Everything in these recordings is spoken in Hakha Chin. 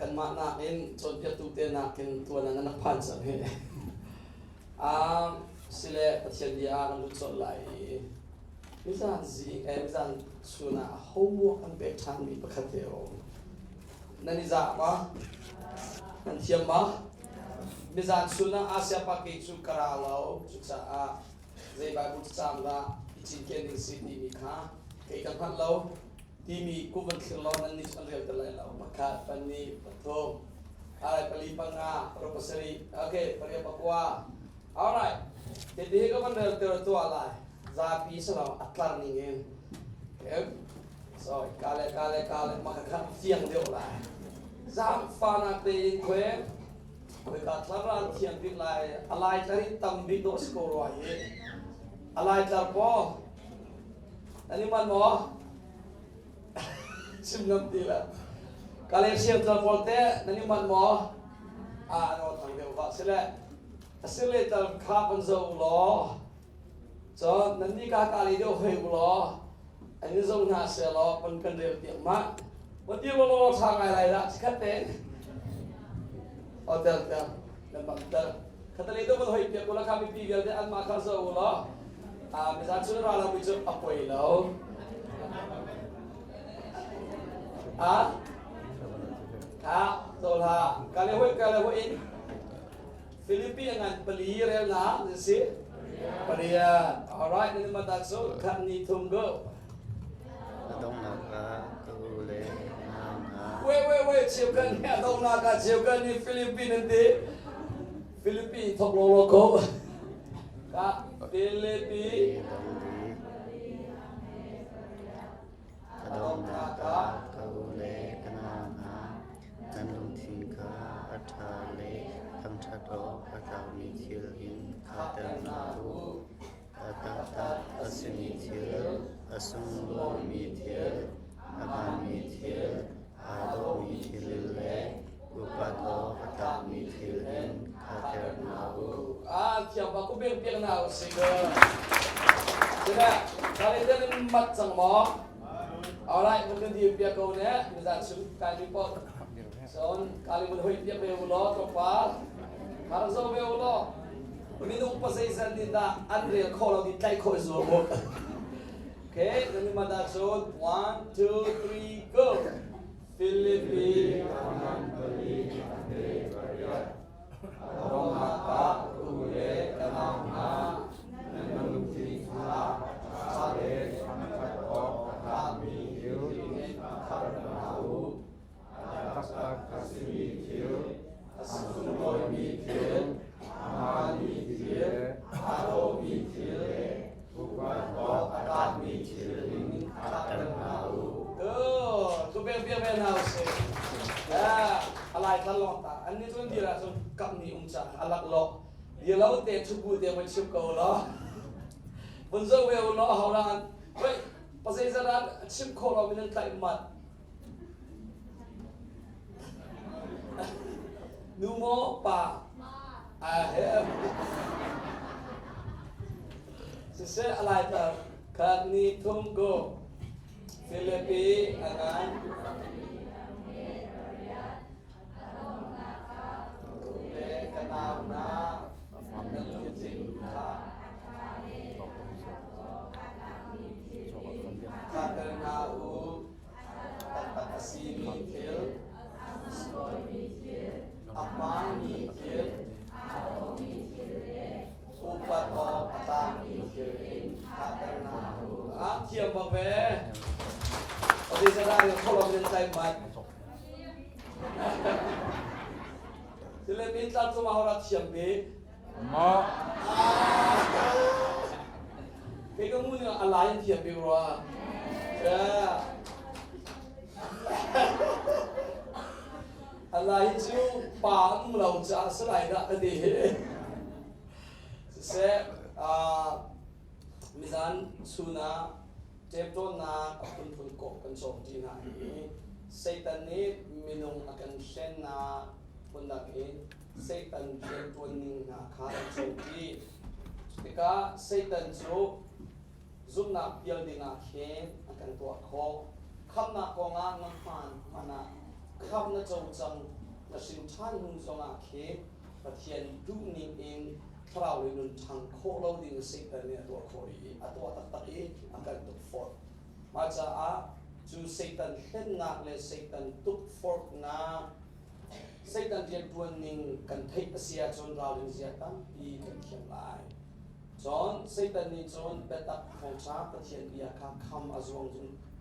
Kanmah nakin cawnpiaktu te nakin tuan ah nan rak phan cang hi. Sile Pathian bia ah kan lut colh lai i nizan zing eh nizan chun ah homework an pek ṭhanmi pakhat te a um. Nan i zah ma? Nan thiam ma? Nizan chun ah Asia Paki cu ka ra lo, cucaah zei Bible cacang dah i cinken ding si timi kha kei ka hngalh lo timi kum van thlir law nan nih cu an rel te lai lo. Pakhat, pahnih, pathum, alright, pali, panga, paruk, pasarih, okay, pariat, pakua. Alright, hiti hi ka van rel ter tuah lai. Zapi salo a tlar ning in. Okay. So, kale kale kale maka kha fiang deuh lai. Zaangfahnak tein khueng Khoika tlar ah an thiam bik lai? A lai tlar in tam bik dawh si ko rua hi. A lai tlar paw. Nan i man maw? Chim ngam ti la. Kale siam tlar pawl te nan i man maw? Ah, an aw thang deuh va sile. Asile tlar kha van zo law. Cun nan nih ka ka lei deuh hoi u law an in zo hna seh law kan kan rel piak ma. Wa ti law law ṭha ngai lai dah chikhat tein. O tel tel nan bang tel. Khatalei deuh van hoi piak u la kha mipi vialte anmah kha zo u law. Ah mizan cu ra lo mi cu a poi lo. Ah kha zo hlah ka le hoi ka le hoi in Filipi a ngan pali relnak nan si? Pariat. Alright, nan mata cu khat ni thum go. A donghnak ah ka u le nau hna. Wait, wait, wait, cheukan ni a donghnak ah cheukan ni Filipi nan ti. Filipi thok lo lo ko. Ka Filipi. A donghnak ah ka u le ka nau hna, nan lungthin kha a ṭha le thangṭhat awk a tlakmi thil in khahter hna u. A taktak a simi thil, a sunglawimi thil, a hmaanmi thil, aa dawhmi thil le upat awk a tlakmi thil in khahter hna u. Ah, thiangpa ku beng piak na u si ko. Sina, kali te nan mat cang maw? Alright, mun kan dir piak ko ne, mizan sum kai mi pot. Son, kali mun hoi piak ve u law, tlawmpal. Khar zo ve u law. Minung pasei zan nih dah an rel khawh lo di tlaih khawh zuam u. Okay, nan mat ahcun one, two, three, go. Philippi Good. Tu bel bia bel hna usih. A lai tlar lawng ta. An nih cun dir ahcun kap nih um ca a lak lo. Dia lo te thubu te voi chim ko law. Vun zo ve u law ho rang wei pasei zaran chim kho lo min an tlaih mat. Nu maw pa? A he. Siseh a lai tlar khat ni thum go. Philippi a ngan. Le ka nau na nan lungthin kha khater hna u. Taktak a simi thil, a hmaanmi thil, upat awk a tlakmi thil in khahter hna u. A thiam bak ve. Odi zara ri kholom nan tlai mat. Sile min tla cuma hora thiam bik. Ma. Kei ka mu ning a lai in thiam bik rua. Yeah. A lai cu pa an um lo caah si lai dah ka ti. Siseh, mizan chun ah ṭemṭawnnak a phunphun kawh kan cawm ṭi hna i Satan nih minung a kan hlennak phundang in Satan rianṭuan ning hna kha kan cawm ṭi. Cutikah Satan cu zumhnak pial dingah khin a kan tuah khawh. Khamhnak kongah na hmaan hmanh ah. Khamh na co cang, na hrin ṭhan hnu zongah khi Pathian duhning in thlarau lei nun ṭhang khawh lo ding Satan nih a tuah khawh rih i a tuah taktak i a kan tukforh. Mah caah cu Satan hlennak le Satan tukforhnak, Satan rianṭuan ning kan theih a si ahcun ralrin zia tampi kan thiam lai. Cun Satan nih cun biatak thawngṭha Pathian bia kha kham a zuang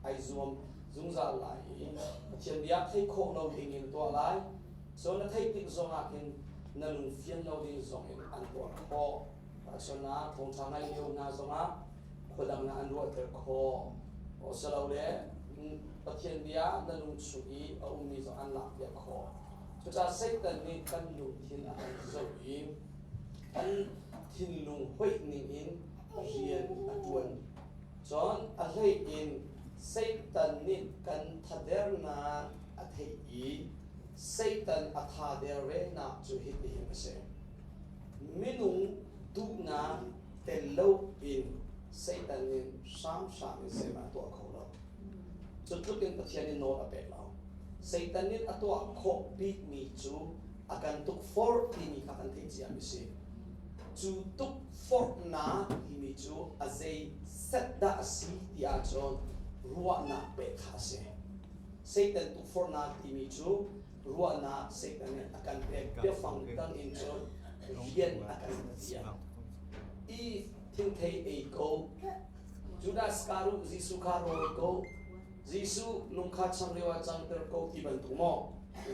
ai zuam zungzal lai i Pathian bia theih khawh lo ding in tuah lai. Cun na theih tik zongah khin na lung fian lo ding zongin an tuah khawh. Tahchunhnak thawngṭha ngai lio hna zongah khuadang ah an ruahter khawh. Asilole Pathian bia na lung chung i a ummi zong an lakpiak khawh. Cucaah Satan nih kan lungthin a kan zoh i kan thinlung hoih ningin rian a ṭuan. Cun a hlei in Satan nih kan thadernak a theih i Satan a thader venak cu hitihin a si. Minung duhnak tel loin Satan nih hramhram in zeihmanh a tuah kho lo. Cu tluk in Pathian nih nawl a pek lo. Satan nih a tuah khawh bikmi cu a kan tukforh timi kha kan theih ciami si. Cu tukforhnak timi cu a zei set dah a si ti ahcun ruahnak pek kha a si. Satan tukforhnak timi cu ruahnak Satan nih a kan pek biafang dang in cun rian a kan tiah. I thingthei ei ko, Judas karuh Jesuh kha rawi ko, Jesuh lungkha changreu ah cangter ko ti bantuk maw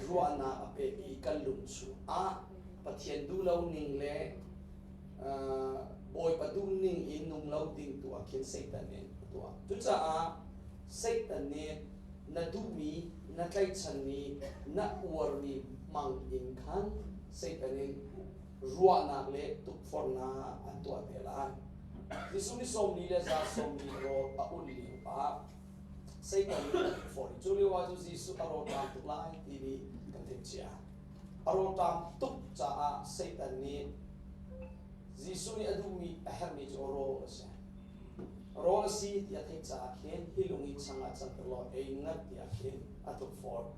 ruahnak a pek i kan lung chungah Pathian duh lo ning le Bawipa duh ning in nung lo ding tu ah khin Satan nih a tuah. Cucaah Satan nih na duhmi, na tlaihchanmi, na uarmi hmang in khan Satan in ruahnak le tukforhnak an tuah te lai. Jesuh nih sawmli le za sawmli rawl a ulh lio ah Satan nih a tukforh i cu lio ah cun Jesuh a rawlṭam tuk lai timi kan theih cia. A rawlṭam tuk caah Satan nih Jesuh nih a duhmi a herhmi cu rawl a si. Rawl a si ti a theih caah khin hi lung i chang ah canter law ei ngat tiah khin a tukforh.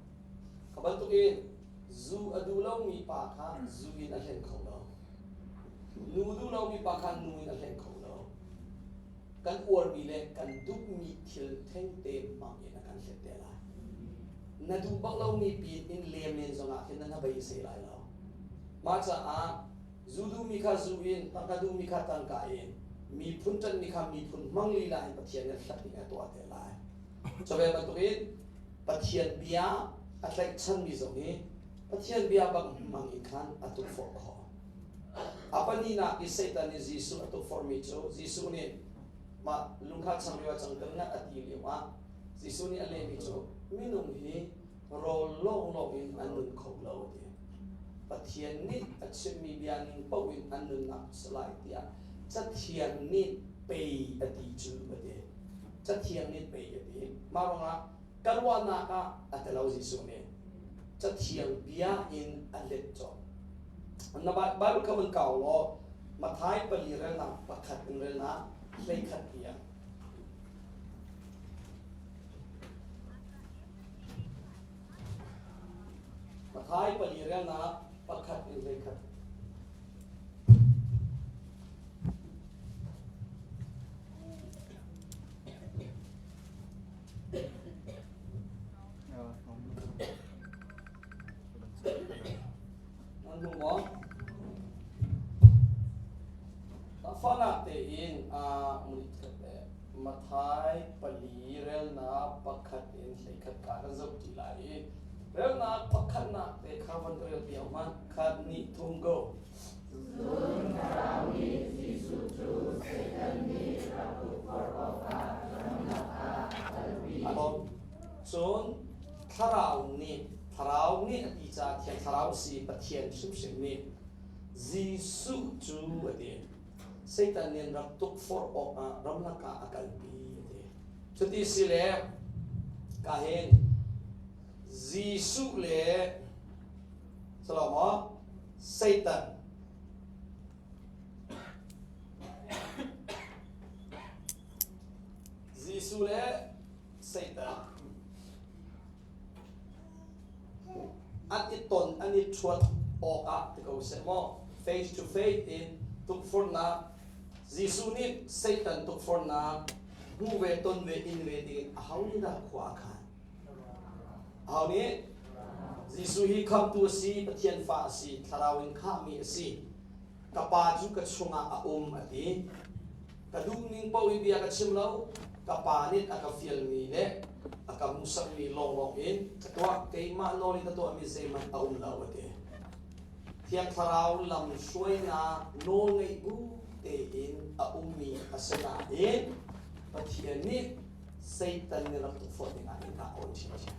Kha bantukin zu a duh lomi pa kha zu in a hlen kho lo. Nu duh lomi pa kha nu in a hlen kho lo. Kan uarmi le kan duhmi thil thengte hmang in a kan hlet te lai. Na duh bak lomi pin in lem men zongah khin na hnabei sei lai lo. Mah caah zu duhmi kha zu in, tangka duhmi kha tangka in, miphun ṭanhmi kha miphun hmang lila in Pathian nih hlat ding a tuah te lai. Cu ve bantukin Pathian bia a tlaihchanmi zong hi Pathian bia bak hmang in khan a tukforh khawh. A pahnihnak i Satan nih Jesuh a tukforhmi cu Jesuh nih mah lungkha changreu a cangter ngat a ti lio ah Jesuh nih a lehmi cu minung hi rawl lawnglawng in an nun kho lo a ti. Pathian nih a chimmi bia ning paoh in an nunnak a si lai tiah Cathiang nih pei a ti cu a ti. Cathiang nih pei a ti. Mah ruangah ka ruahnak ah a ti lo Jesuh nih. Cathiang bia in a let colh. Na Bible kha van kau law Matthai pali relnak pakhat in relnak 11 tiang. Matthai pali relnak pakhat in 11. Nan hmu maw? Fanak tein Matthai pali relnak pakhat in 11 ka kan zoh ṭi lai i relnak pakhatnak te kha van rel piak hmanh khat nih thum go. Cun Thlarau nih Jesuh cu Satan nih rak tukforh awkah ramlak ah a kalpi. Cun Thlarau nih Thlarau nih a ti caah Thiang Thlarau si Pathian hrimhrim nih Jesuh cu a ti. Satan nih rak tukforh awkah ramlak ah a kalpi a ti. Cuti si le ka hin Jesuh le Salomo Satan Jesuh le Satan. an i ton an i ṭhuat awkah ti ko seh maw face to face in tukforhnak Jesuh nih Satan tukforhnak hmu ve ton ve in ve dingin aho nih dah khua a khan? Aho nih? Jesuh hi khamtu a si, Pathian fa a si, thlarau in khahmi a si. Ka pa cu ka chungah a um a ti. Ka duhning paoh i bia ka chim lo, ka pa nih a ka fialmi le a ka hmuhsakmi lawnglawng in ka tuah, keimah nawl in ka tuahmi zeihmanh a um lo a ti. Thiang Thlarau lam hruainak nawlngeih bu tein a ummi a si nain Pathian nih Satan nih rak tukforh dingah in a awn ṭhiamṭhiam.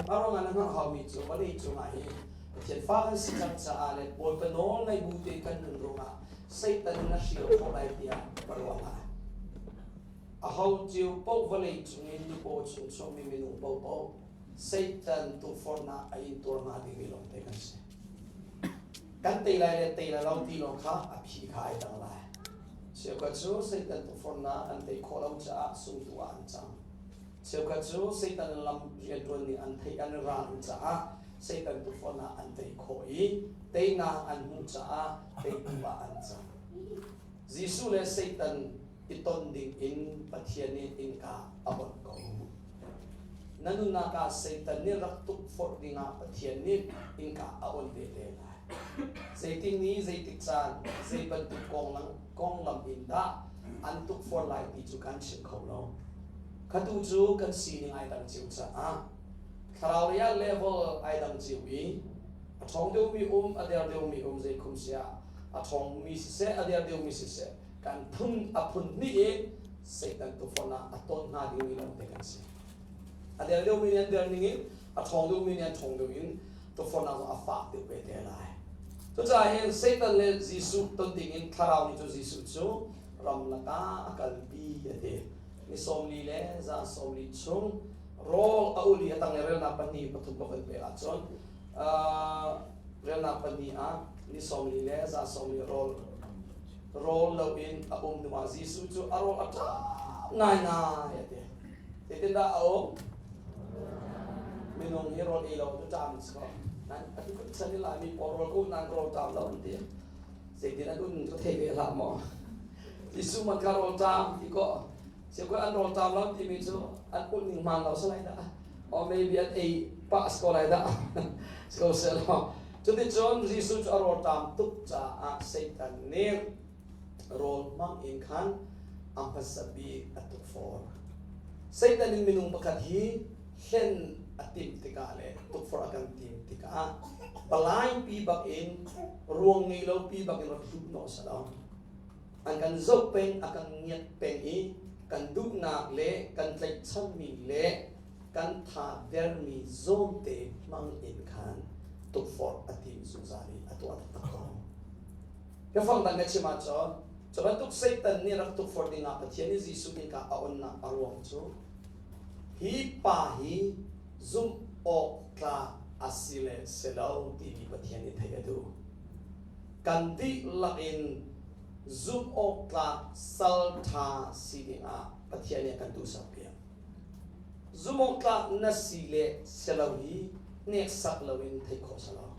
Mah ruangah na hngalh haumi cu vawlei cungah hin Pathian fa kan si cang caah le Bawipa nawl ngaih bu tein kan nun ruangah Satan na hrial khawh lai tiah ka ruah hlah. Aho cio paoh vawlei cung in mipaw chung chuakmi minung paohpaoh Satan tukforhnak a intuar hnga dingmi lawngte kan si. Kan tei lai le tei lai lo ti lawng kha a phi kha ai dang lai. Cheukhat cu Satan tukforhnak an tei khawh lo caah sungtu ah an cang. Cheukhat cu Satan lam rianṭuan nih an theih an i ralrin caah Satan tukforhnak an tei khawh i teinak an hmuh caah teitu ah an cang. Jesuh le Satan i ton ding in Pathian nih innka a on ko. Na nunnak ah Satan nih rak tukforh dingah Pathian nih innka a on ve te lai. Zeitik ni, zeitik caan, zei bantuk konglam in dah an tukforh lai ti cu kan chim kho lo. Khatu cu kan sining ai dang cio caah thlarau lei ah level ai dang cio i a ṭhawng deuhmi um, a der deuhmi um zei khum siah a ṭhawngmi siseh, a der deuhmi siseh kan phun a phun hnih in Satan tukforhnak a ton hna dingmi lawngte kan si. A der deuhmi nih an der ning in, a ṭhawng deuhmi nih an ṭhawng deuh in tukforhnak zong a fak deuh ve te lai. Cucaah hin Satan le Jesuh ton ding in thlarau nih cu Jesuh cu ramlak ah a kalpi a ti. Ni 40 le zan 40 chung rawl a ul i a tang i relnak pahnih pathum ka van pek ahcun relnak pahnih ah ni 40 le zan 40 rawl rawl loin a um hnuah Jesuh cu a rawl a ṭam ngaingai a ti. Zeitindah a um? Minung hi rawl ei lo cu ṭam si ko. Nan atu kan chan i Laimi pawl rawl ko nan rawl ṭam lo an ti. Zeitin an un ka thei ve hlah maw? Jesuh man kha rawl ṭam ti ko. Siangkui an rawl ṭam lo timi cu an ulh ning hmaan lo si lai dah. Or maybe an ei pah si ko lai dah. Si ko seh law. Cuticun Jesuh cu a rawlṭam tuk caah Satan nih rawl hmang in khan a hmasa bik a tukforh. Satan in minung pakhat hi hlen a timh tikah le tukforh a kan tim tikah palaipi bak in ruang ngei lo pi bak in rak hluh hnawh lo. An kan zoh peng, a kan ngiat peng i kan duhnak le kan tlaihchanmi le kan tha dermi zawnte hmang in khan tukforh a tim zungzal i a tuah taktak ko. Biafang dang ka chim ahcun cu bantuk Satan nih rak tukforh dingah Pathian nih Jesuh innka a onnak a ruang cu hi pa hi zumh awk tlak a si le si lo timi Pathian nih theih a duh. Kan dihlak in zumh awk tlak sal ṭha si dingah Pathian nih a kan duhsakpiak. Zumhawktlak na si le si lo hi hneksak loin theih khawh si lo.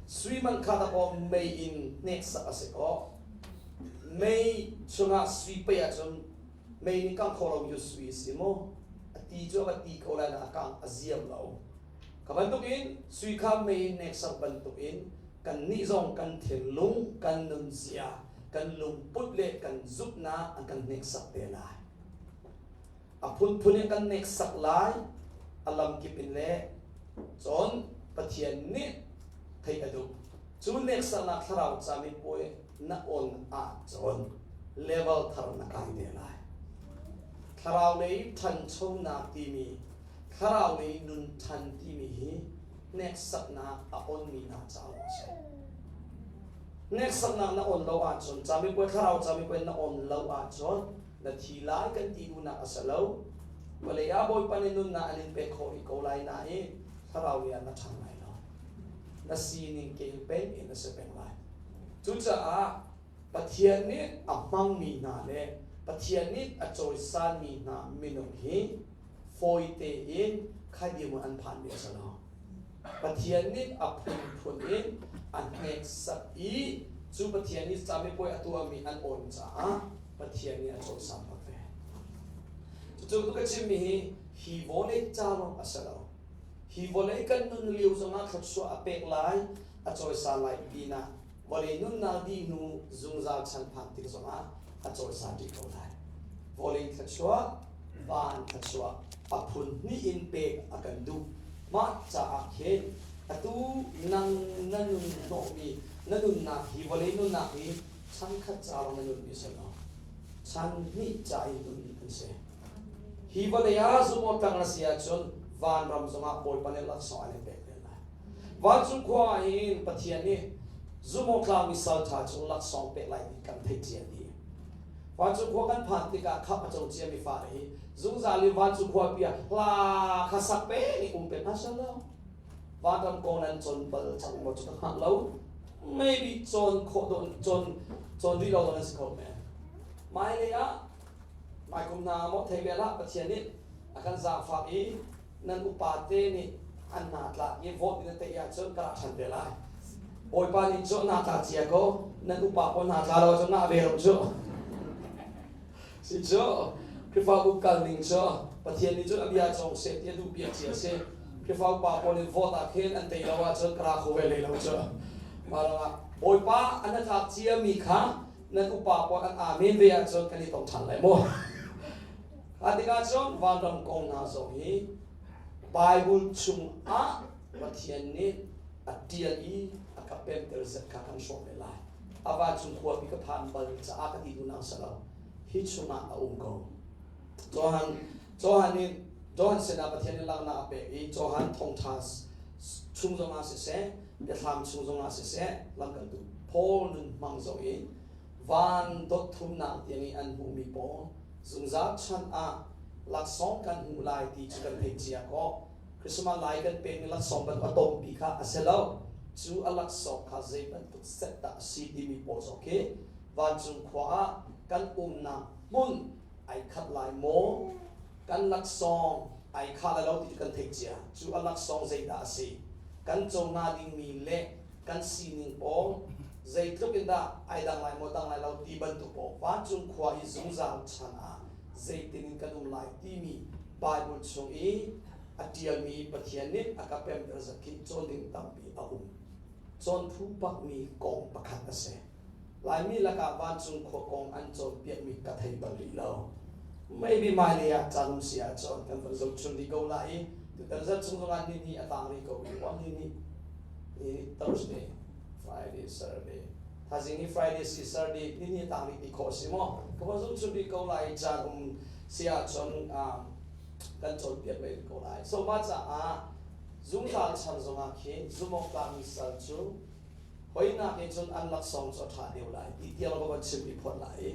Sui man kha dakaw mei in hneksak a si kaw mei chungah sui pei ahcun mei nih kangh kho lomi cu sui a si maw? A ti cu a va ti ko lai na a kang a ziam lo. Kha bantukin sui kha mei in hneksak bantukin kannih zong kan thinlung, kan nunzia, kan lungput le kan zumhnak an kan hneksak te lai. A phunphun in kan hneksak lai, a lamkip in le cun Pathian nih theih a duh. Cu hneksaknak thlarau camipuai na on ahcun level thar na kai te lai. Thlarau lei ṭhanchonak timi, thlarau lei nun ṭhan timi hi hneksaknak a onmi hna ca lawng a si. Hneksaknak na on lo ahcun, camipuai thlarau camipuai na on lo ahcun na thi lai kan ti duhnak a si lo. Vawlei ah Bawipa nih nunnak an in pek khawh rih ko lai nain thlarau lei ah na ṭhang lai lo. Na sining kel peng in na si peng lai. Cucaah Pathian nih a hmangmi hna le Pathian nih a cawisanmi hna minung hi fawi tein kha dirhmun an phanmi a si lo. Pathian nih a phunphun in a hneksak i cu Pathian nih camipuai a tuahmi an awn caah Pathian nih a cawisan bak ve. Cucu ka chimmi hi hi vawlei ca lawng a si lo. Hi vawlei kan nun lio zongah thluachuah a pek lai, a cawisan lai pinah vawlei nunnak dih hnu zungzal chan phan tik zongah a cawisan rih ko lai. Vawlei thluachuah, van thluachuah a phun hnih in pek a kan duh. Mah caah khin atu nang na nun hnawhmi na nunnak hi vawlei nunnak hi chan khat ca lawng na nunmi si lo. Chan hnih ca in nun an si. Hi vawlei ah zumawtlang na si ahcun vanram zongah Bawipa nih laksawng an in pek te lai. Vancung khua ah hin Pathian nih zumawtlangmi salṭha cu laksawng pek lai ti kan theih cia dih. Vancung khua kan phan tikah khap a co ciami fale hi zungzal in vancung khua pi ah hla kha sak peng i um peng hna seh law vanram kong nan cawn bal cang maw cu ka hngalh lo. Maybe cawn khawh dawh cawn cawn rih lo nan si kho men. Hmailei ah hmaikum hna maw thei ve hlah Pathian nih a kan zaangfak i nan upa te nih an hna tlak i vote in na tei ahcun ka ra ṭhan ve lai. Bawipa nih cu na tla cia ko, nan upa pawl hna tla lo ahcun ngah ve lo cu. Si cu Khrihfabu kal ning cu Pathian nih cun a bia cawng seh ti a duh piak cia si. Khrihfa upa pawl nih vote ah khin an tei lo ahcun ka ra kho ve hlei lo cu. Mah ruangah Bawipa an tlak ciami kha nan upa pawl an amen ve ahcun kan i tong ṭhan lai mu. Kha tikah cun vanram kong hna zong hi Bible chungah Pathian nih a ṭial i a ka pemter zet kha kan hrawh ve lai. A vancung khuapi ka phan bal caah ka ti duhnak si lo. Hi chungah a um ko. Johan Johan nih Johan sinah Pathian nih langhnak a pek i Johan thawngṭha chung zongah siseh, biathlam chung zongah siseh, lamkaltu Paul nun hmang zoh i van dot thumnak tiang i an hmuhmi pawl zungzal chan ah laksawng kan hmuh lai ti cu kan theih cia kaw Christmas lai kan pekmi laksawng bantuk a tompi kha a si lo. Cu a laksawng kha zei bantuk set dah a si timi pawl zong khi vancung khua ah kan umnak hmun ai khat lai maw? Kan laksawng ai khah lai lo ti cu kan theih cia. Cu a laksawng zeidah a si? Kan co hnga dingmi le kan sining pawl zeitluk in dah ai dang lai maw dang lai lo ti bantuk pawl vancung khua i zungzal chan ah zeitin in kan um lai timi Bible chung i a ṭialmi Pathian nih a ka pemter zat khi cawn ding tampi a um. Cawn phu bakmi kong pakhat a si. Laimi lakah vancung khua kong an cawnpiakmi ka thei bal rih lo. Maybe hmailei ah caan um si ahcun kan van zohchun rih ko lai i tutan zat chung zongah ni hnih a tang rih ko i one ni nih ni Thursday, Friday, Saturday Thaizing hi Friday si Saturday ni hnih a tang rih ti khawh a si maw? Ka van zohchun rih ko lai i caan um si ahcun kan cawnpiak ve ko lai. So mah caah zungzal chan zongah khin zumhawktlakmi sal cu Hoinak nih cun an laksawng cu a ṭha deuh lai ti tiang ka van chim i phawt lai i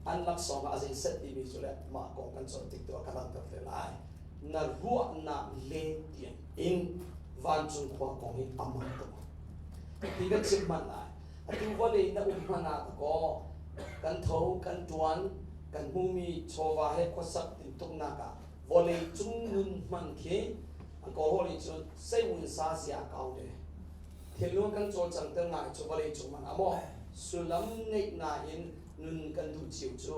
an laksawng ah a zei set timi cu le mah kong kan cawn tik tu ah ka langhter te lai. Na ruahnak len tiang in vancung khua kong hi a mak tuk. Ti kan chim hmanh lai. Atu vawlei na um hmanh ah kaw kan tho kan ṭuan kan hmumi chawva he khuasak tintuknak ah vawlei cung nun hman khi an kawl nih cun seiwun sa zia kau le Thinlung kan cawlcangter ngai cu vawlei cung man ah maw sullam ngeih nain nun kan duh cio cu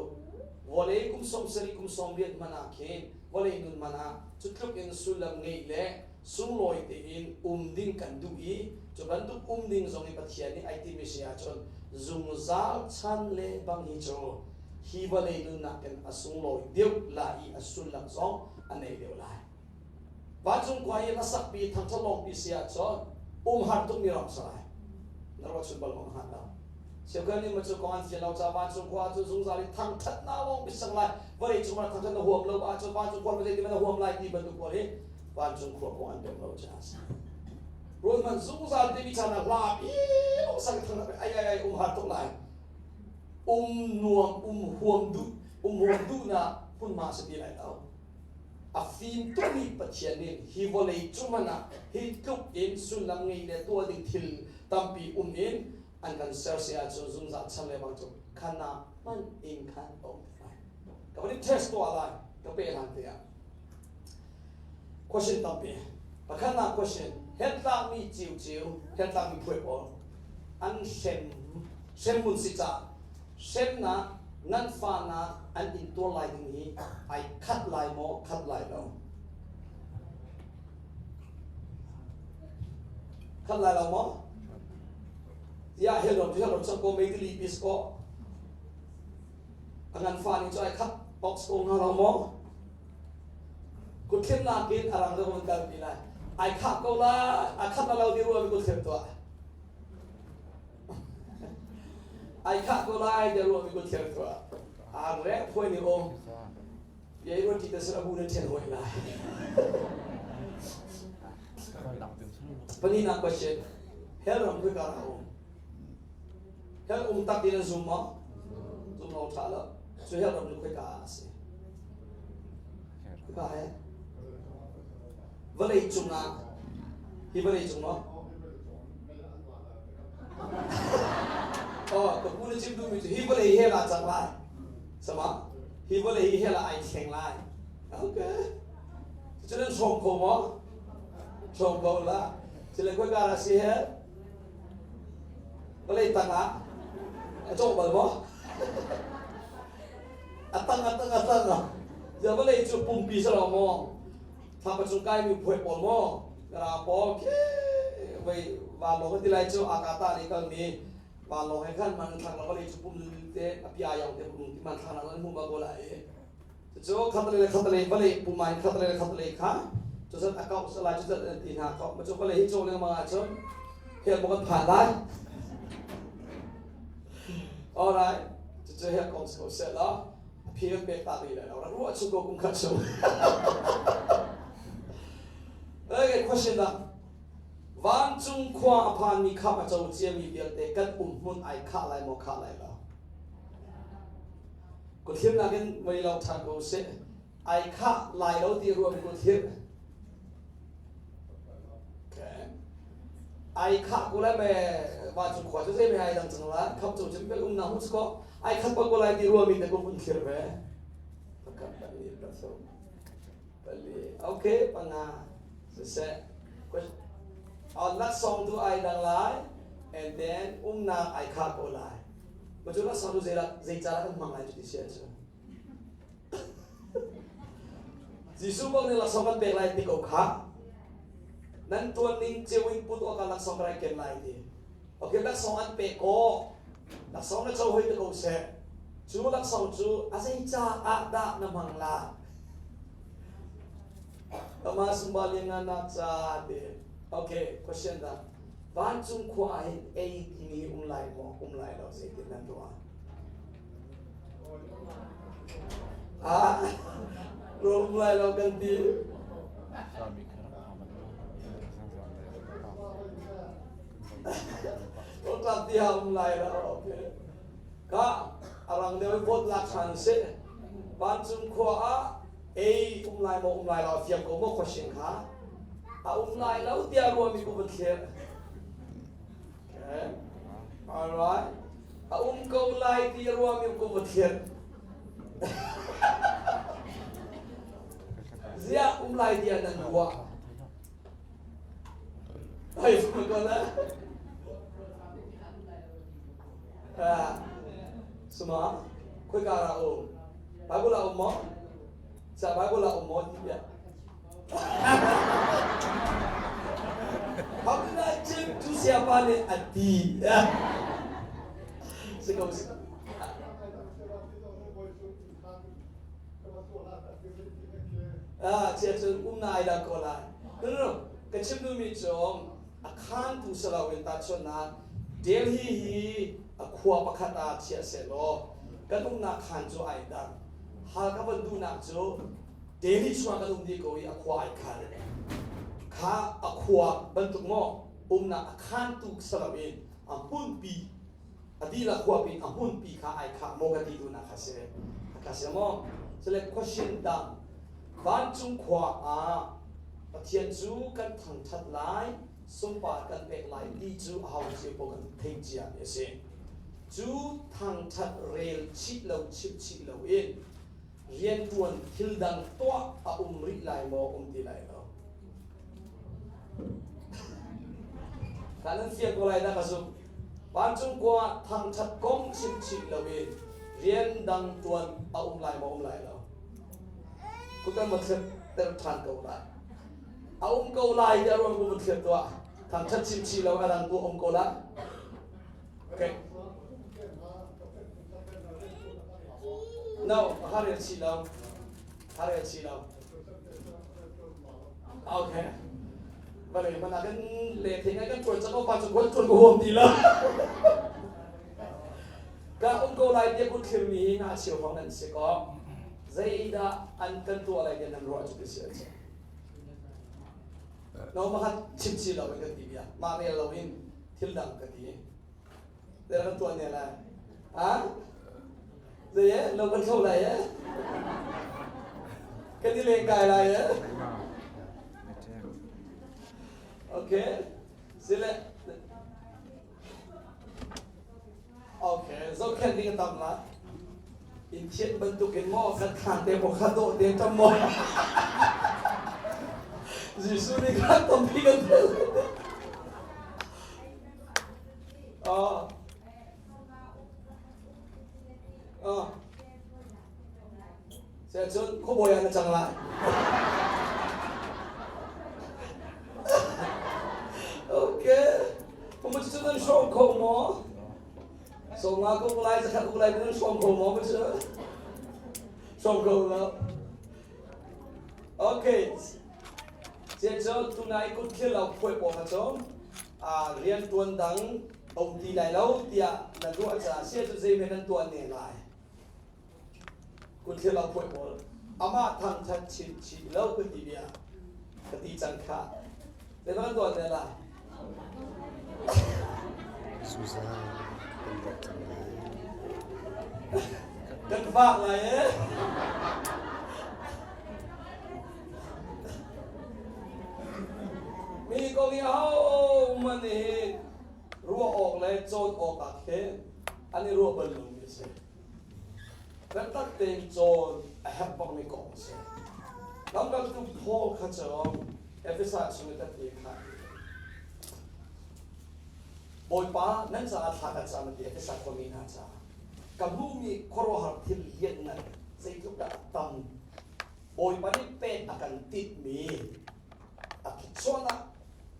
vawlei kum 70 kum 80 hmanh ah khin vawlei nun man ah cu tluk in sullam ngeih le sunglawi tein um ding kan duh i cu bantuk um ding zong i Pathian nih ai timi si ahcun zungzal chan le bang hi cu hi vawlei nunnak in a sunglawi deuh lai i a sullam zong a nei deuh lai. Vancung khua hi hlasakpi thangṭhat lawngpi si ahcun umhar tukmi ram si lai. Na ruat chun bal maw hngal lo. Cheukhat nih macu kong an fian lo caah vancung khua cu zungzal in thangṭhatnak lawngpi sang lai. Vawlei cung ah thangṭhat na huam lo ahcun vancung khua zei ti na huam lai ti bantuk pawl hi vancung khua kong an pem lo caah a si. Ruat hmanh zungzal timi chan ah hla pi lawng sak thangṭhat ai ai ai umhar tuk lai. Um nuam um huam duh um huam duhnak hmunhma si ti lai lo. A fim tukmi Pathian nih hi vawlei cung hmanh ah hi tluk in sullam ngei le tuah ding thil tampi um in an kan ser si ahcun zungzal chan le bang cu khana hmanh in khan a um te lai. Ka van i test tuah lai ka pe hlan te ah. Question tampi. Pakhatnak question. Hell tlakmi ciuciu, hell tlakmi phuai pawl an hrem hremhmun si caah hremnak nganfahnak an intuar lai ding hi ai khat lai maw khat lai lo? Khat lai lo maw? Tiah hell ram cu hell ram cang ko meitili pis ko a nganfah ning cu ai khat box ko hnga lo maw? Kutthlimnak in a rang deuh kan kalpi lai. Ai khah ko lai, a khat lo ti ruah mi kutthlim tuah. Ai khah ko lai ti ruah mi kutthlim tuah. A rek phuai ni um. Yei ruat ti te sir abu na ṭhen hoi lai. Palinak question. Hell ram khoi ka ra um. Hell um tak ti na zum maw? Zum lo ṭha lo. Cu hell ram cu khoi ka ah a si. Ka he vawlei cungah hi vawlei cung maw? Oh, ka pu na chim duhmi cu hi vawlei he la cang lai. Sama? Hi vawlei hi hell ah ai thleng lai. Okay. Cucu nan hrawm kho maw? Hrawm ko la. Sile khoi ka ra si he? Vawlei tangah a cawh bal maw? A tang a tang a tang a zia vawlei cu pumpi si lo maw thlapa cung kaimi phuai pawl maw ra pawl khi vei vanlawng kan ti lai cu akata lei kalmi vanlawng he khan man thlak la vawlei cu pum te a pia yong te pum ti man thlak na lan hmu ba ko lai cu khatlei le khatlei vawlei pumai khatlei le khatlei kha cu zat a kau salai cu zat an ti hna ko ma cu vawlei hi caw lengmang ahcun hel mo kan phan lai. Alright, cucu hi a kong si ko seh law a phi kan pek ta rih lai lo. Rak ruah chung ko kum khat chung. Okay, question dah. Vancung khua a phanmi kham a co ciami vialte kan um hmun ai khah lai maw khah lai lo? Kuthlimnak in mei lo ṭhan ko seh. Ai khah lai lo ti ruam kuthlim. Ai khah ko lai me vancung khua cu zei me ai dang cang la kham cu cun bel um na hu ko ai khat ko lai ti ruami te ko vun thlir ve pakhat pali pathum pali okay panga siseh on laksawng tu ai dang lai and then umnak ai khah ko lai ma cu laksawng tu zei zei ca kan hmang lai cu ti sia cu Jesuh bang nih laksawng kan pek lai ti ko kha. Nan tuan ning cio in put awk ah laksawng ka rak ken lai ti. Okay, laksawng an pek ko. Laksawng na co hoi te ko seh. Cu laksawng cu a zei caah dah na hmang la? Kama sumba liangan ca ti. Okay, question dah. Vancung khua ah hin ei timi um lai maw, um lai lo zeitin nan ruah? Ah, rum lai lo kan ti. Rotlak ti um lai lo. Okay. Ka arang deuh vote lak than si. Vancung khua ah ei um lai maw um lai lo fiang ko maw question kha. A um lai lo tiah ruahmi ku van thlir. Okay. All right. A um ko lai ti a ruahmi ko va thian. Ziah um lai tiah nan ruah. Ai ko la. Ah, suma, khoi ka ra um. Bible a um maw? Sa Bible a um maw ti bia. Hamna chim tu siapa nih a ti. Si ko si. Ah, chia cun um na ai dah ko lai. No, no, no. Ka chim duhmi cu a khaan tu si loin tahchunhnak Delhi hi a khua pakhat ah chia sehlaw kan umnak khaan cu ai dang. Halkha van duhnak cu Delhi chungah kan um dih ko i a khua ai khal. Kha a khua bantuk maw umnak a khantu si loin a hmunpi a dihlak huap in a hmunpi kha ai khah maw ka ti duhnak kha si. A si maw? Cule question dang vancung khua ah Pathian cu kan thangṭhat lai, sunpar kan pek lai ti cu aho cio paoh kan theih cia mi a si. Cu thangṭhat rel chih lo chimh chih loin rianṭuan thil dang tuah a um rih lai maw um ti lai lo. Kha nan fiang ko lai dah ka zumh. Vancung khua thangṭhat kong chimchih loin rian dang ṭuan a um lai maw um lai lo? Kut an va thlepter ṭhan ko lai. A um ko lai ti a ruang ku vun thlep tuah. Thangṭhat chimchih lo a dang tu a um ko lai. Okay. No, ha rel chih lo. Ha rel chih lo. Okay. Vale mana kan le thei ngai kan tuan cang pa cu kan tuan ko huam ti lo. Ka um ko lai bia kun thlir mi hi nga cheu hong nan si ko. Zeidah an kan tuah lai tiah nan ruah cu ti si an si. No makhat chim chi lo in kan ti bia. Mah rel lo in thil dang ka ti. Zei kan tuah ne lai? Ha? Zei e? Lo kan thlo lai e? Kan i leng kai lai e? Okay. Sile. Okay, zohkhenh ding a tam la. In thian bantuk in maw kan thlan te maw kha dawh te tam maw. Jesuh nih khan tampi kan tel. Ah. Ah. Saya cun khuabawi ah na cang lai. Okay. Kuma cu nan hrawm kho maw? Sawmnga ko lai, zakhat ko lai nan hrawm kho maw cu? Hrawm kho lo. Okay. Cun cu tunai kut thil lo phuai pawl kha cu rian tuan dang a um ti lai lo tiah na ruah caah sia cu zeihme nan tuah ne lai. Kut thil lo phuai pawl amah thangthat chin chih lo ka ti bia ka ti cang kha. Zeihme kan tuah ne lai. Zuzaa kan rat cang lai. Kan vak lai eh. Mi kong i ahohmanh hi ruah awk le cawn awk ah khin an i ruah bal lomi a si. Biatak tein cawn a herh bakmi kong a si. Lamkaltu Paul kha cu Efesa chung i tette kha Bawipa nan caah thla kan cam ti Efesa khuami hna caah ka hmuhmi khuaruahhar thil lianngan zeitluk dah a tam Bawipa nih pek a kan tinhmi a thluachuahnak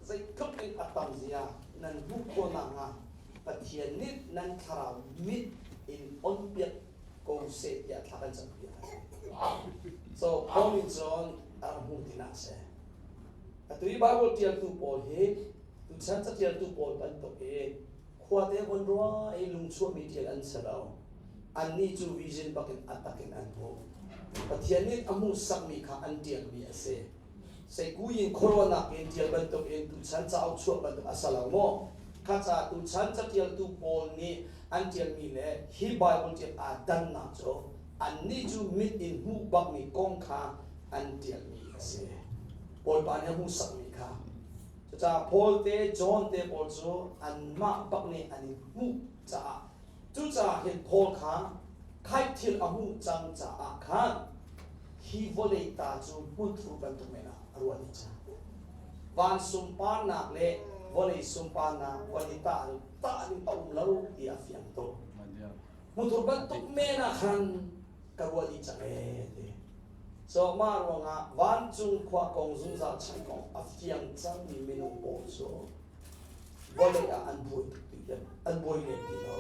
zeitluk in a tam zia nan hmuh khawh nakhnga Pathian nih nan thlarau mit in onpiak ko seh tiah thla kan campiak a si. So Paul nih cun a rak hmuh tinak a si. Atu i Bible ṭialtu pawl hi tuchan caṭialtu pawl bantuk i khuate von rua i lungchuahmi ṭial an si lo. Annih cu vision bakin a takin an hmuh. Pathian nih a hmuhsakmi kha an ṭialmi a si. Seikuyin khuaruahnak in ṭial bantukin tuchan cauk chuah bantuk a si lo maw? Kha ca tuchan caṭialtu pawl nih an ṭialmi le hi Bible ṭial aa dannak cu annih cu mit in hmuh bakmi kong kha an ṭialmi a si. Bawipa nih a hmuhsakmi kha. Cucaah Paul te, John te pawl cu anmah bak nih an i hmuh caah cucaah hin Paul kha khaih thil a hmuh cang caah khan hi vawlei ta cu hmunthur bantuk men ah a ruah dih cang. Van sunparnak le vawlei sunparnak vawlei tah tah ding a um lo ti a fiang tuk. Hmunthur bantuk men ah khan ka ruah dih cang ee ti. So mah ruangah vancung khua kong zungzal chan kong a fiang cangmi minung pawl cu vawlei ah an buai tuk ti an buai lem ti lo.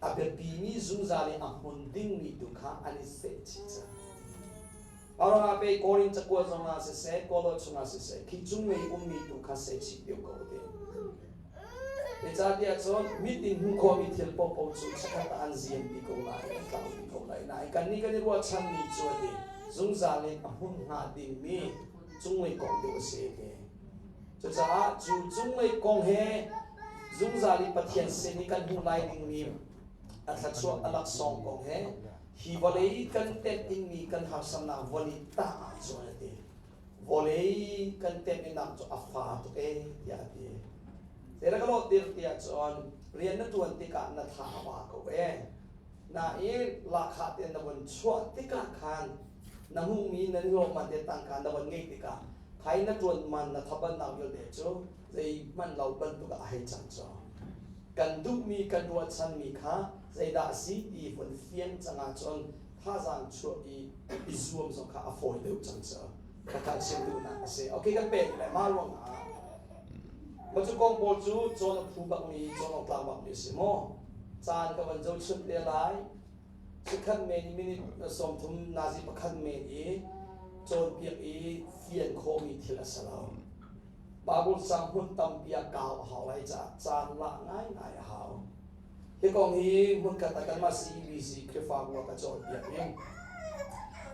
A biapimi zungzal i a hmun dingmi tu kha an i seh chih cang. Aruangah pei Korin cakuat zongah siseh, Kolo chungah siseh, khi cunglei ummi tu kha seh chih deuh ko ti. Zeicahtiah cun mit in hmuh khawhmi thil paohpaoh cu chikkhat ah an ziam dih ko lai, an tlau dih ko lai. Nain kannih kan i ruahchanmi cu a ti, zungzal in a hmun hnga dingmi cunglei kong deuh a si ti. Cucaah cu cunglei kong he zungzal i Pathian sin i kan hmuh lai dingmi a thluachuah a laksawng kong he hi vawlei kan tenh dingmi kan harsatnak vawlei tah ah cun a ti. Vawlei kan temhnak cu a fa tuk ee tiah a ti. Zeidah ka lawhtir tiah cun rian na ṭuan tikah na tha a ba ko ee. Nain lahkhah te na von chuah tikah khan na hmuhmi na hlawh man te tangka na von ngeih tikah khai na ṭuan man na thabannak vialte cu Zeihmanh lo bantuk ah a hei cang cu. Kan duhmi kan ruahchanmi kha zeidah a si ti vun fian cang ahcun thazaang chuah i i zuam zong kha a fawi deuh cang cu. Khakha chim duhnak a si. Okay, kan pek le mah ruang ah mah cu kong pawl cu cawn a phu bakmi, cawn awk tlak bakmi a si maw? Caan ka van zohchunh te lai. Chikkhat men i minute 30 nazi pakhat men i cawnpiak i fian khawhmi thil a si lo. Bible sang hmun tampi ah kau a hau lai caah caan lah ngaingai a hau. Hi kong hi hmunkhat ah kanmah CEBC Khrihfabu ah ka cawnpiak i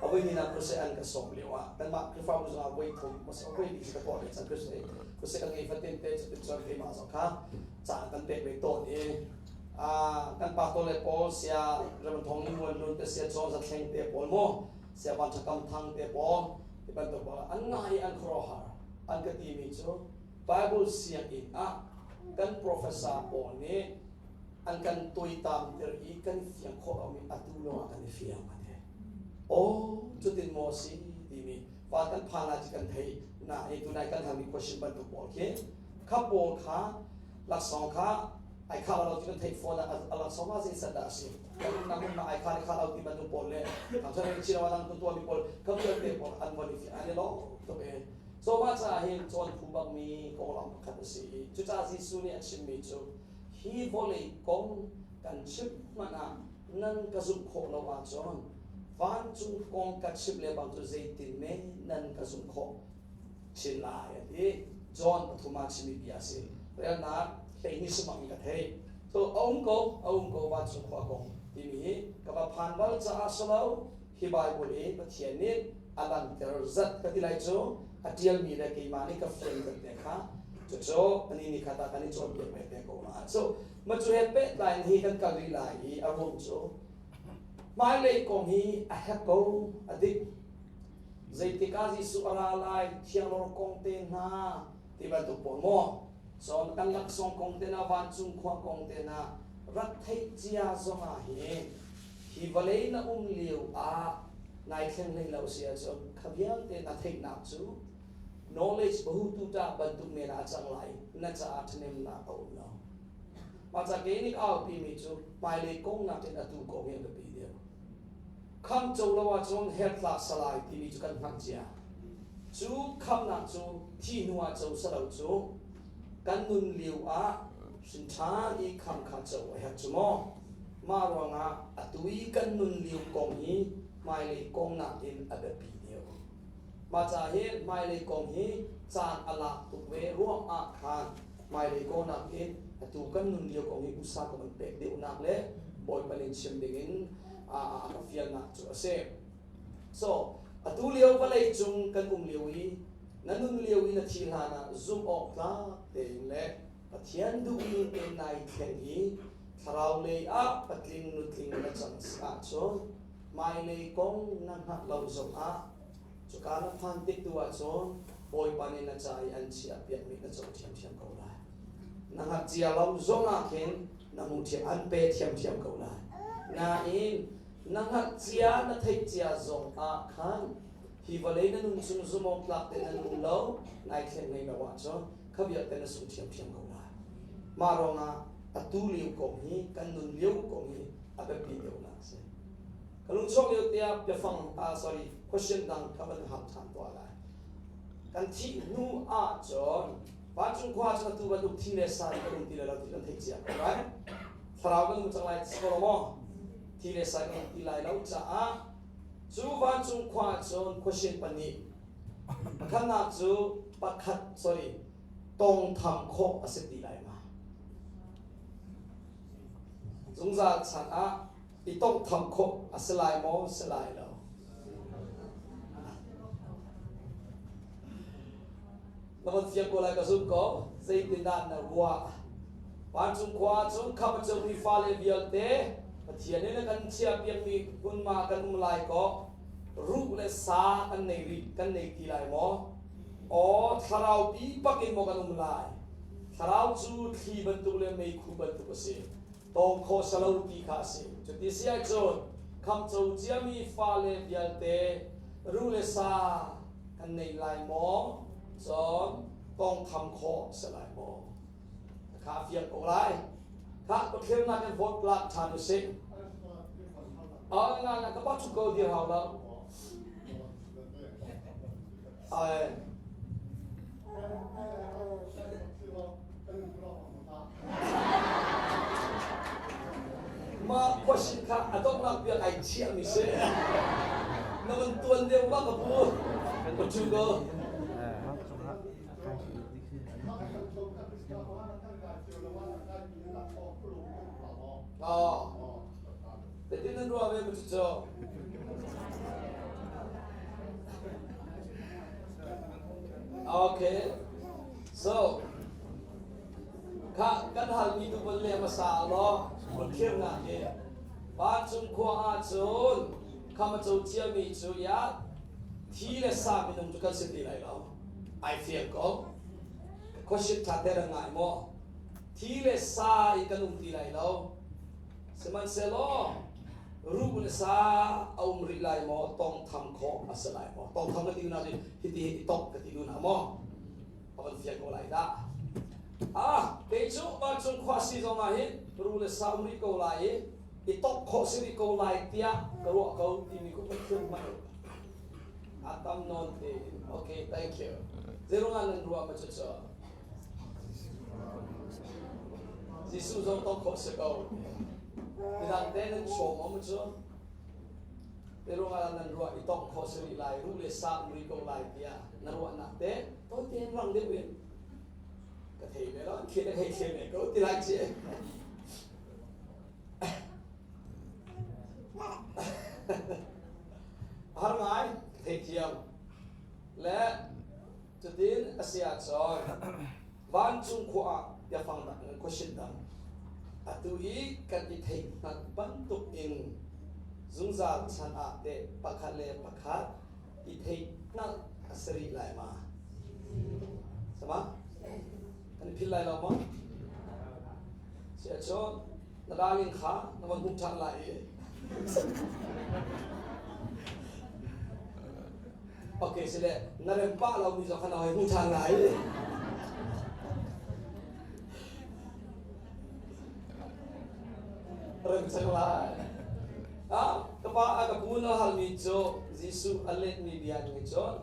a voihnihnak crusade an ka sawm lio ah kanmah Khrihfabu zongah voi thum voi li ka tuah ve cang crusade crusade kan ngei fatin te cutin cun keimah zong kha caan kan pek ve tawn i kan pastor le pawl sia Reverend Thong Muan Lun te sia John Zathleng te pawl mu sia Van Thakam Thang te pawl ti bantuk pawl an ngai an khuaruahhar an ka timi cu Bible sianginn ah kan professor pawl nih an kan tuaitam ter i kan fiang khawh lomi atu lawng ah kan i fiang a ti. Aw cutin maw si timi van kan phan lai ci kan thei na i tunai kan halmi question bantuk pawl khi kha pawl kha laksawng kha ai kha lo ti kan theih fawn a laksawng ma zei sat dah a si kan umnak umnak ai kha le kha lo ti bantuk pawl le thangthan chin dang tu tuahmi pawl kha vialte pawl an von i fiang an i lawm tuk e So mah caah hin cawn phu bakmi konglam pakhat a si i cucaah Jesuh nih a chimmi cu hi vawlei kong kan chimh hmanh ah nan ka zumh khawh lo ahcun vancung kong ka chimh le bang cu zeitin men nan ka zumh khawh chin lai a ti. John pathum ah chimmi bia a si. Relnak 12 sumang in ka theih. So a um ko, a um ko vancung khua kong timi hi ka va phan bal caah si lo hi Bible i Pathian nih a langhter zat ka ti lai cu a ṭialmi le keimah nih ka fian zat te kha cucu ani nih kha ta kan i cawnpiak ve te ko la cu ma cu he pehtlai in hi kan kal rih lai i a ruang cu hmailei kong hi a hek ko a dik zeitik ah Jesuh a ra lai thianglawr kong te hna ti bantuk pawl maw cun kan laksawng kong te hna vancung khua kong te hna rak theih cia zong ah hi Hi vawlei na um lio ah nai thleng hlei lo si ahcun kha vialte na theihnak cu knowledge bahututa bantuk men ah a cang lai na caah ṭhahnemnak a um lo. Mah ca ke nih aupi mi cu hmailei kong nakin atu kong hi a biapi deuh. Kham co lo ahcun hell tlak salai timi cu kan hngalh cia. Cu khamnak cu thi hnu ah co salo cu kan nun lio ah hrin ṭhan i kham kha co a herh cu maw? Mah ruangah atu i kan nun lio kong hi hmailei kong nakin a biapi deuh. Mah ca hi hmailei kong hi caan a lak tuk ve ruang ah khan hmailei kong nakin atu kan nun lio kong hi usa ka van pek deuhnak le Bawipa nih chim dingin a ka fialnak cu a si. So, atu lio vawlei cung kan um lio i na nun lio i na thi hlan ah zumh awk tlak tein le Pathian duhning in nai thleng i thlarau lei ah patling nutling na cang si ahcun hmailei kong na hngalh lo zongah cuka na phan tik tu ahcun Bawipa nih na ca i an chiahpiakmi na co ṭhiamṭhiam ko lai. Na ngakchia lo zongah khin na hmuh ṭhiam an pe ṭhiamṭhiam ko lai. Nain na ngakchia na theih cia zongah khan hi vawlei na nun chung zumawktlak te na nun lo nai thlen ngei lo ahcun kha vialte na sung ṭhiamṭhiam ko lai. Mah ruangah atu lio kong hi kan nun lio kong hi a biapi deuhnak a si. Ka lungchuak lio tiah biafang sorry question dang ka van hal ṭhan tuah lai. Kan thih hnu ahcun vancung khua cu atu bantuk thi le sa in kan um ti lai lo ti kan theih cia ko lai. Thlarau kan um cang lai si ko lo maw? Thi le sa kan um ti lai lo caah cu vancung khua cun question pahnih Pakhatnak cu pakhat sorry tawngtham khawh a si ti lai ma? Zungzal chan ah i tawnghtham khawh a si lai maw si lai lo? Na von fiang ko lai ka zum ko. Zeitindah na ruah? Vancung khua cun khamh a cungmi fale vialte Pathian nih na kan chiahpiakmi hmunhma kan um lai kaw ruh le sa kan nei rih kan nei ti lai maw? Aw thlarau pi bak in maw kan um lai? Thlarau cu thli bantuk le meikhu bantuk a si. Tawng khawh salo ti kha a si. Cuti si ahcun khamco ciami fale vialte ruh le sa kan nei lai maw? Cun Tawngtham khawh si lai maw? Kha fiang ko lai. Kha pathiannak in vote lak ṭhan usih. Ah, nga nga ka pa chu ko dir hau lo. Ai. Mah question kha a donghnak biak ai chiahmi si. Na van tuan deuh ma ka pu. Ka chu ko. Oh. Tetin nan ruah ve mu cu. Okay. So, kha kan halmi tu von le hmasa law khirnak hi vancung khua ah cun kham a co ciami cu ya thi le sa minung cu kan si ti lai lo ai fiang ko question tha te ra ngai maw thi le sa in kan um ti lai lo sihmanhsehlaw ruh le sa a um rih lai maw tong tham khawh a si lai maw tong tham ka ti na hiti hi tok ka ti na maw a van fiang ko lai dah. Ah, kei cu vancung khua si zong ah hin ru le sa um rih ko lai i i tok khawh si rih ko lai tiah ka ruah ko timi ku Pathian hmanh a tam nawn te. Okay, thank you. Zeirung ah nan ruah ma cu cu? Jesuh zong tok khawh si ko. Midang te nan sawm ma cu? Zeirung ah nan ruah i tongh khawh si rih lai, ruh le sa um rih ko lai tiah na ruahnak te tawi tein rang deuh in ka thei ve lo, an khel a thei thlen ve ko ti lai ci. Har ngai thei thiam le cutin a si ahcun vancung khua ah biafang dang in question dang atu i kan i theih hngalh bantuk in zungzal chan ah teh pakhat le pakhat i theih hngalh a si rih lai ma? Sama? Kan i philh lai lo maw? Si ahcun na darling kha na von hmuh ṭhan lai i Okay, sile na rem pah lo mi zong kha na hoi hmu ṭhan lai. Rem cang lai. Ah, ka pa a ka pu na halmi cu Jesuh a letmi bia nih cun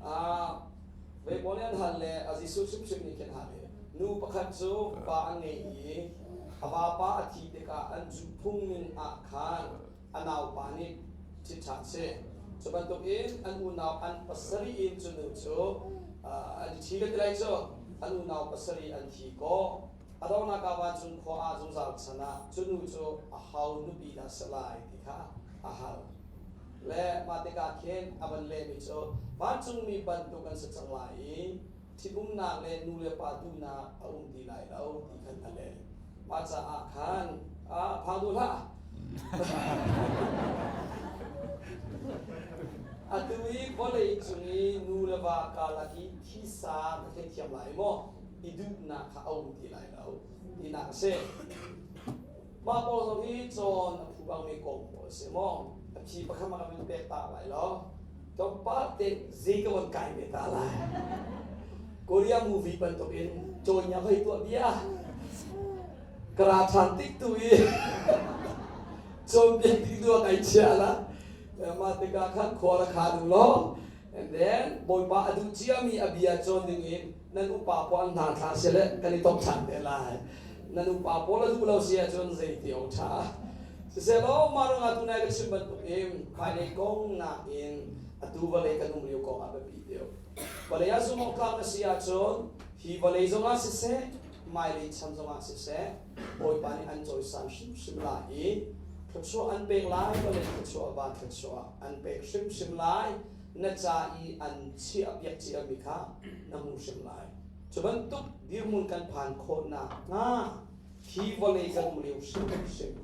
ah vei pawl nih an hal le a Jesuh hrimhrim nih khin hal i nu pakhat cu pa a ngei i a vapa a thi tikah an zu phung ning ah khan a naupa nih ṭhitṭha si. Cu bantukin an unau an pasarih in cu nu cu an i ṭhi ka ti lai cu an unau pasarih an thi kaw a donghnak ah vancung khua ah zungzal chan ah cu nu cu a hau nupi dah si lai ti kha a hal. Le mah tikah khin a van lehmi cu vancungmi bantuk an si cang lai i ṭhitumnak le nu le pa duhnak a um ti lai lo ti khan a leh. Mah caah khan phang duh hlah. Atu i vawlei cung i nu le va karlak i thisa na theithiam lai maw? I duhnak kha a um ti lai lo tinak a si. Mah pawl zong hi cawn a phu bangmi kong pawl a si maw? A phi pakhat ma kan pek ta lai lo. Tlawmpal te zei ka von kai ve ta lai. Korea movie bantukin cawn ya hoi tuah bia. Ka ra ṭhan tik tu i cawnpiak tik tu ah kai chia la. Mah tikah khan khua ra khan u law and then Bawipa a duh ciami a bia cawn ding in nan upa pawl an hna thla sile kan i tong ṭhan te lai. Nan upa pawl a duh lo si ahcun zei ti awk ṭha. Siselaw mah ruangah tunai ka chim bantuk in hmailei kong nakin atu vawlei kan um lio kong ah biapi deuh. Vawlei ah zumh awk tlak na si ahcun hi vawlei zongah siseh hmailei chan zongah siseh Bawipa nih an cawisan hrimhrim lai i thluachuah an pek lai vawlei thluachuah van thluachuah an pek hrimhrim lai na ca i an chiah piak ciami kha na hmuh hrim lai. Cu bantuk dirhmun kan phan khawh nakhnga hi vawlei kan um lio hrimhrim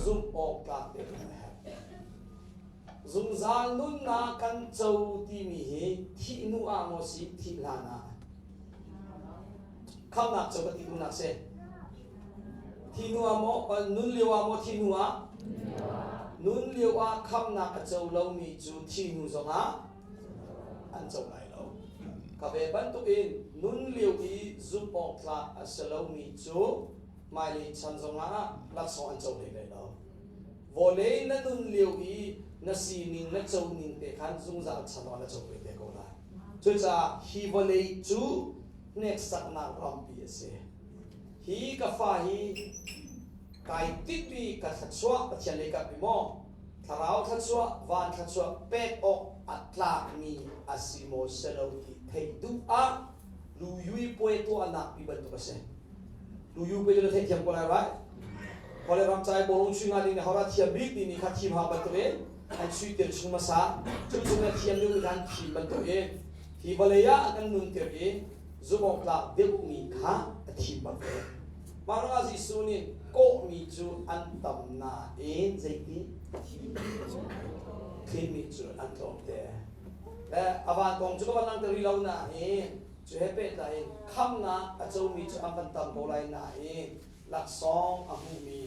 zumh awk tlak te kan a herh. Zungzal nunnak kan co timi hi thih hnu ah maw si thih hlan ah khamnak co ka ti duhnak si. Thi hnu ah maw nun lio ah maw thi hnu ah nun lio ah khamnak a co lomi cu thi hnu zongah an co lai lo. Ka ve bantukin Nun lio i zumh awk tlak a si lomi cu hmailei chan zongah laksawng an co hlei lai lo. Vawlei na nun lio i na sining na co ning te khan zungzal chan ah na co ve te ko lai. Cucaah hi vawlei cu hneksaknak rampi a si. Hi ka fa hi kai tinhmi ka thluachuah Pathian lei kap i maw thlarau thluachuah van thluachuah pek awk a tlakmi a si maw si lo ti theih duh ah luyui puai tuahnak pi bantuk a si. Luyu puai cu na theihthiam ko lai right? Kawle ram cai bawlung chui nga ding nih hora thiam bik timi kha thim hau bantuk in an chui tir chung hmasa cu chung na thiam deuh mi kha an thim bantuk in hi vawlei ah an kan nun tir i zumhawktlak deuhmi kha a thim bak ve. Mah ruangah Jesuh nih kawhmi cu an tam nain zeiti thimmi cu an tlawmte. Le a van kong cu ka van langhter rih lo nain cu he pehtlai in khamnak a comi cu an van tam ko lai nain laksawng a hmumi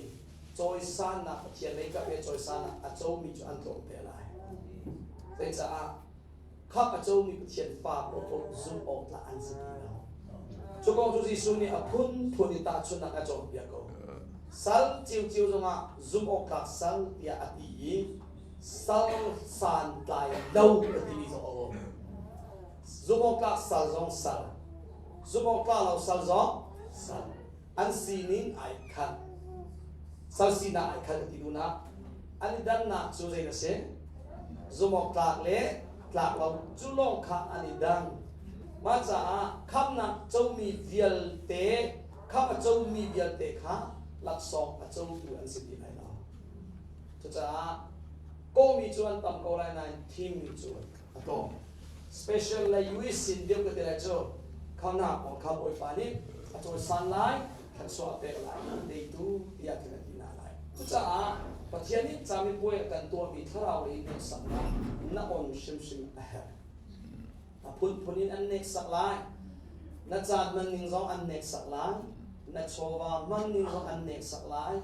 cawisannak Pathian lei kap i cawisannak a comi cu an tlawmte lai. Zeicah khamh a comi Pathian fa paohpaoh zumh awk tlak an si ti lo. Cu kong cu Jesuh nih a phunphun in tahchunhnak a cawnpiak ko. Sal ciocio zongah zumh awk tlak sal tiah a ti i sal santlai lo a timi zong a um. Zumh awk tlak sal zong sal, zumh awk tlak lo sal zong sal. An sining ai khat. Sal sinak ai khat a ti duhnak. An i dannak cu zei a si? Zumhawktlak le tlak lo cu lawng kha an i dang. Mah caah khamhnak comi vialte, khamh a comi vialte kha laksawng a cotu an si ti lai lo. Cucaah kawhmi cu an tam ko lai nain thimmi cu a tlawm. Special le US sin deuh ka ti lai cu khamnak kong kha Bawipa nih a cawisan lai, thluachuah pek lai, teitu tiah khin a ti hna lai. Cucaah Pathian nih camipuai a kan tuahmi thlarau lei hneksaknak na on hrimhrim a herh. A phunphun in an hneksak lai. Na caan hman ning zong an hneksak lai. Na chawva hman ning zong an hneksak lai.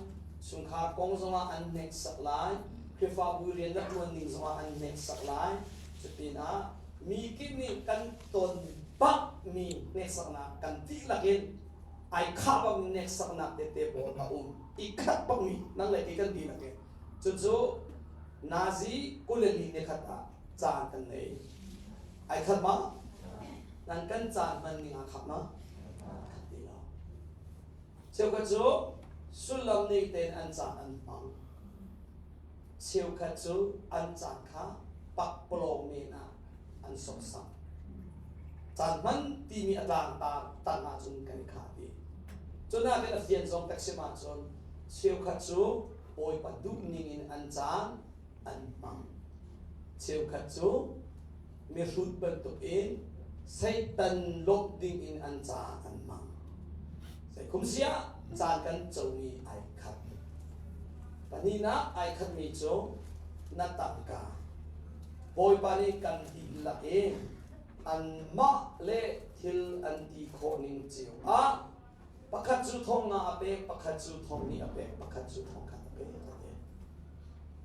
Chungkhar kong zongah an hneksak lai. Khrihfabu rian na ṭuan ning zongah an hneksak lai. Cutinah mi kip nih kan ton bakmi hneksaknak kan dihlak in ai khah bakmi hneksaknak tete pawl a um. I khat bakmi nang le kei kan dihlak in. Cucu nazi 24 ni khat ah caan kan nei. Ai khat ma? Nan kan caan hman ning aa khat ma? Khat ti lo. Cheukhat cu sullam nei tein an caan an hmang. Cheukhat cu an caan kha pakpalawng men ah an sawksam. Caan hman timi a tlangtar tang ahcun kan i khah dih. Cunak in a fian zong tak sim ahcun cheukhat cu Bawipa duh ning in an caan an hmang. Cheukhat cu mihrut bantukin Satan lawmh ding in an caan an hmang. Zeikhum siah caan kan comi ai khat. Pahnihnak ai khatmi cu na tangka. Bawipa nih kan dihlak i anmah le thil an ti khawh ning cio ah pakhat cu thong nga a pek, pakhat cu thong hnih a pek, pakhat cu thong khat a pek a ti.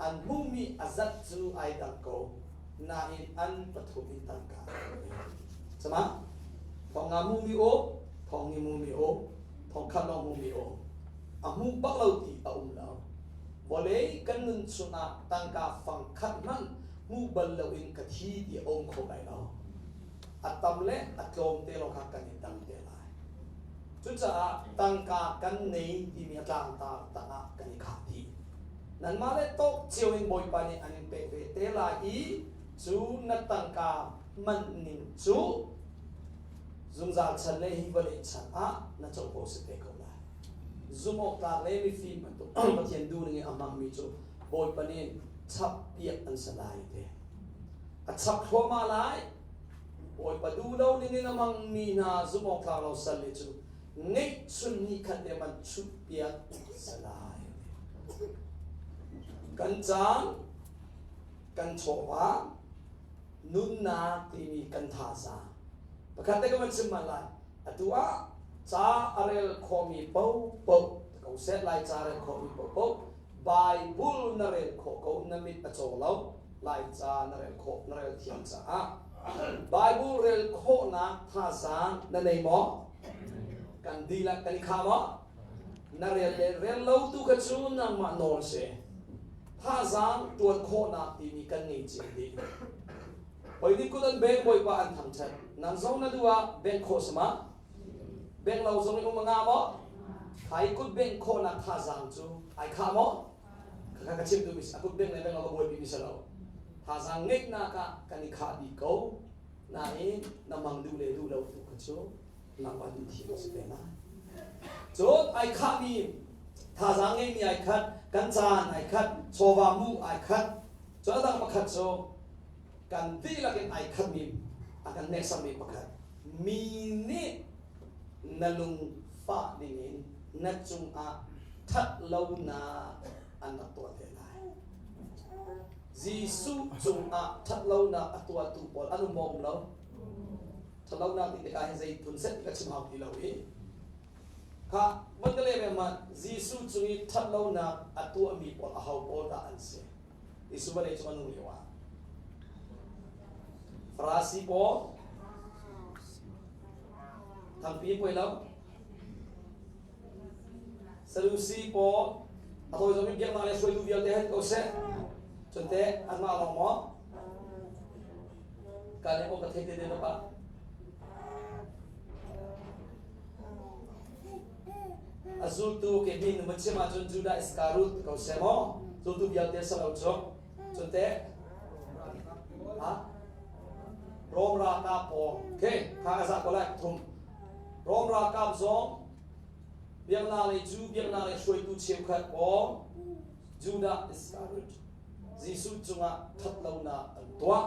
An hmuhmi a zat cu ai dang ko, nain an pathum in tangka an pe. Cama, thong nga hmuhmi aw, thong hnih hmuhmi aw, thong khat lawng hmuhmi aw. A hmu bak lo ti a um lo. Vawlei kan nun chungah tangka fang khat hmanh hmu bal loin ka thi ti a um kho lai lo. A tam le a tlawm te lawng kha kan i dang te lai. Cucaah tangka kan nei timi a tlangtar tangah kan i khah dih. Nanmah le tawk cio in Bawipa nih an in pek ve te lai i cu na tangka hman ning cu zungzal chan le hi vawlei chan ah na covo si te ko lai. Zumhawktlak le mifim bantuk Pathian duhning in a hmangmi cu Bawipa nih chap piak an si lai te. A chap thluahmah lai. Bawipa duh lo ning in a hmangmi hna zumhawktlak lo sal nih cun ngeihchun nih khat te man chuh piak si lai. Kan caan, kan chawva, nunnak timi kan thazaang. Pakhat te ka van chim man lai. Atu ah ca a rel khawhmi paohpaoh ko seh lai ca rel khawhmi paohpaoh Bible na rel khawh ko na mit a caw lo Laica na rel khawh na rel thiam caah. Bible rel khawhnak thazaang na nei maw? Kan dihlak kan i kha maw? Na rel le rel lo tu kha cu nangmah nawl si. Thazaang tuan khawhnak timi kan ngei cio dih. Hoi nih kut an beng Bawipa an thangṭhat. Nang zong na duh ah bengh khawh sama? Bengh lo zong in um a nga maw? Khai kut bengh khawhnak thazaang cu ai khah maw? Khakha ka chim duhmi a kut bengh le bengh lo ka buaipi mi si lo. Thazaang ngeihnak ah kan i khah dih ko. Nain na mang duh le duh lo tu kha cu nangmah duh thiam a si te lai. Cun ai khahmi thazaang ngeimi ai khat, kan caan ai khat, chawva mu ai khat. Cun a dang pakhat cu kan dihlak in ai khatmi a kan neksakmi pakhat mi nih na lungfah dingin na cungah ṭhat lonak an rak tuah te lai. Jesuh cungah ṭhat lonak a tuahtu pawl an um maw um lo? Ṭhat lonak ti tikah hin zei phun set ka chim hau ti lo i kha van ka leh ve hmanh Jesuh cung i ṭhat lonak a tuahmi pawl aho pawl dah an si? Jesuh vawlei cung a nung lio ah Farasi pawl thangpi puai lo Sadusi pawl a tawi zong in biaknak le hruaitu vialte hen ko seh cun teh anmah lawng maw ka le aw ka thei te te pa A zultu ke bin na chim ahcun Judah Iscariot ko seh maw zultu vialte sa lo cu cun teh ha Rom ralkap pawl okay kha a za ko lai thum Rom ralkap zong biaknak lei cu biaknak lei hruaitu cheukhat pawl Judah Iscariot Jesuh cungah ṭhatlonak an tuah.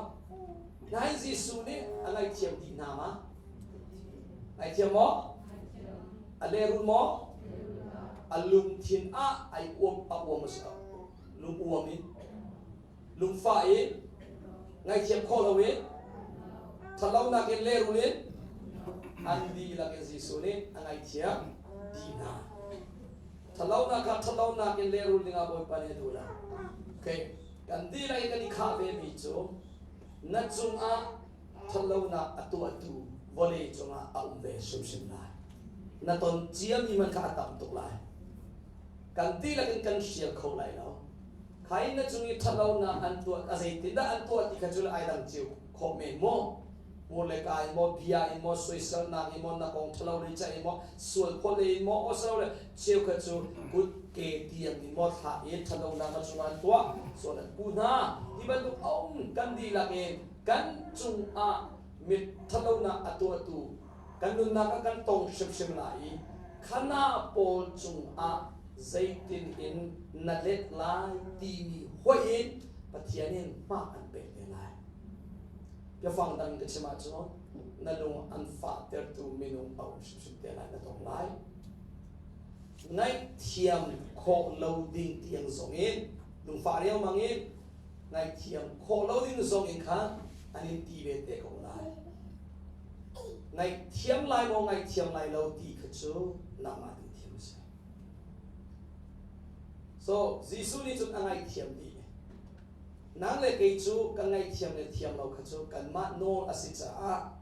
Nai Jesuh nih a ngaihthiam dih hna ma? Ngaihthiam maw? A lehrul maw? A lungthin ah ai uam a uam a si lo. Lung uam in, lungfah in, ngaihthiam khawh lo in, ṭhatlonak in lehrul in, an dihlak in Jesuh nih a ngaihthiam dih hna. Ṭhatlonak kha ṭhatlonak in lehrul dingah Bawipa nih a duh lo. Okay. Kan dihlak in kan i khah vemi cu na cungah ṭhatlonak a tuahtu vawlei cungah a um ve hrimhrim lai. Na ton ciami man kha a tam tuk lai. Kan dihlak in kan hrial kho lai lo. Khai na cung i ṭhatlonak an tuah a zeitindah an tuah ti kha cu le ai dang cio khawh men maw? Hmur le ka in maw, bia in maw, soiselnak in maw, na kong ṭhalo lei ca in maw, sual phawt lei in maw, asilole cheukhat cu kut ke tiang in maw thlah in ṭhatlonak na cungah an tuah, sual an puh hna. Ti bantuk a um kan dihlak in kan cungah mit ṭhatlonak a tuahtu kan nunnak ah kan tong hrimhrim lai i khana pawl cungah zeitin in na let lai timi hoih in Pathian in hma an pek te lai. Biafang dang ka chim ahcun na lung an fahtertu minung a um hrimhrim te lai na tong lai. Ngaihthiam khawh lo ding tiang zong in lungfah riangmang in ngaihthiam khawh lo ding zong in khan an in ti ve te ko lai. Ngaihthiam lai maw ngaihthiam lai lo ti kha cu nangmah ding thiam a si. So Jesuh nih cun a ngaihthiam dih. Nang le kei cu kan ngaihthiam le thiam lo kha cu kanmah nawl a si caah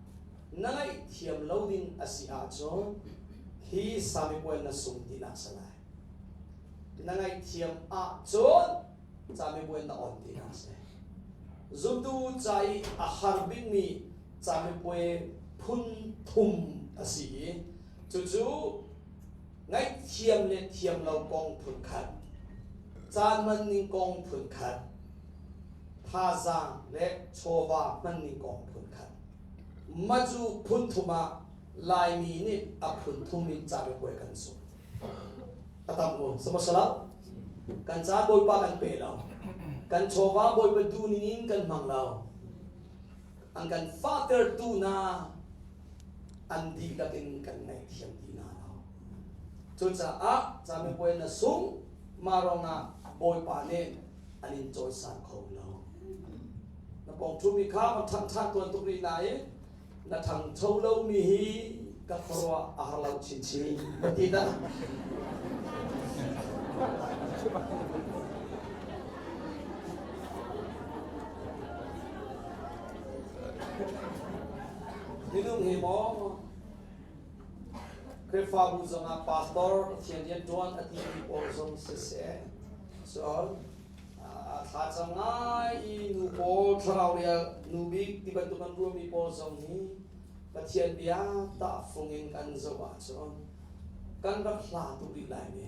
na ngaihthiam lo ding a si ahcun hi samipuai na sung tinak si lai. Na ngaihthiam ahcun camipuai na on tinak si. Zumtu ca i a har bikmi camipuai phun thum a si i cucu ngaihthiam le thiam lo kong phun khat, caan hman ning kong phun khat, thazaang le chawva hman ning kong phun khat. Macu phun thum ah Laimi nih a phun thum in cabiapuai kan sung. A tam mu, samasala. Kan caan Bawipa kan pe lo. Kan chawva Bawipa duh ning in kan hmang lo. An kan fahtertu na an dihlak in kan ngaihthiam ti hna lo. Cucaah camipuai na sung mah ruangah Bawipa nih an in cawisan kho lo. Na pawng ṭhumi kha va ṭhang ṭhan tuan tuk rih nain na ṭhangcho lomi hi ka khuaruah a har lo chinchin va ti dah. Hme maw? Khrihfabu zongah pastor Pathian rianṭuan a timi pawl zong siseh, cun thlacam ngai i nu pawl thlarau rial nu bik ti bantuk an ruahmi pawl zong hi Pathian bia tahfung in kan zoh ahcun kan rak hla tuk rih lai mi.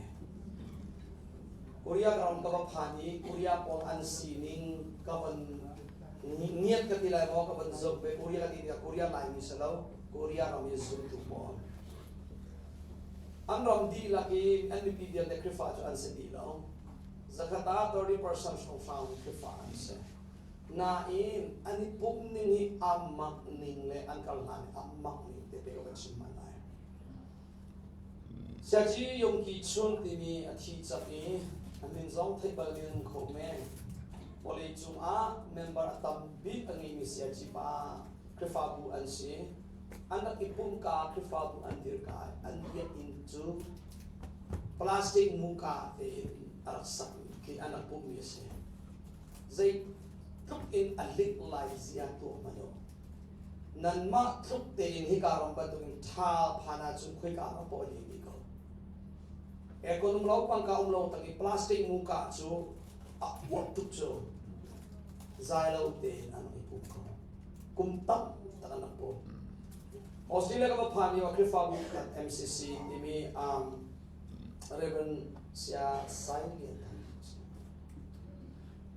Korea ram ka va phan i Korea pawl an sining ka van ngiat ka ti lai maw ka van zoh ve. Korea ka ti tikah Korea Laimi si lo, Korea ram i zumtu pawl. An ram dihlak i an mipi vialte Khrihfa cu an si dih lo. Zakhat ah 30% hrawnghrang Khrihfa an si. Nain an i pumh ning hi a mak ning le an kal hna ning a mak ning te te ka van chim hmanh lai. Siaci Yongki Chun timi a thi cak i a min zong theih bal ding kho men. Vawlei cungah member a tam bik a ngeimi siaci pa Khrihfabu an si. An rak i pumka Khrihfabu an dirka an biakinn cu plastic muka tein a rak sak khi an rak pumhmi a si. Zeitluk in a lik lai zia tuah hmanh u. Nanmah tluk tein hika ram bantukin ṭha phan ahcun khoika ram paoh a lim ko. Aircon um lo, pangka um lo tak i plastic muka cu a uap tuk cu zai lo tein an rak i pum ko. Kum tam tak an rak pum. Australia ka va phan lio ah Khrihfabu khat MCC timi Reverend Sia Sai Lian Thang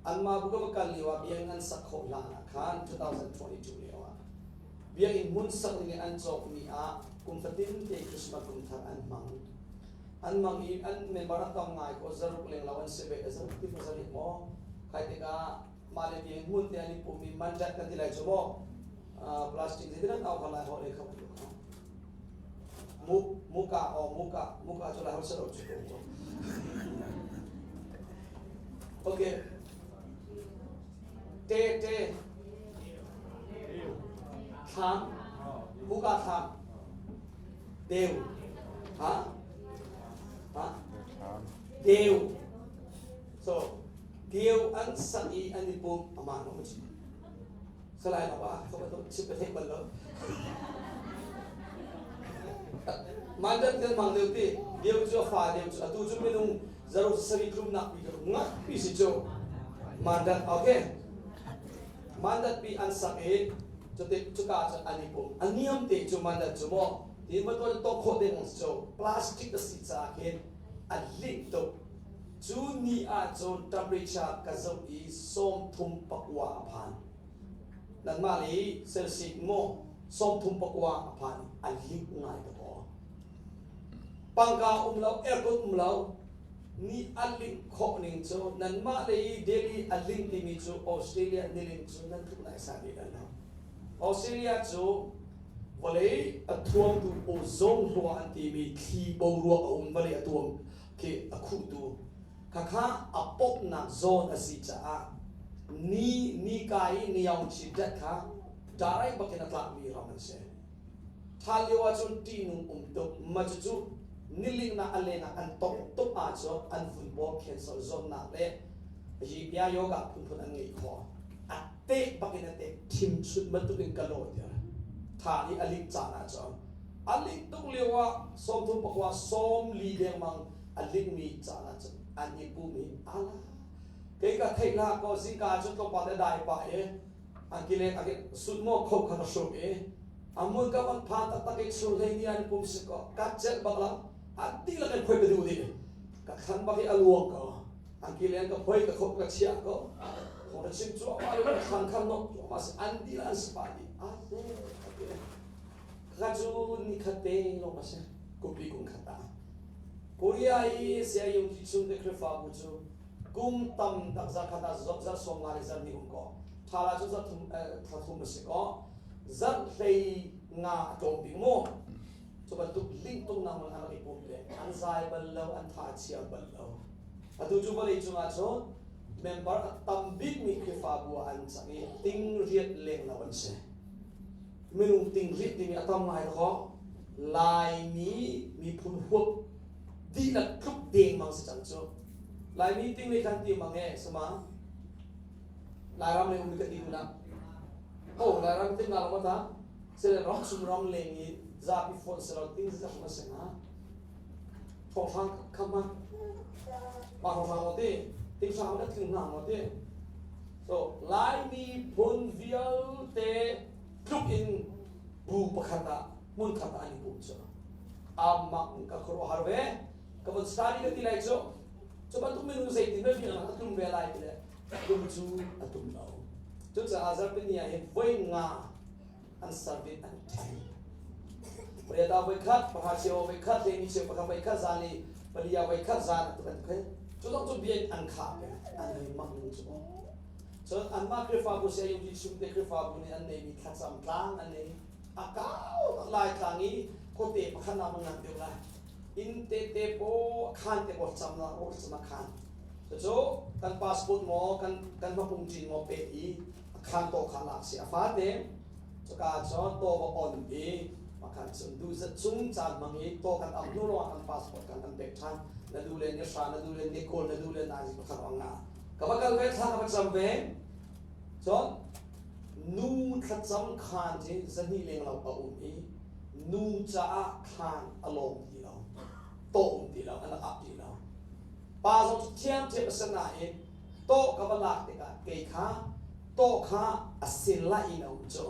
Anmah bu ka va kal lio ah biakinn an sak khawh hlan ah khan 2022 lio ah biakinn hmun sak ding in an cawkmi ah kum fatin te Christmas kum thar an hmang. An mang i an member a tam ngai ko zaruk lenglo an si ve zaruk ti zarih maw khai tikah mah le biakinn hmun te an i pum i manjat kan ti lai cu maw plastic zeitin an au kha lai ho le kha Muka o muka muka cu lai ho salo cu ko. Okay. Te te thlam muka thlam deu ha ha deu so deu an sak i an i pum ama no ma Salai lo ah ka bantuk chim ka theih bal lo. Mandat kan mang deuh ti deu cu a fa deu cu atu cu minung zaro sarih tlumnak pi ka ngat pi si cu mandat okay mandat pi an sak i cute cuka cu an i pum a niam te cu mandat cu maw ti ma tuan to khawh ding cu plastic a si caah khin a linh tuk Cu ni ahcun temperature ka zoh i 34 a phan. Nanmah le Celsius maw 34 a phan a lik ngai ka paw. Pangka um lo, aircon um lo, ni a linh khawh ning cu nanmah le i Delhi a linh timi cu Australia nilin cu nan tluk nai sa bik an lo. Australia cu vawlei a thuamtu ozone hlua an timi thli boruak a um vawlei a tuam khi a khuhtu khakha a pawmnak zawn a si caah ni nika i niaungchi dat kha darai bakin a tlakmi ram an si. Ṭhal lio ahcun ṭihnung um tuk ma cucu nilingnak a lengah an tong tuk ahcun an vun pawl cancer zawtnak le yipia yoga phunphun an ngeih khawh. A teh bakin a teh thim chut bantukin ka lawh tiah tha i a lik caan ahcun A lik tuk lio ah 39 40 dengmang a likmi caan ah cun an i pum i ala kei ka theih hlah kaw zingka cu tlawmpal te dai pah i angkileng a sut maw kho kha ka hruk i a mun ka van phan taktak i chun hlei ni an pum si ko ka celh bak la a dihlak in phoi ka duh dih ka thlan bak i a luang ko angkileng ka phoi ka khop ka chiah ko thong na chim cuahmah le ka thlan khan nok cuahmah si an dihlak an si pah dih a Kha cu nikhat te lawng a si, kumpi kum khat ah. Korea i Sayung Ki chung te Khrihfabu cu kum tam tak zarkhat ah zarh 50 le zarh hnih um kaw ṭhal ah cun zarh thum thla thum a si kaw zarh 15 a tlawm bik mu. Cu bantuk lingtuknak man an rak i pum le an zai bal lo, an tha a chia bal lo. Atu cu vawlei cungah cun member a tam bikmi Khrihfabu ah an cang i ting riat leng lo an si. Minung ting rih timi a tam ngai kaw Laimi miphun huap dihlak tluk dengmang si cang cu. Laimi ting nih khan ti mang e sama Lairam le um ka ti na. Oh Lairam ting nga lo ta. Sile ram chung ram leng i zapi fonh silo ting zak na si hnga. Thawnghrang kham ah mah thawnghrang maw ti ting hrang na tling hna maw ti. So Laimi phun vialte tluk in bu pakhat ah hmun khat ah an i pum cu. Amah ka khuaruahhar ve. Ka von study ka ti lai cu. Cu bantuk minung zeitin ve biaknak a tlum ve lai ti le tum cu a tum lo. Cucaah zarhpini ah hin voi nga an service an ṭhen. Pariat ah voi khat, pahra cheu voi khat, hleini cheu pakhat voi khat, zan i pali ah voi khat, zan ah kan khe. Cu zong cu bia an khah peng, an nei mak ning cu. Cun anmah Khrihfabu CIUG chungte Khrihfabu nih an neimi thlacam tlang an nei. A kau lai tlang i khuate pakhat nak ngan deuh lai. Inn tete paw khan te paw cam la ro cam a khan. Cucu kan passport maw kan kan hmapung ṭin maw pek i a khan to kha lak si a fate cuka cun to va on i makhan cun du zat chung caan hmang i to kan am hnu lawng kan passport kan kan pek ṭhan na du le ni hra na du le ni kul na du le nai pakhat ong nga ka va kal ve thla ka va cam ve cun nu thlacam khan ci zahnih leng lo a um i nu caah khan a lawm ti lo to um ti lo an ap ti lo pa zong cu thiamthiam a si nain tawh ka va lak tikah kei kha tawh kha a sin lai in a um cu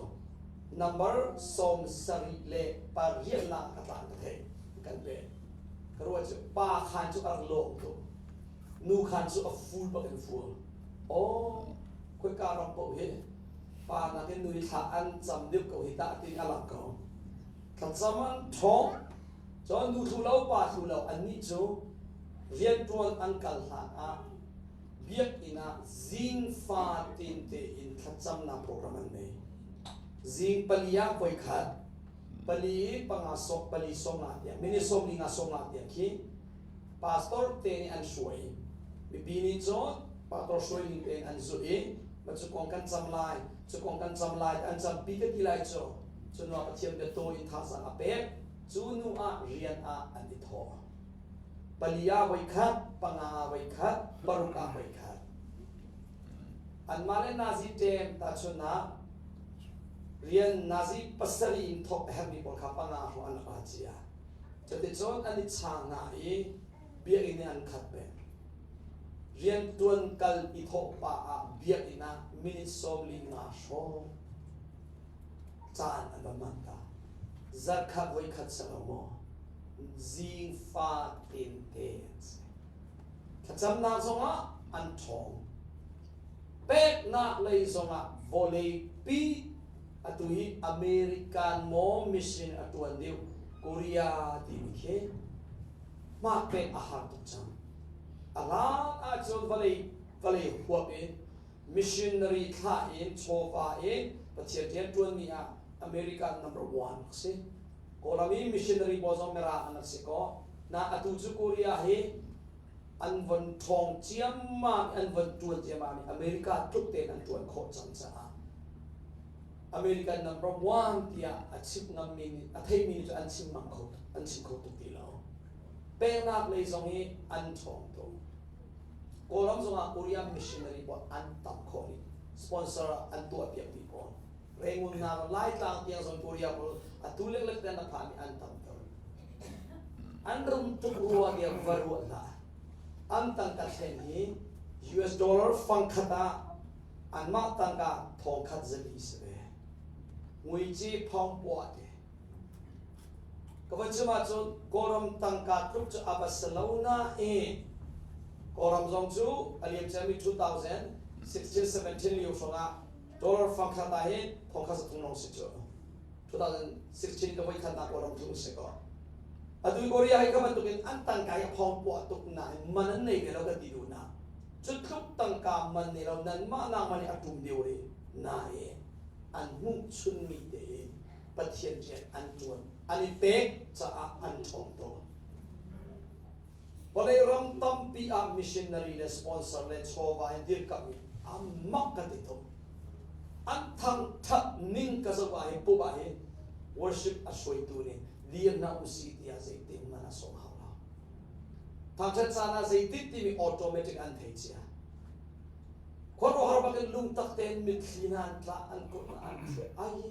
number 78 nak ka tlan ka theih kan pe ka ruah cu pa khan cu a rak lawm tuk nu khan cu a full bak in full oh khoika ram paoh hi pa nakin nu hi thla an cam deuh ko hi tah ti a lang ko thlacam an ṭhawng cun nu thlu lo pa thlu lo annih cu rianṭuan an kal hlan ah biakinn ah zing fatin tein thlacamnak program an nei. Zing pali ah voikhat, pali panga sawm pali sawm nga tiang, minute 45 sawm nga tiang khi pastor te nih an hruai. Mipi nih cun pastor hruai ning tein an zulh i ma cu kong kan cam lai, cu kong kan cam lai, an campi ka ti lai cu. Cu nu ah Pathian bia tawi in thazaang a pek. Cu nu ah rian ah an i thawh. Pali ah voikhat, panga ah voikhat, paruk ah voikhat. Anmah le Nazi ṭem tahchunhnak rian Nazi pasarih in thawk a herhmi pawl kha panga hrawng an rak ra cia. Cuticun an i chaang hna i biakinn in an khat peng. Rianṭuan kal i thawh pah ah biakinn ah minute 45 hrawng caan an va hman ta. Zarhkhat voikhat si lo maw? Zing fatin te an si. Thlacamnak zongah an ṭhawng. Peknak lei zongah vawleipi atu hi American maw mission a ṭuan deuh Korea timi khi hmak pek a har tuk cang. A hlan ahcun vawlei vawlei huap in missionary thlah in chawva in Pathian rianṭuanmi ah America number one a si. Kawlram i missionary pawl zong Mirang an rak si ko. Na atu cu Korea hi an von ṭhawng ciammam an von ṭuan ciammam i America tluk tein an ṭuan khawh cang caah American number one tiah a chim ngammi nih a theimi nih cu an chim ngam kho an chim kho tuk ti lo. Peknak lei zong hi an ṭhawng tuk. Kawlram zongah Korea missionary pawl an tam khawh rih. Sponsor an tuahpiakmi pawl. Rangoon na Laitlang tiang zong Korea pawl atu leklek te na phami an tam tuk. An rum tuk rua tiang va ruah hlah. An tangka thlen hi US dollar fangkhat ah anmah tangka thongkhat zali si ve. Muici phong puah te. Ka van chim ahcun Kawlram tangka tluk cu a va si lo nain Kawlram zong cu a liam ciami 2016-17 lio hrawngah dollar fangkhat ah hin thongkhat zathum lawng si cu. 2016 ka voikhatnak Kawlram tlung si ko. Atu Korea hi ka bantukin an tangka hi a phong puah tuk nain man an nei ve lo ka ti duh na. Cu tluk tangka man nei lo nanmah nak man hi a ṭum deuh rih nain an hmuh chunmi tein Pathian rian an ṭuan an i pek caah an ṭhawng tawn. Vawlei ram tampi ah missionary le sponsor le chawva in dirkamh i a mak ka ti tuk. An thangṭhat ning ka zoh ah hin pup ah hin worship a hruaitu nih dir hna usih tiah zeitin man a sawm hau lo. Thangṭhat caan ah zeitin timi automatic an thei cia. Khuaruahhar bakin lungtak tein mitthli hna an tla an kut an thliah ai.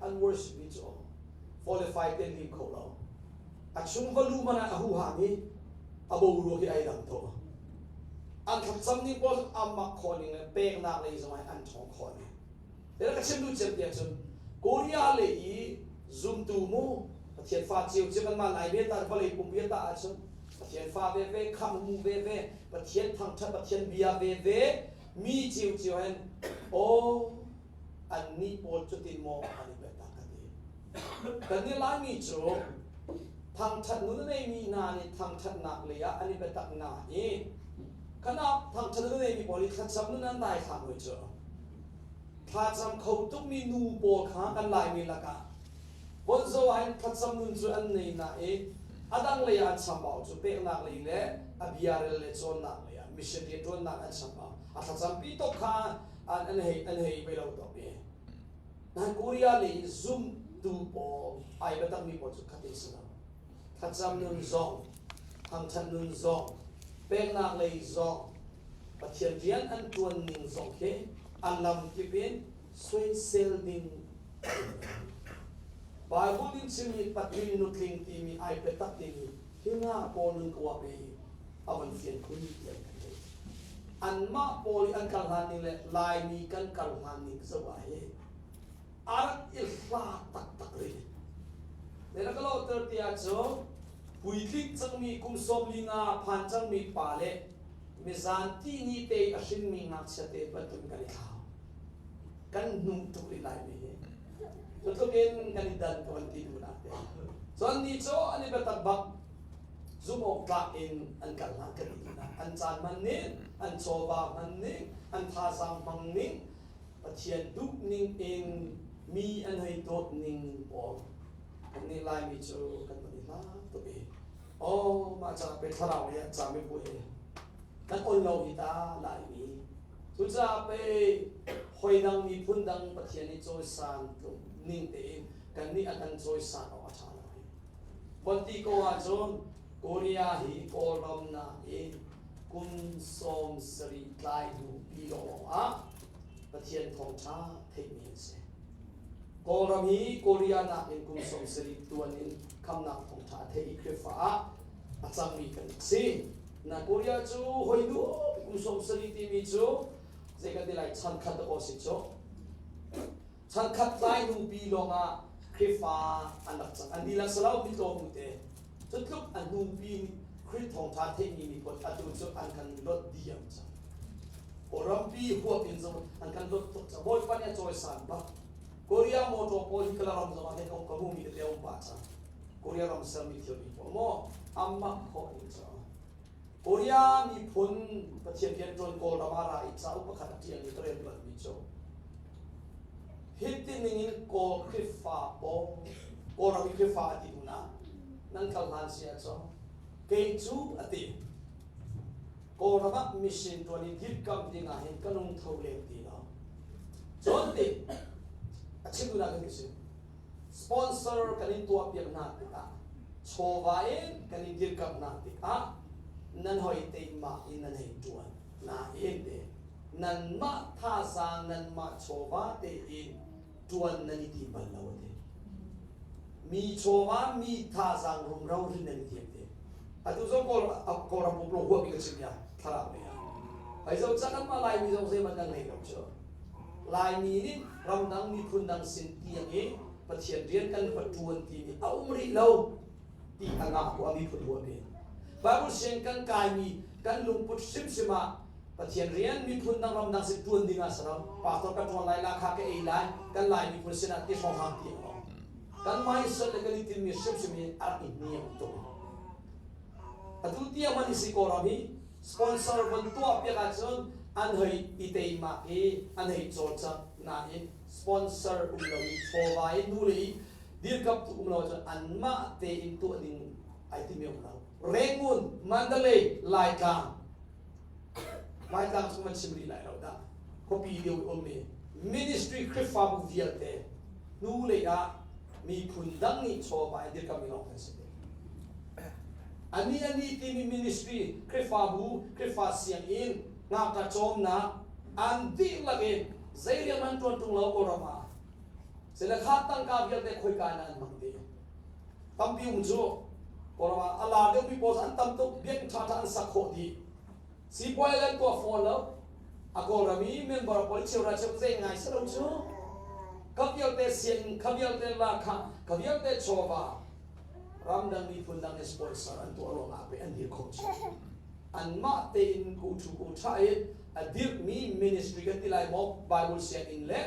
An worship mi cu qualify te lim kho lo. A chung va lu man ah a huham hi a boruak hi ai dang to. An thlacam ning pawl amah khawh ning le peknak lei zong ah an ṭhawng khawh ning. Te ka chim duh cem tiah cun Korea lei i zumtu mu Pathian fa cio cio kanmah Lai ve ta vawlei pum vialte ahcun Pathian fa veve khamh mu veve Pathian thangṭhat Pathian bia veve mi cio cio hen aw annih pawl cutin maw an i biatak ka ti. Kan i Laimi cu thangṭhat nun a neimi hna nih thangṭhatnak lei ah an i biatak na i khanak thangṭhat nun a neimi pawl hi thlacam nun an daithlang hoi cu. Thlacam kho tukmi nu pawl kha kan Laimi lakah Bonzo ah hin thlacam nun cu an nei na i a dang lei ah an chambau cu peknak lei le a biarel le cawnnak lei ah mission rianṭuannak an chambau. A thlacam pi tuk kha an hei an hei ve lo tuk i nan Korea lei zumtu pawl ai biatakmi pawl cu khatin si lo. Thlacam nun zong, thangṭhat nun zong, peknak lei zong, Pathian rian an ṭuan ning zong khi a lam kip in soisel ding Bible in chimmi patling nutling timi ai biatak timi hi nga pawl nun ka uap i a van fian khun ti an kan theih. Anmah pawl i an kal hlan ning le Laimi kan kal hlan ning zoh ah hi a rak i hla taktak rih. Le na ka lawhter ti ahcun puitling cangmi kum 15 phan cangmi pa le mizan tihni te i a hrinmi ngakchia te bantuk kan i thlau. Kan hnum tuk rih Laimi hi. Cutluk in kan i dan ka van ti duhnak te. Cun ni cu an i biatak bak zumh awk tlak in an kal hna kan ti hna. An caan hman ning, an chawva hman ning, an thazaang hmang ning, Pathian duh ning in mi an hei dawt ning pawl. Kannih Laimi cu kan van i hla tuk i oh mah ca pe thlarau lei ah ca mibu he kan on lo hi ta Laimi. Cucaah pei hoi dang miphun dang Pathian nih cawisan tluk ning tein kannih a kan cawisan awk a ṭha lo hi. Von ti ko ahcun Korea hi Kawlram nakin kum 70 tlai hnu pi lawnglawng ah Pathian thawngṭha theihmi an si. Kawlram hi Korea nakin kum 70 tuan in khamnak thawngṭha a thei i Khrihfa ah a cangmi kan si. Na Korea cu hoi nu kum 70 timi cu zei kan ti lai chan khat aw si cu. Chan khat tlai hnu pi lawngah Khrihfa an rak cang. An dihlak si lo mi tlawm te. Cu tluk a hnu pi Khrih thawngṭha theihmi miphun atu cu an kan lot diam cang. Kawlrampi huap in zong an kan lot tuk cang. Bawipa nih a cawisan bak. Korea motor pawl hi Kalaram zong ah hin ka hmumi tete a um pah cang. Korea ram sermi thilri pawl maw amah khawh ning cu. Korea miphun Pathian rianṭuan Kawlram ah ra i cauk pakhat a ṭialmi ka rel balmi cu hi ti ningin Kawl Khrihfa pawl Kawlram i Khrihfa a ti hnu nan kal hlan si ahcun kei cu a ti Kawlram ah mission ṭuan i dirkamh ding ah hin ka lungtho leng ti lo. Cun ti a chim duhnak kan si. Sponsor kan in tuahpiak hna tikah chawva in kan in dirkamh hna tikah nan hoi teimah in nan hei ṭuan nain te nanmah thazaang nanmah chawva tein ṭuan nan i tim bal lo a ti. Mi chawva mi thazaang rumro rin nan i tim ti. Atu zong Kawl Kawlram pumlo huap in ka chim ya thlarau lei ah. Ai zo cang anmah Laimi zong zeihmanh kan ngei lo cu. Laimi nih ramdang miphun dang sin tiang i Pathian rian kan va ṭuan timi a um rih lo ti a ngah ku a miphun huap in. Bible siang kan kaimi kan lungput hrimhrim ah Pathian rian miphun dang ramdang sin ṭuan ding ah si lo. Pastor ka ṭuan lai la kha ka ei lai kan Lai miphun sinah ti hrawng hang ti lo. Kan mindset le kan i tinmi hrimhrim hi a rak i hniang tuk. Atu tiang man isi Kawlram hi sponsor von tuah piak ahcun an hei i teimak i an hei cawlcangh nain sponsor um lo i chawva i nu le i dirkamtu um lo ahcun anmah tein tuah ding ai timi um lo. Rangoon, Mandalay, Laitlang. Laitlang cu man chim rih lai lo dah. Khuapi lio i ummi ministry Khrihfabu vialte hnu lei ah miphun dang nih chawva in dirkammi lawng kan si. Ani ani timi ministry Khrihfabu, Khrihfa sianginn, ngakṭah cawmnak an dihlak in zei rian an ṭuan ṭung lo Kawlram ah. Sile kha tangka vialte khoika in an hmang dih. Tampi um cu Kawlram ah a lar deuhmi pawl an tam tuk, biakinn ṭhaṭha an sak khawh dih. Sipuai le an tuah fawn lo. A Kawlram i member pawl cheu ra cheu zei ngai si lo cu. Ka vialte sianginn, ka vialte lahkhah, ka vialte chawva, ramdang miphun dang nih sponsor an tuah ruangah pei an dir khawh cu. Anmah tein ku ṭhu ku ṭha in a dirhmi ministry kan ti lai maw Bible sianginn le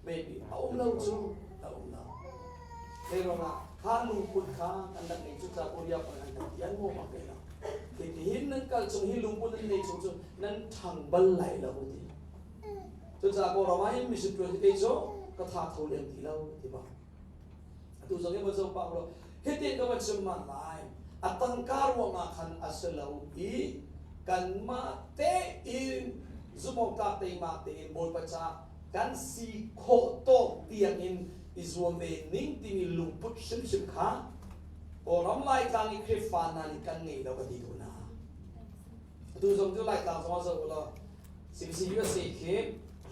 maybe a um lo cu a um lo. Hei ruangah kha lungput kha kan rak ngei cu ca Korea pa an kan ti an maw bak lo. Hi nan kal chung hi lungput nan nei chung cu nan ṭhang bal lai lo ti. Cucaah Kawlram ah hin mission ṭuan ti cu ka tha tho lem ti lo ti bak. Atu zong hi van zoh pah law hitin ka van chim man lai. A tangka ruangah khan a si lo i kanmah tein zumhawktlak teimah tein Bawipa caah kan si khawh tawk tiangin i zuam ve ning timi lungput hrimhrim kha Kawlram Laitlang i Khrihfa hna nih kan ngei lo ka ti duh hna. Atu zong cu Laitlang zong ah zoh u law CBC USA khi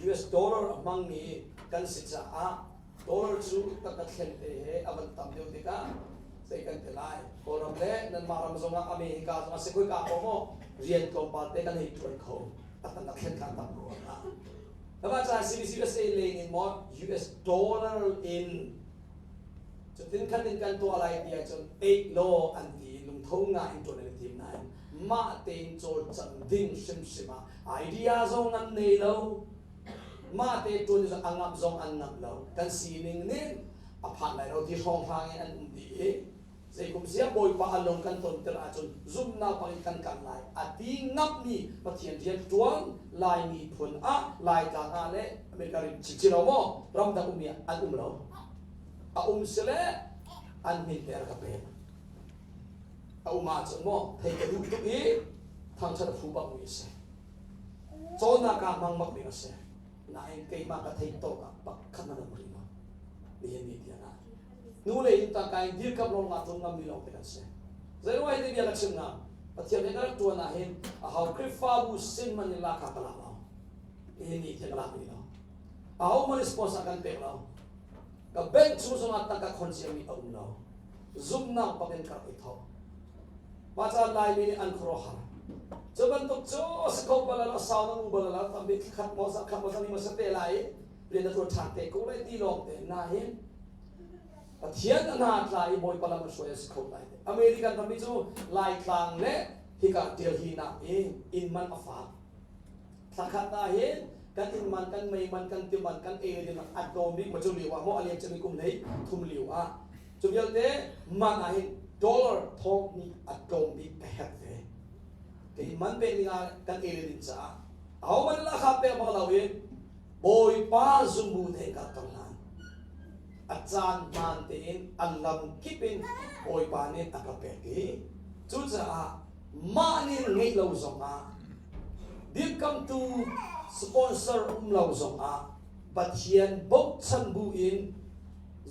US dollar a hmangmi kan si caah dollar cu tangka thlen te he a van tam deuh tikah zei kan ti lai Kawlram le nanmah ram zongah America zongah si khoi ka ko maw rian tlawmpal te kan hei ṭuan kho a tangka thlen kha tam ruangah Mah caah CBC USA leng in maw US dollar in cutin khan in kan tuah lai ti ahcun eih law an ti i lungtho nga in ṭuan an i tim nain mah tein cawlcang ding hrimhrim ah idea zong an nei lo mah te ṭuan a ngamh zong an ngamh lo kan sining nih a phan lai lo ti hrawnghrang in an um dih i zeikum sia Bawipa a lung kan tonter ahcun zumhnak bangin kan kal lai a ti ngammi Pathian rian ṭuan Laimi phun ah Laitlang ah le America rim chinchin lo maw ramdang ummi ah an um lo a um sile an min te ka pek a um ahcun maw thei ka duh tuk i thangṭhat a phu bak mi a si cawnnak ah hmang bak ding a si nain keimah ka theih tawk ah pakhat man um rih lo nihin ni tiang ah nu le in tangka in dirkamh lawng nga tum ngam mi lawng te kan si zei ruang hi bia ka chim ngam Pathian nih ka rak tuan ah hin a hau Khrihfabu sin man in lak ka lak lo nihin ni tiang ka lak rih lo a ho man sponsor kan pek lo ka bank chung zongah tangka khon cia mi a um lo zumnak bak in ka rak i thawk mah caan Laimi nih an khuaruahhar cu bantuk cu si kho bal lo sau na ngu bal lo tambi khat maw za khat maw za ni maw sa te lai rian na tuan ṭhan te ko lai ti lawng te na hin Pathian a hna tla i Bawipa lam a hruai a si kho lai te American rammi cu Laitlang le hika Delhi nak in inn man a fak thlakhat ah hin kan inn man kan mei man kan ti man kan ei din a tlawm bik ma cu lio ah maw a liam cemi kum hlei thum lio ah cu vialte man ah hin dollar thong hnih a tlawm bik ka herh ve kei man pek ding ah kan ei le din caah aho man la kha pek bak lo in Bawipa zumbu te ka kal hlan a caan hmaan tein a lam kip in Bawipa nih a ka pek i cucaah mah nih ngeih lo zongah dirkamtu sponsor um lo zongah Pathian bochan bu in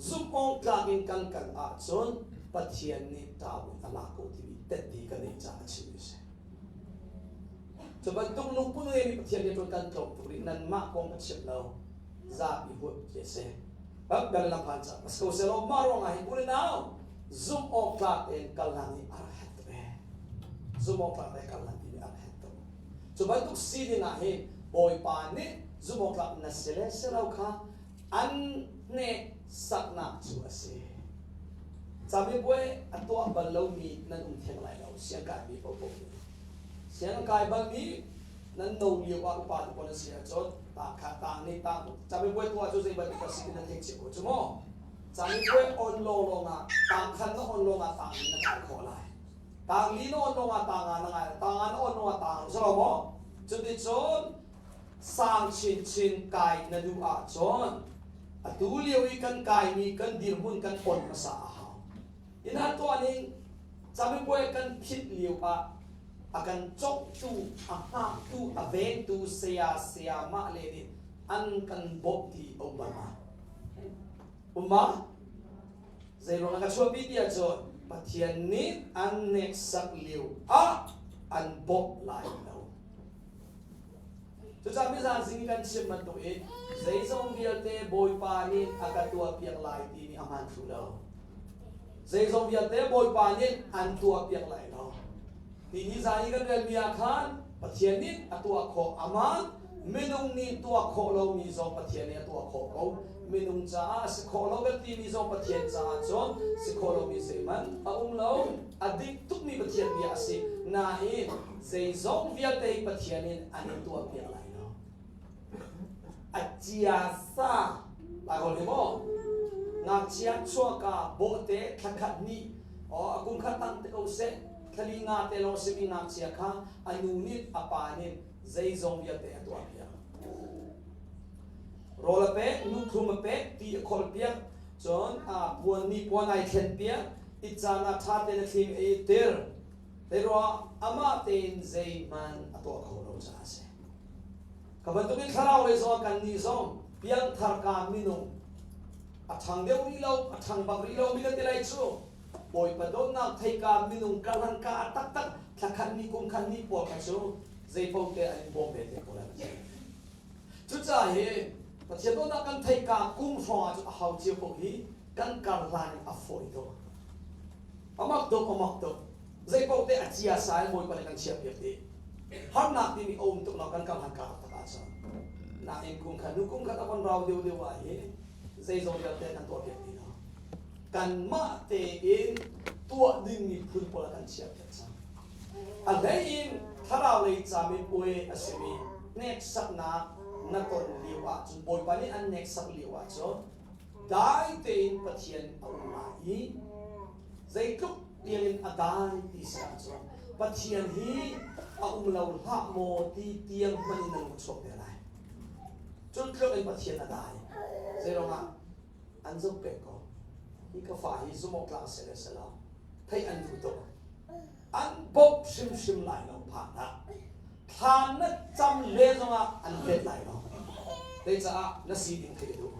zumhawktlak in kan kal ahcun Pathian nih ṭau in a lak ko timi tette kan neih caah a chimmi a si. Cu bantuk lungput ngeimi Pathian nih cun kan tlawm tuk rih nanmah kong ka chim lo zapi huat ti a si. Bak bel lam phan cang. Ko selaw mah ruangah hin u le nau zumh awk tlak tein kal hlan hi a rak herh tuk ee. Zumh awk tlak tein kal hlan timi a rak herh tuk. Cu bantuk sining ah hin Bawipa nih zumh awk tlak na si le si lo kha an hneksaknak cu a si. Camibuai a tuah bal lomi nan um theng lai lo siangkaimi paohpaoh nih. Siangkai balmi nan no lio ah upa te pawl nan si ahcun ta kha ta nih ta camibuai tuah cu zei bantuk a si ti nan theih cia ko cu mu. Camibuai on law lawngah tang khan na on lawngah tang in na kai khawh lai. Tang li na on lawngah tang nga na ngai tang nga na on lawngah tang si lo maw? Cuticun sang chinchin kai na duh ahcun atu lio i kan kaimi kan dirhmun kan on hmasa a hau. Inn tuah ning camibuai kan phit lio ah a kan cawktu, a hngaktu, a vengtu saya sayamah le nih an kan bawmh ti a um bal ma? Um ma? Zeiruang ah ka chuahpi ti ahcun Pathian nih an hneksak lio ah an bawmh lai lo. Cucaah mizan zing kan chim bantuk in zeizong vialte Bawipa nih a ka tuahpiak lai timi a hmaan thlu lo. Zeizong vialte Bawipa nih an tuahpiak lai lo. Ti ni zan i kan relmi ah khan Pathian nih a tuah khawh aman minung nih tuah khawh lomi zong Pathian nih a tuah khawh ko. Minung caah a si khawh lo kan timi zong Pathian caah cun si khawh lomi zeihmanh a um lo. A dik tukmi Pathian bia a si. Nain zeizong vialte hi Pathian in an in tuahpiak lai lo. A ciasa Laiholh hi maw ngakchia chuahka bawhte thlakhat hnih o a kum khat tang te ko seh thlali nga te lawng simi ngakchia kha a nu nih a pa nih zeizong vialte a tuahpiak. Rawl a pek, nu thlum a pek, ti a kholpiak, cun a puan nih puan ai thlenpiak, it caan ah ṭha tein a thlim i a tir. Zeiruah amah tein zeihmanh a tuah kho lo caah a si. Ka bantukin thlarau lei zongah kannih zong piangthar ka minung a ṭhang deuh rih lo, a ṭhang bak rih lomi kan ti lai cu. Bawipa dawtnak theika minung karhlan ka taktak thlakhat ni kum khat ni pawl kha cu zeipaoh te an in bawm ve te ko lai. Cucaah hi Pathian dawtnak kan theika kum hrawng ah cun a hau cio ko hi kan karhlan in a fawi tuk. A mak tuk, a mak tuk. Zeipaoh te a cia sa in Bawipa nih kan chiahpiak dih. Harnak timi a um tuk lo kan karhlan ka taktak ahcun. Nain kum khat hnu kum khat a von rau deuhdeuh ah hi zeizong vialte kan tuahpiak ti lo. Kanmah tein tuah dingmi phun pawl a kan chiahpiak cang. A hlei in thlarau lei camipuai a simi hneksaknak na ton lio ahcun Bawipa nih an hneksak lio ahcun dai tein Pathian a um lai i zeitluk tiangin a dai ti si ahcun Pathian hi a um lo hlah maw ti tiang hmanh in na lung a chuak te lai. Cu tluk in Pathian a dai. Zeiruangah an zoh peng ko. Hi ka fa hi zumhawk tlak si le si lo theih an duh tuk. An bawmh hrimhrim lai lo phak ah thla na cam le zongah an let lai lo. Zeicah na sining theih a duh.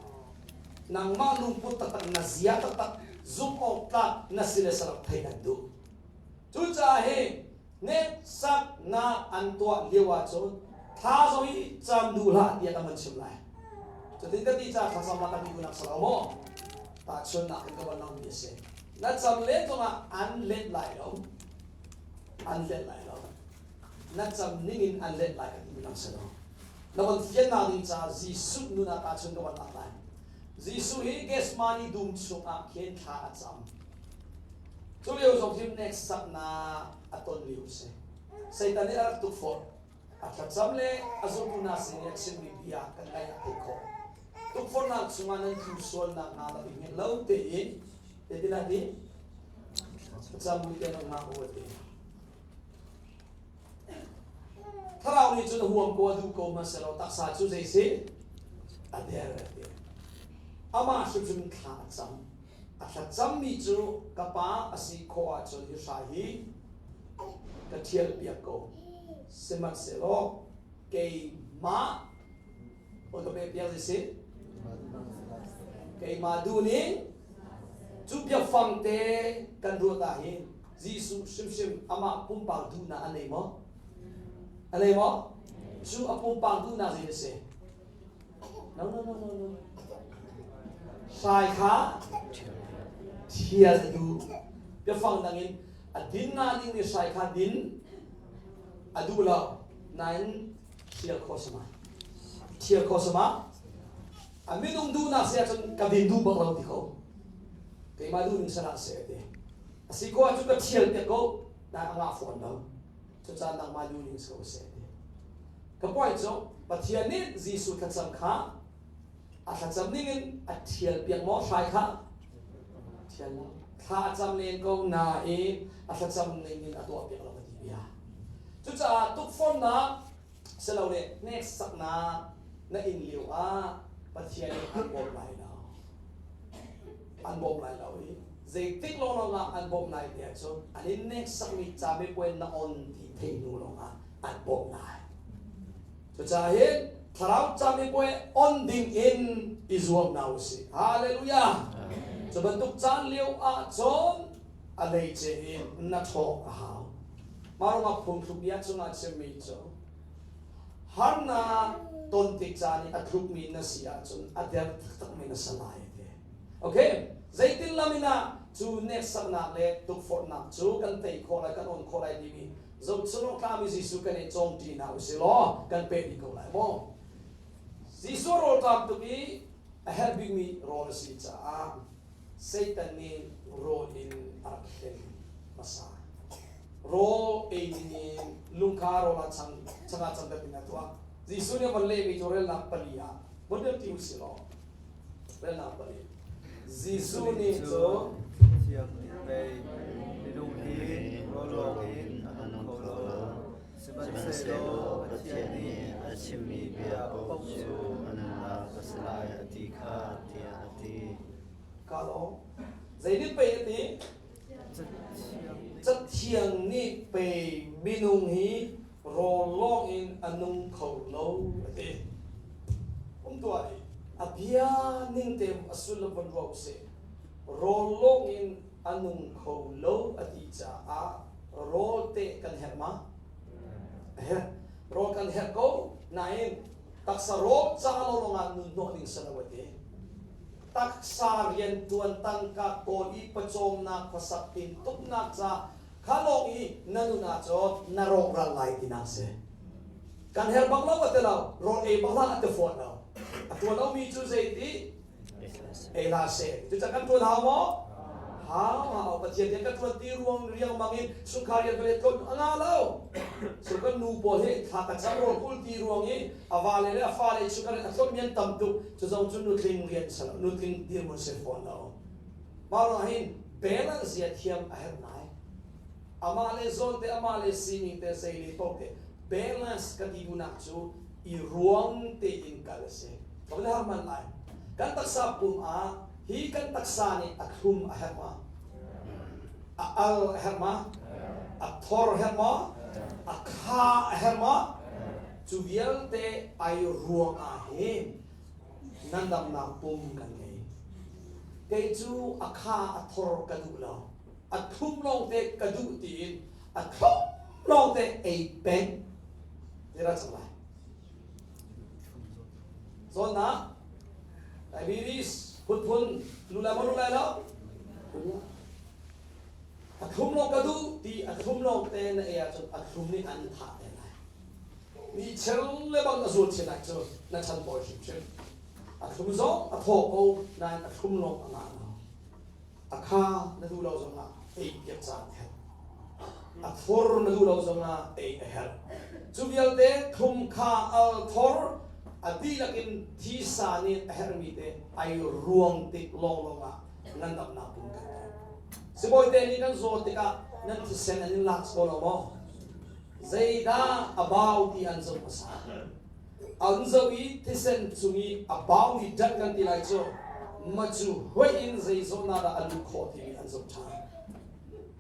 Nangmah lungput taktak na zia taktak zumh awk tlak na si le saram theih an duh. Cucaah hi hneksaknak an tuah lio ahcun thla zong hi cam duh hlah tiah kan van chim lai. Cutin ka ti caah thlacam lah kan ti duhnak si lo maw? Tahchunhnak in ka van langmi a si. Na cam len zongah an let lai lo. An let lai lo. Na cam ning in an let lai kan ti duhnak si lo. Na von fiannak ding caah Jesuh nun ah tahchun ka van lak lai. Jesuh hi Gethsemane dum chungah khin thla a cam. Cu lio zong hi hneksaknak a ton lio a si. Satan nih a rak tukforh. A thlacam le a zultu hna sin i a chimmi bia kan ngaih a theih khawh. Tukforhnak chungah nan tlu sualnak hnga lo i hngilh lo tein zeitin a ti? Thlacam bu te nan ngah u a ti. Thlarau nih cun a huam ko a duh ko hmanhsehlaw taksa cu zei si? A der a ti. Amah hrimhrim thla a cam. A thlacammi cu ka pa a si khawh ahcun hi hrai hi ka ṭhialpiak ko. Sihmanhsehlaw keimah ka pe piak si keimah duh ning cu biafang te kan ruat ah hin Jesuh hrimhrim amah pumpak duhnak a nei maw? A nei maw? Cu a pumpak duhnak zei a si? No, no, no, no, no. Hrai kha thial a duh. Biafang dang in a din na ding mi hrai kha din a duh lo. Nain thial khawh sama. Thial khawh sama. A minung duhnak si ahcun ka din duh bak lo ti ko. Keimah duh ning salah se ti. A si ko ahcun ka thial te ko. Na a ngah fawn lo. Cucaah nangmah duh ning si ko seh ti. Ka point cu Pathian nih Jesuh thlacam kha a thlacam ningin a ṭhial piak maw hrai kha? Ṭhial lo. Thla a cam len ko nain a thlacam ningin a tuah piak lo ka ti bia. Cucaah tukforhnak silole hneksaknak na in lio ah Pathian nih an bawm lai lo. An bawm lai lo i zeitik lawnglawng ah an bawmh lai ti ahcun an in hneksakmi camipuai na on ti theih hnu lawngah an bawmh lai. Cucaah hin thlarau camipuai on ding in i zuam hna u sih. Hallelujah! Cu bantuk caan lio ah cun a leice in na ṭhawng a hau. Mah ruangah phungthluk bia cungah chimmi cu. Harnak ton tik caan i a tlukmi na si ahcun a der taktakmi na si lai ti. Okay, zeitin lam in ah cu neksaknak le tukforhnak cu kan tei khawh lai, kan on khawh lai timi zohchun tlami Jesuh kan i cawngṭi hna usih law kan peh dih ko lai maw? Jesuh rawlṭam tuk i a herh bikmi rawl a si caah Satan nih rawl in a rak hlen hmasa. Rawl ei ding in lungkha rawl ah chang changah cangter ding a tuah. Jesuh nih a von lehmi cu relnak pali ah von rel ti usih law relnak pali. Jesuh nih cun Thiang nih pei minung hi rawl lawng in a nung kho lo. Sihmanhsehlaw Pathian nih a chimmi bia paoh cu a nunnak a si lai a ti kha tiah a ti. Ka lawm. Zeitin pei a ti? Cathiang nih pei minung hi rawl lawng in a nung kho lo a ti. Um tuah i a bia ning te a sullam von ruah usih. Rawl lawng in a nung kho lo a ti caah rawl teh kan herh ma? Herh. Rawl kan herh ko nain taksa rawl ca lo lawngah nun hnawh ding si lo a ti. Taksa riantuan tangka kawl i pawcawmnak khuasak tintuknak ca kha lawng i na nun ahcun na rawkral lai tinak si. Kan herh bak lo a ti lo, rawl ei bak hlah a ti fawn lo. A tuan lomi cu zeiti? Ei hlah seh. Cucaah kan ṭuan hau maw? Hau hau. Pathian rian kan ṭuan ti ruang riangmang in chungkhar rian kan i tlon a nga lo. So kan nu pawl hi thla ka cam rawl kul ti ruang i a vale le a fale chungkhar rian a tlonmi an tam tuk. Cu zong cu nutling rian si lo, nutling dirhmun si fawn lo. Mah ruangah hin balance zia thiam a herh ngai. Amah le zawn te, amah le sining te, zei le paoh te balance ka ti duhnak cu i ruang tein kal a si. Ka van har man lai. Kan taksa pum ah hi kan taksa nih a thlum a herh ma? A al a herh ma? A thor a herh ma? A kha a herh ma? Cu vialte ai ruang ah hin ngandamnak pum kan ngei. Kei cu a kha a thor ka duh lo. A thlum lawngte ka duh tiin a thlum lawngte ei peng. Ti ra cang lai. Zawnnak diabetes phunphun lu lai maw lu lai lo? A thlum lawng ka duh ti a thlum lawng te na ei ahcun a thlum nih an thah te lai. Ni chel le bang a zul chin lai cu na chan tawi hrimhrim. A thlum zong a thaw ko nain a thlum lawng a ngah lo. A kha na duh lo zongah ei piak caan a herh. A thur na duh lo zongah ei a herh. Cu vialte thlum kha al thor a dihlak in thisa nih a herhmi te ai ruang tik lawnglawng ah ngandamnak pum kan ngei. Sibawi te nih kan zaw tikah nan thisen an in lak ko lo maw? Zeidah a bau ti an zoh hmasa. An zoh i thisen cung i a baumi dat kan ti lai cu macu huih in zei zawtnak dah a luh khawh timi an zoh ṭhan.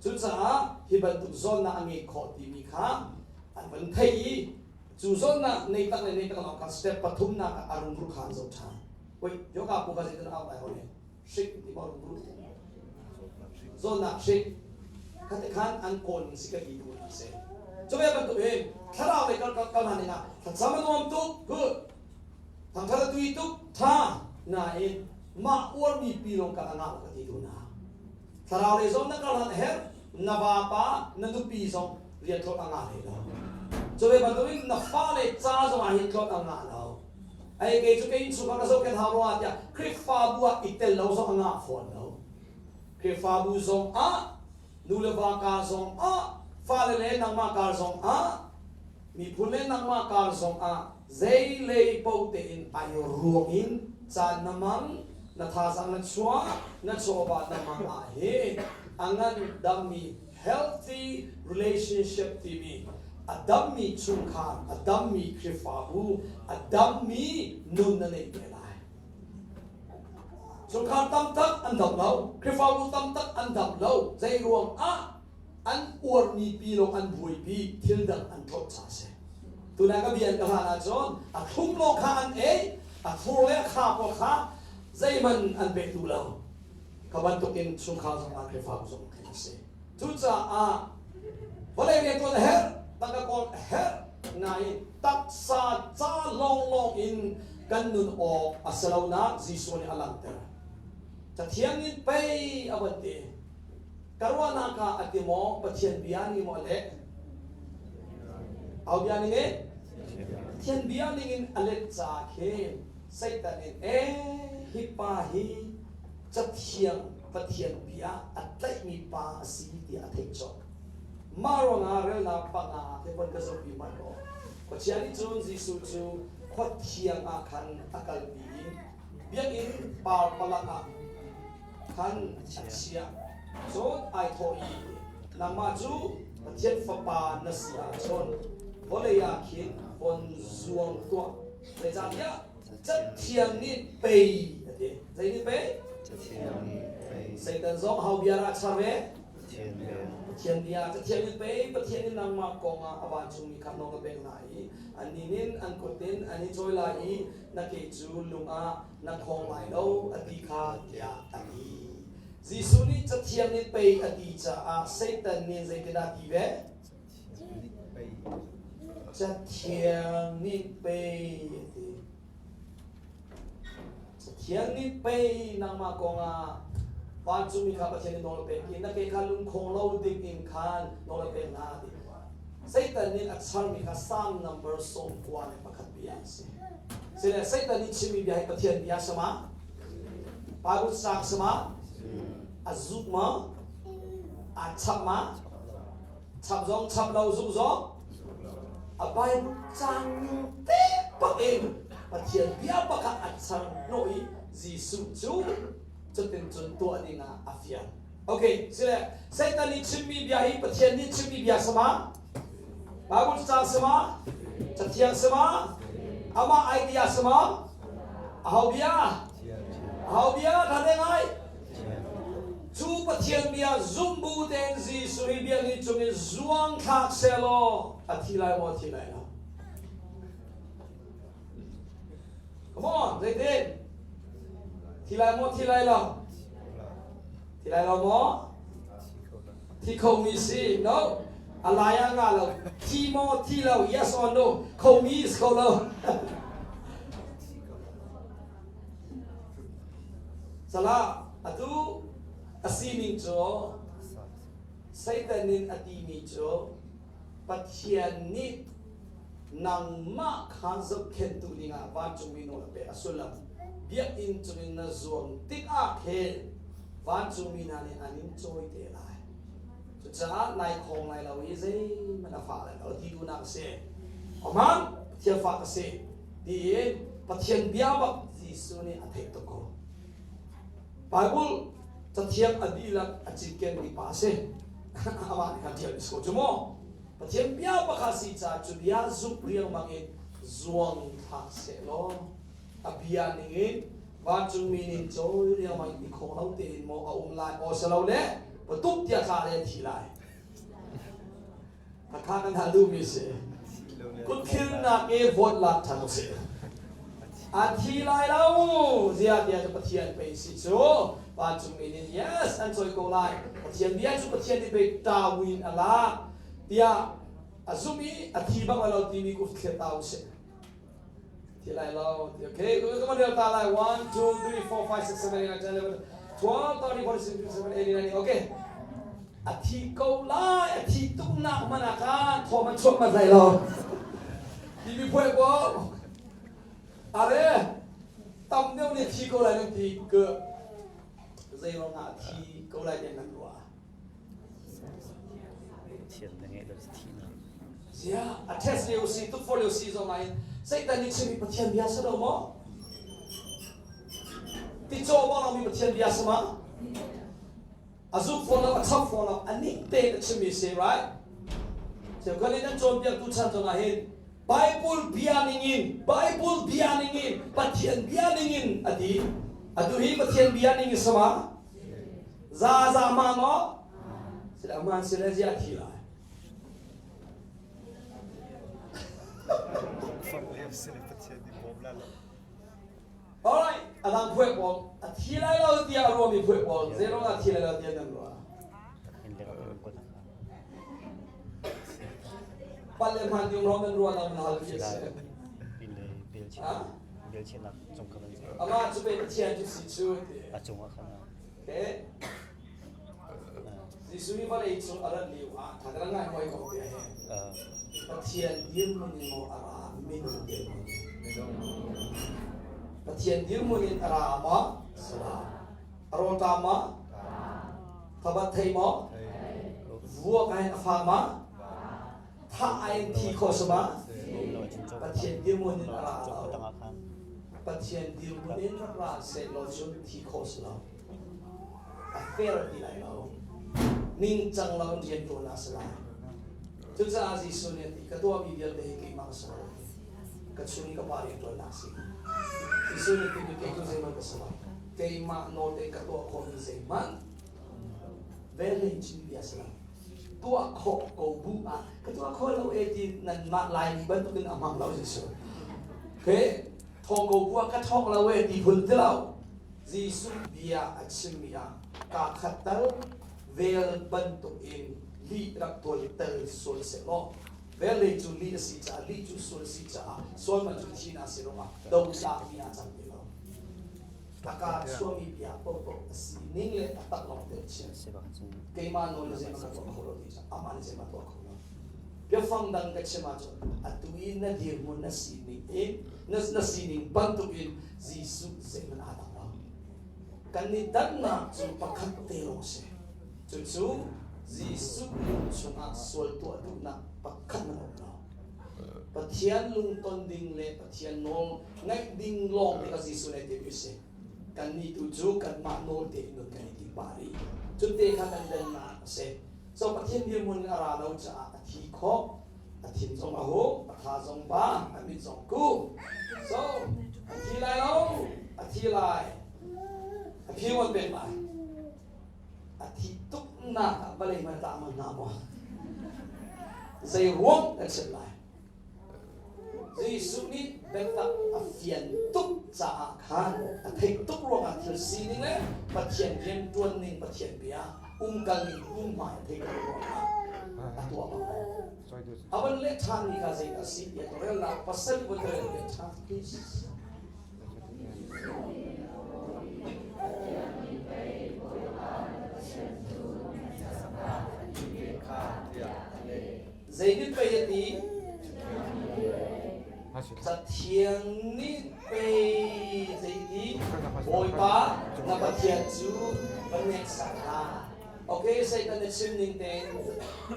Cucaah hi bantuk zawtnak a ngei khawh timi kha an van theih i cu zawtnak nei tak le nei tak lo kha step pathumnak ah a rungrul kha an zoh ṭhan. Wait, yoga pu kha zeitin au lai hoi? Hrik ti maw rungrul? Zawtnak hrik. Khate khan an kawl ning si ka ti tu an si. Cu ve bantuk hin thlarau lei kal kal hna ning ah thlacam a nuam tuk good. Thangthat a tui tuk tha nain mah uarmi pi lawng kal a ngah ka ti tu na. Thlarau lei zong na kal han herh na vapa na nupi zong rian tlawt a ngah hlei lo. Cu ve bantuk in na fale ca zong ah hin tlawt a ngah lo. Ai kei cu kei innchungkhar ka zohkhenh hau rua tiah Khrihfabu ah i tel lo zong a ngah fawn lo. Khrihfabu zong ah nu le va kar zong ah fale le nangmah kar zong ah miphun le nangmah kar zong ah zei lei paoh tein ai ruang in caan na mang na thazaang na chuah na chawva na mang ah hin a ngan dammi healthy relationship timi a dammi chungkhar a dammi Khrihfabu a dammi nun na neih te lai Chungkhar tamtak an dam lo, Khrihfabu tamtak an dam lo. Zei ruang ah an uarmi pi lawng an buaipi, thil dang an tlawt ca si. Tunai ka bia ka hlan ahcun a thlum lawng kha an ei, a thur le a kha pawl kha zeihmanh an pek duh lo. Kha bantukin chungkhar zong ah Khrihfabu zong khin a si. Cucaah vawlei riantuan a herh, tangka kawl a herh, nain taksa lawnglawng in kan nun awk a si lonak Jesuh nih a langhter. Cathiang in pei a van ti. Ka ruahnak ah a ti maw Pathian bia nih maw a leh? Au bia ning in? Pathian bia ning in a let caah khin Satan in ee hi pa hi cathiang Pathian bia a tlaihmi pa a si tiah a theih colh. Mah ruangah relnak panga ah khin von ka zohpi hmanh law Pathian nih cun Jesuh cu khua thiang ah khan a kalpi i biakinn parpalang ah khan a chiah. Cun ai thawh i, Nangmah cu Pathian Fapa na si ahcun vawlei ah khin von zuang tuah. Zeicahtiah Cathiang nih pei a ti. Zei nih pei? Cathiang nih pei. Satan zong ho bia dah a char ve? Pathian bia. Pathian bia. Cathiang nih pei Pathian nih nangmah kong ah a vancungmi kha nawl a pek hna i annih nin an kut in an i cawi lai i na ke cu lung ah na khawng lai lo a ti kha tiah a ti. Jesuh nih Cathiang nih pei a ti caah Satan nih zeitindah ti ve? Cathiang nih pei a ti. Cathiang nih pei nangmah kongah vancungmi kha Pathian nih nawl a pek i na ke kha lungkhong lo ding in khan nawl a pek hna a ti. Satan nih a charmi kha Psalm number 91 bia a si. Sile Satan nih chimmi bia hi Pathian bia a si ma? Bible sang si ma? A zuk ma? A chap ma? Chap zong chap lo zuk zong a Bible cang ning te bak in Pathian bia bakah a char hnawh i Jesuh cu cutin cun tuah ding ah a fial. Okay, sile Satan nih chimmi bia hi Pathian nih chimmi bia sama? Bible cang sama? Cathiang sama? Amah idea sama? Aho bia? Aho bia? Tha te ngai. Cu Pathian bia zumbu tein Jesuh hi bia nih cungin zuang thlak selaw a thi lai maw thi lai lo? Come on, zeitin? Thi lai maw thi lai lo? Thi lai lo maw? Thi kho mi si. No. A lai ah nga lo. Thi maw thi lo? Yes or no? Kho mi is kho lo. Salah, atu a sining cu Satan in a timi cu Pathian nih nangmah kha zohkhenhtu dingah vancungmi nawl a pek. A sullam biakinn cungin na zuang tikah khin vancungmi hna nih an in cawi te lai. Cucaah nai khawng lai lo i zeihmanh a fah lai lo ti duhnak a si. Amang Pathian fak a si tiin Pathian bia bak Jesuh nih a theih tuk ko. Bible cathiang a dihlak a cinkenmi pa a si. Amah nih khan ṭial ko cu mu. Pathian bia pakhat si caah cu bia zumh riangmang in zuang thlak sehlaw a bia ningin vancungmi nin cawi riangmang in i khong lo tein maw a um lai aw si lo le patup tiah thla le thi lai. Hakha kan hal duhmi si. Kutkhilnak i vote lak ṭhan usih. A thi lai lo ziah tiah cu Pathian pei si cu vancungmi nih yes an cawi ko lai Pathian bia cu Pathian nih pei tawin a lak tiah a zumh i a thi bang lo timi ku thlir ta usih. Thi lai lo ti okay come on rel ta lai 1 2 3 4 5 6 7 8 9 10 11 12 13 14 15 16 17 18 19 okay a thi ko lai a thi tuk nak hmanh ah khan thawm an chuak manh lai lo timi phuai ko are tam deuh nih thi ko lai nan ti ke zei ruang ah thi ko lai tiah nan ruah Thian na ngeih lo thihnak. Ziah a test lio si tukforh lio si zong ah hin Satan nih chimmi Pathian bia si lo maw? Ti caw bang lomi Pathian bia si ma? A zuk fawn lo, a chap fawn lo, a ning tein a chimmi si, right? Cheukhat nih nan cawnpiaktu chan zong ah hin Bible bia ningin, Bible bia ningin, Pathian bia ningin a ti. Atu hi Pathian bia ning in sama? Za za ma maw? Sila man sila zia thi lai. Alright, adang phuai pawl a thi lai lo tiah a ruami phuai pawl zeiruang ah thi lai lo tiah nan ruah? Pal le hman ding rom nan ruah nan hal ti a si. Belchinak cung kha van Amah cu pei Pathian cu si cu ti. A cungah khan. Okay. Jesuh nih vawlei cung a rat lio ah tha ngai hoi ko ti he. Pathian dirhmun in maw a ra minung dirhmun in? Pathian dirhmun in a ra maw? Sala. A rawlṭam maw? Thabat thei maw? Vuak ah hin a fa ma? Thah ah hin thi khawh si ma? Pathian dirhmun in a ra lo. Pathian dirhmun in rak ra seh law cun thi khawh si lo. A fair ti lai lo. Ningcang lo in rian ṭuan a si lai. Cucaah Jesuh nih a ti, ka tuahmi vialte hi keimah ka si lo. Ka chung i ka Pa rianṭuannak a si. Jesuh nih timi kei cu zeihmanh ka si lo. Keimah nawl tein ka tuah khawhmi zeihmanh velhlei chin bia si lo. Tuah khawh ko bu ah ka tuah khawh lo e ti nanmah Laimi bantukin a hmang lo Jesuh. Okay? Thawng ko bu ah ka thawk lo e ti phun ti lo. Jesuh bia a chimmi ah kaa khat tal vel bantukin lih rak tuan tel sual sehlaw velhlei cu lih a si caah lih cu sual a si caah sual man cu thihnak si ruangah dotlakmi ah cang ti lo. A kaa chuahmi bia paohpaoh a si ning le a tak lawng te a chim. Keimah nawl in zeihmanh ka tuah kho lo ti caah amah nih zeihmanh tuah kho lo. Biafang dang ka chim ahcun atu i na dirhmun na sining in na sining bantukin Jesuh zeihmanh aa dang lo. Kan i dannak cu pakhat te lawng si. Cucu Jesuh lung chungah sual tuah duhnak pakhat hmanh a um lo. Pathian lungton ding le Pathian nawl ngaih ding lawng te kha Jesuh nih a timi a si. Kannih tu cu kanmah nawl tein nun kan i tim pah rih. Cu te kha kan dannak a si. So Pathian dirhmun in a ra lo caah a thi khawh, a thin zong a hung, a tha zong ba, a mit zong ku. So a thi lai lo, a thi lai. A phi wan pek lai. A thi tuknak ah vawlei hmanh tah man hna maw? Zei ruang kan chim lai? Jesuh nih biatak a fian tuk caah khan a theih tuk ruangah thil sining le Pathian rian ṭuan ning Pathian bia umkal ning hmunhma a theih tuk ruangah a tuah bak. A van leh ṭhanmi kha zeidah a si tiah relnak pasal van rel ve ṭhan please. Zei pei a ti? Cathiang nih pei zeiti Bawipa na Pathian cu va hneksak hlah. Okay, Satan na chim ning tein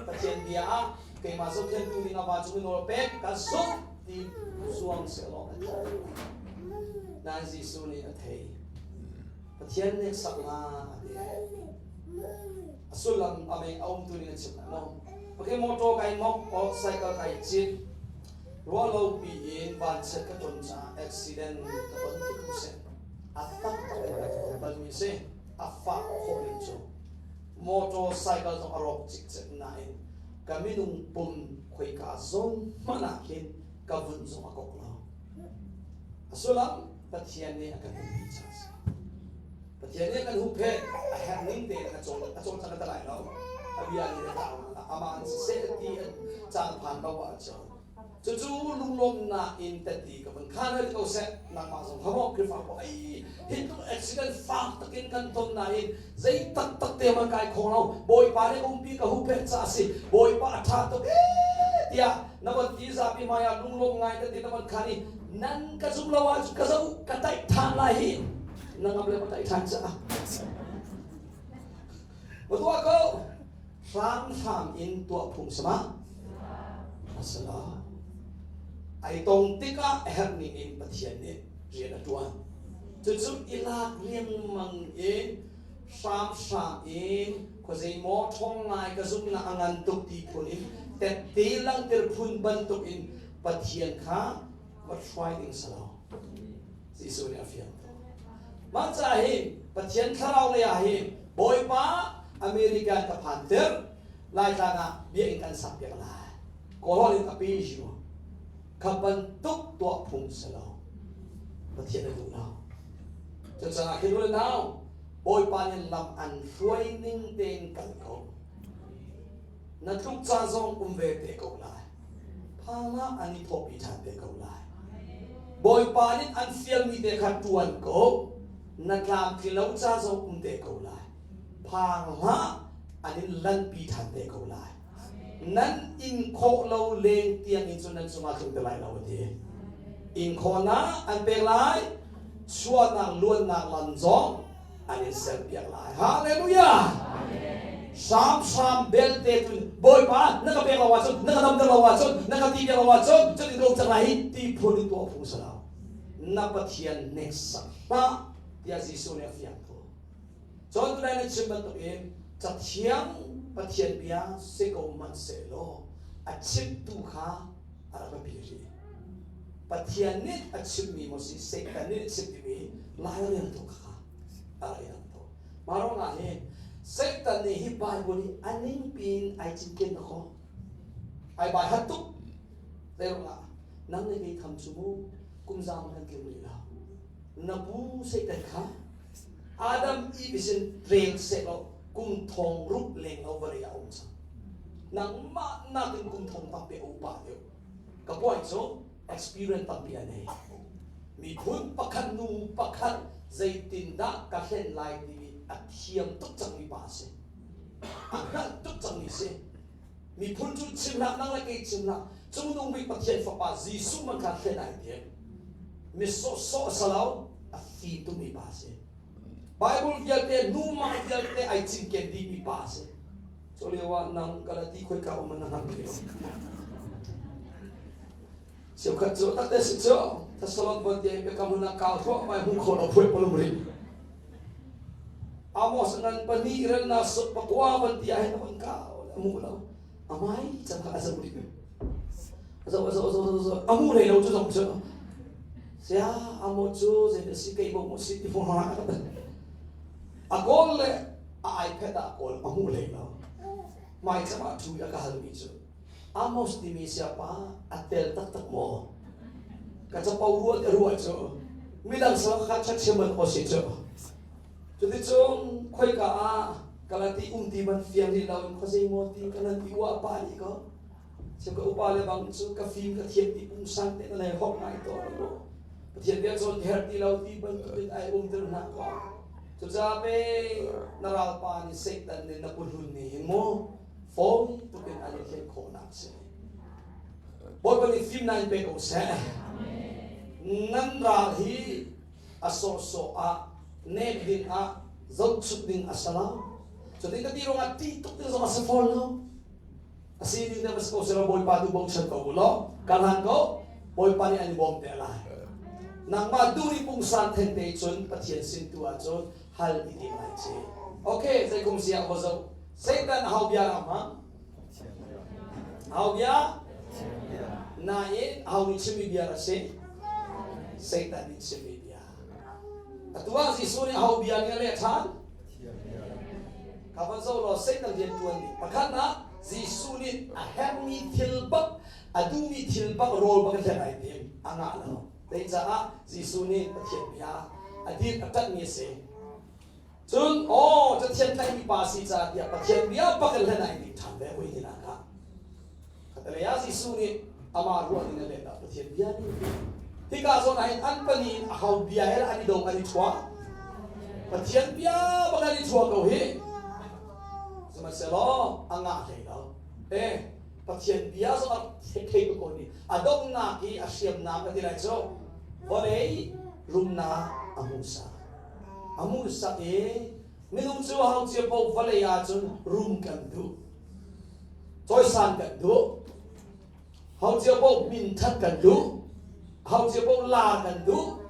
Pathian bia ah keimah zohkhentu ding ah vancung in nawl pek ka zumh ti zuang sehlaw a thei. Nain Jesuh nih a thei. Pathian nih sak la a ti. A sullam a mei a umtu ning a chim lai maw? Okay, motor kai mok o cycle kai cit. Ruahlo pi in vanchiat ka ton caah accident ka ton ti ko seh. A tak tak in ka ton balmi si. A fah khawh ning cu. Motor cycle zong a rawk cikcek nain ka minung pum khoika zawn hmanh ah khin ka vun zong a kok lo. A sullam Pathian nih a kan umpi caah a si. Pathian nih a kan huhphenh a herh ning tein a cawl a cawlcang a lai lo. A bia nih a tau amah in siseh ti caan phan ko ahcun cucu lunglawmhnak in tati ka vun khan hal ko seh nangmah zong kha maw Khrihfa ko ai hi tluk accident fak takin kan ton nain zei taktak te man kai khong lo Bawipa nih umpi ka huhphenh ca a si Bawipa a ṭha tuk ee tiah na van ti zapi hmai ah lunglawm ngai tati na van khan i nan ka zum lo ahcun ka zoh ka taih ṭhan lai hi na ngam le ma taih ṭhan caah va tuah ko hramhram in tuah phung sama asala ai tong tikah a herh ning in Pathian nih rian a ṭuan cucu i lak riangmang in hramhram in khuazei maw ṭhawng ngai ka zumhnak a ngan tuk ti phun in tette langhter phun bantuk in Pathian kha va hruai ding si lo. Jesuh nih a fiang tuk. Mah caah hi Pathian thlarau lei ah hi Bawipa America ka phan ter Laitlang ah biakinn kan sak piak lai. Kawlhawl in a pe ju. Kha bantuk tuah phung si lo. Pathian a duh lo. Cucaah khi nu le nau Bawipa nih lam an hruai ning tein kal ko. Na tluk caan zong um ve te ko lai. Phang ah an i thawhpi ṭhan te ko lai. Bawipa nih an fialmi te kha ṭuan ko. Na tlamtling lo ca zong um te ko lai. Phang hlah, an in lanpi ṭhan te ko lai. Nan in khawh lo leng tiang in cun nan cungah tlung te lai lo a ti. In khawhnak an pek lai, chuahnak luannak lam zong an in serpiak lai. Hallelujah! Hramhram belte tun Bawipa na ka pek lo ahcun, na ka damter lo ahcun, na ka ti piak lo ahcun, cutin ka um cang lai hi ti phun in tuah phung si lo. Na Pathian hneksak hlah tiah Jesuh nih a fiang ko. Cun tunai na chim bantukin Cathiang Pathian bia si ko hmanhsehlaw a chimtu kha a rak biapi rih. Pathian nih a chimmi maw si Satan nih a chimmi laireltu kha a rak i dang tuk. Mah ruangah hin Satan nih hi Bible hi a ningpi in ai cinken khawh. Ai bai hat tuk. Zei ruangah nang le kei tham cu mu kum zam kan tling rih lo. Na pu Satan kha Adam i bisin rel sehlaw kum thong ruk leng lo vawlei ah a um cang. Nangmah nakin kum thong tampi a upa deuh. Ka point cu experience tampi a nei. Miphun pakhat nu pakhat zeitindah ka hlen lai timi a thiam tuk cangmi pa a si. A hngalh tuk cangmi si. Miphun cu chim hlah, nang le kei chim hlah. Cungnung bik Pathian Fapa Jesuh man kha hlen ai tim. Mi sawhsawh a si lo, a fim tukmi pa a si. Bible vialte, nu-ma vialte ai cinken dihmi pa a si. Cu lio ah nang Galati khoika um na hngal ti lo. Cheukhat cu takte si cu Thessalon von te biakam hun ah kau thluah mai hung kho lo phuai palum rih. Amos ngan pahnih relnak suk pakua van ti ah hin a von kau a mu lo. Amai cang kha a zoh rih. A zoh a zoh a zoh a zoh a mu hlei lo cu zong cu. Sia Amos cu zei si kei bo mu si ti phung hna ka A kawl le a iPad ah kawl a hmu hlei lo. Mai cam ah thu a ka halmi cu Amos timi siapa a tel taktak maw? Ka capo ruat a ruah cu midang sal kha ṭhathiam an aw si cu. Cuticun khoika ah Galati um ti man fiang rih lo in khuazei maw ti ka nan ti uah pa nih ko. Sim ka upa le bang cu ka fim ka thiam ti pungsan te na nei hok ngai to lo mu. Pathian bia cawn ka herh ti lo ti bantukin ai um ter hna ko. Cucaah pe na ralpa nih Satan nih na puhlun nih hin mu fawi tuk in an i hlen khawhnak si. Bawipa nih fimnak in pe ko seh. Nan ral hi a sawhsawh ah nek ding ah zohchuk ding a si lo. Cutin ka ti ruangah ṭih tuk ding zong a si fawn lo. A si ding deuh si ko selaw Bawipa tu bochan ko u law ka hlan ko Bawipa nih an i bawm te lai. Nangmah duh i pungsan then te cun Pathian sin tu ahcun hal i tim lai ci. Okay, zei kum siah va zoh. Satan hau bia rak hmang. Hau bia? Nain hau nih chimmi bia a si. Satan nih chimmi bia. Atu ah Jesuh nih hau bia nih a leh ṭhan. Kha van zoh law Satan rian ṭuan nih pakhatnak Jesuh nih a herhmi thil bak a duhmi thil bak rawl bak a herh ai tim a ngah lo. Zeicah Jesuh nih Pathian bia a dir a ṭanhmi a si. Cun aw Pathian tlaihmi pa si caah tiah Pathian bia bak in hlen ai ning ṭhan ve hui tinak ah. Khatalei ah Jesuh nih amah ruah ning a let ah Pathian bia ning hika zawn ah hin an pahnih in a ho bia he an i do an i chuah. Pathian bia bak an i chuah ko hi. Sihmanhsehlaw a ngah hlei lo. Eh Pathian bia zong a thei ko ko ni. A donghnak hi a hriamnam a ti lai cu vawlei rumnak a hmuhsak. A hmuhsak i minung cu hau cia paoh vawlei ahcun rum kan duh. Cawisan kan duh. Hau cio paoh minthat kan duh. Hau cio paoh la kan duh.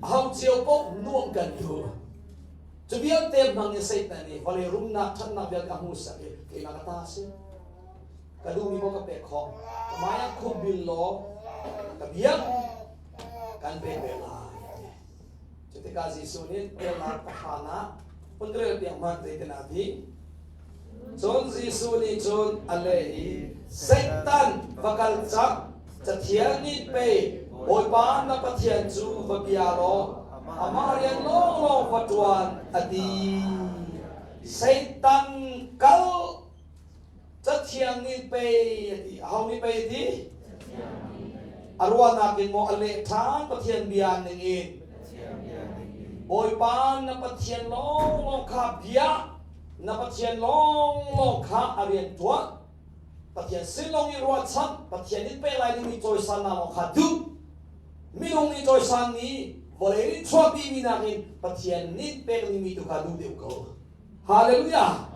Hau cio paoh nuam kan duh. Cu vialte hmang in Satan nih vawlei rumnak ṭhatnak vialte a hmuhsak i keimah ka ta a si. Ka duhmi paoh ka pek khawh. Ka hmai ah khup bil law ka biak kan pek ve lai. Cutikah Jesuh nih relnak pahra ah hun rel piak hmanh zeitin a ti. Cun Jesuh nih cun a leh i, Satan, va kal cang, Cathiang nih pei Bawipa na Pathian cu va bia law amah rian lawnglawng va ṭuan a ti. Satan kal Cathiang nih pei a ti. Aho nih pei a ti? A ruahnak in maw a leh ṭhan Pathian bia ning in? Bawipa na Pathian lawnglawng kha bia, na Pathian lawnglawng kha a rian ṭuan. Pathian sin lawng i ruahchan, Pathian nih pek lai dingmi cawisannak lawng kha duh. Minung nih cawisanmi vawlei nih chuahpimi nakin Pathian nih pek dingmi tu kha duh deuh ko. Hallelujah!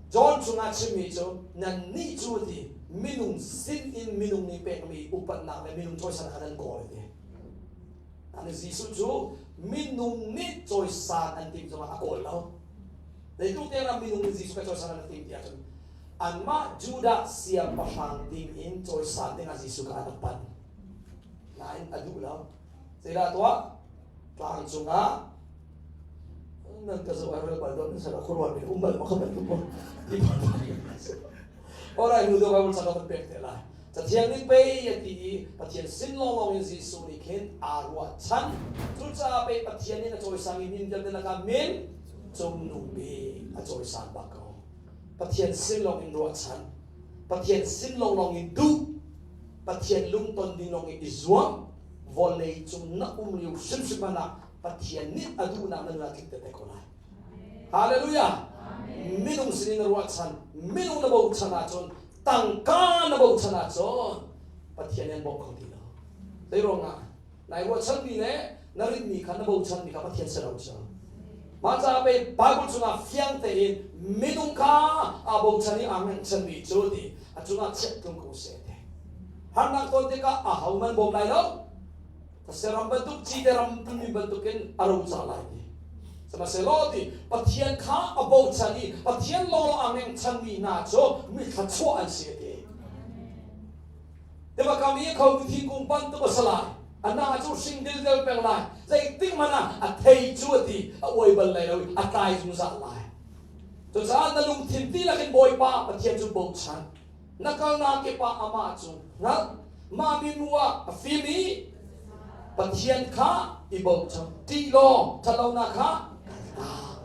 John chungah chimmi cu nannih cu ti minung sin in minung nih pekmi upatnak le minung cawisan kha nan kawl ti. Ani Jesuh cu minung nih cawisan an timh zongah a kawl lo. Zeitluk tiang minung nih Jesuh kha cawisan an timh ti ahcun anmah Judah siangpahrang ding in cawisan dingah Jesuh kha an rak pan. Nain a duh lo. Zeidah tuah? Tlang cungah nan ka zoh ai bal don sala khurwa mi um bal ma kha bantuk ko Alright nu do Bible chaka kan pek te lai Cathiang nih pei a ti i Pathian sin lawnglawng in Jesuh nih khin aa ruahchan. Cucaah pei Pathian nih a cawisang i min vialte lakah min cungnung bik a cawisan bak ko. Pathian sin lawng in ruahchan. Pathian sin lawnglawng in duh. Pathian lungton ding lawng in i zuam. Vawlei cung na um lio hrimhrim hmanh ah Pathian nih a duhnak na nun ah tling te ko lai. Hallelujah! Minung sinin na ruahchan, minung na bochan ahcun, tangka na bochan ahcun Pathian nih an bawmh kho ti lo. Zei ruangah? Nai ruahchanmi le na rinmi kha na bochanmi kha Pathian si lo cu. Mah caah pei Bible chungah fiang tein minung kha aa bochan i aa nganhchanmi cu ti a cungah chiat tlung ko seh ti. Harnak ton tikah ahohmanh bawm lai lo. Saram bantuk cite ram timi bantukin a roca lai ti. Sihmanhsehlaw ti Pathian kha a bochan i Pathian lawnglawng aa ngengchanmi hna cu mi thluachuah an si a ti. Tiva kam i kho tu thingkung bantuk a si lai. A hna cu hring dildel peng lai. Zeitik hmanh ah a thei cu a ti a uai bal lai lo i a tlai zungzal lai. Cucaah na lungthin dihlak in Bawipa Pathian cu bochan. Na kalnak kip ah amah cu hngalh. Mah minu ah a fim i Pathian kha i bochan. Ṭih law ṭhatlonak kha kaltak.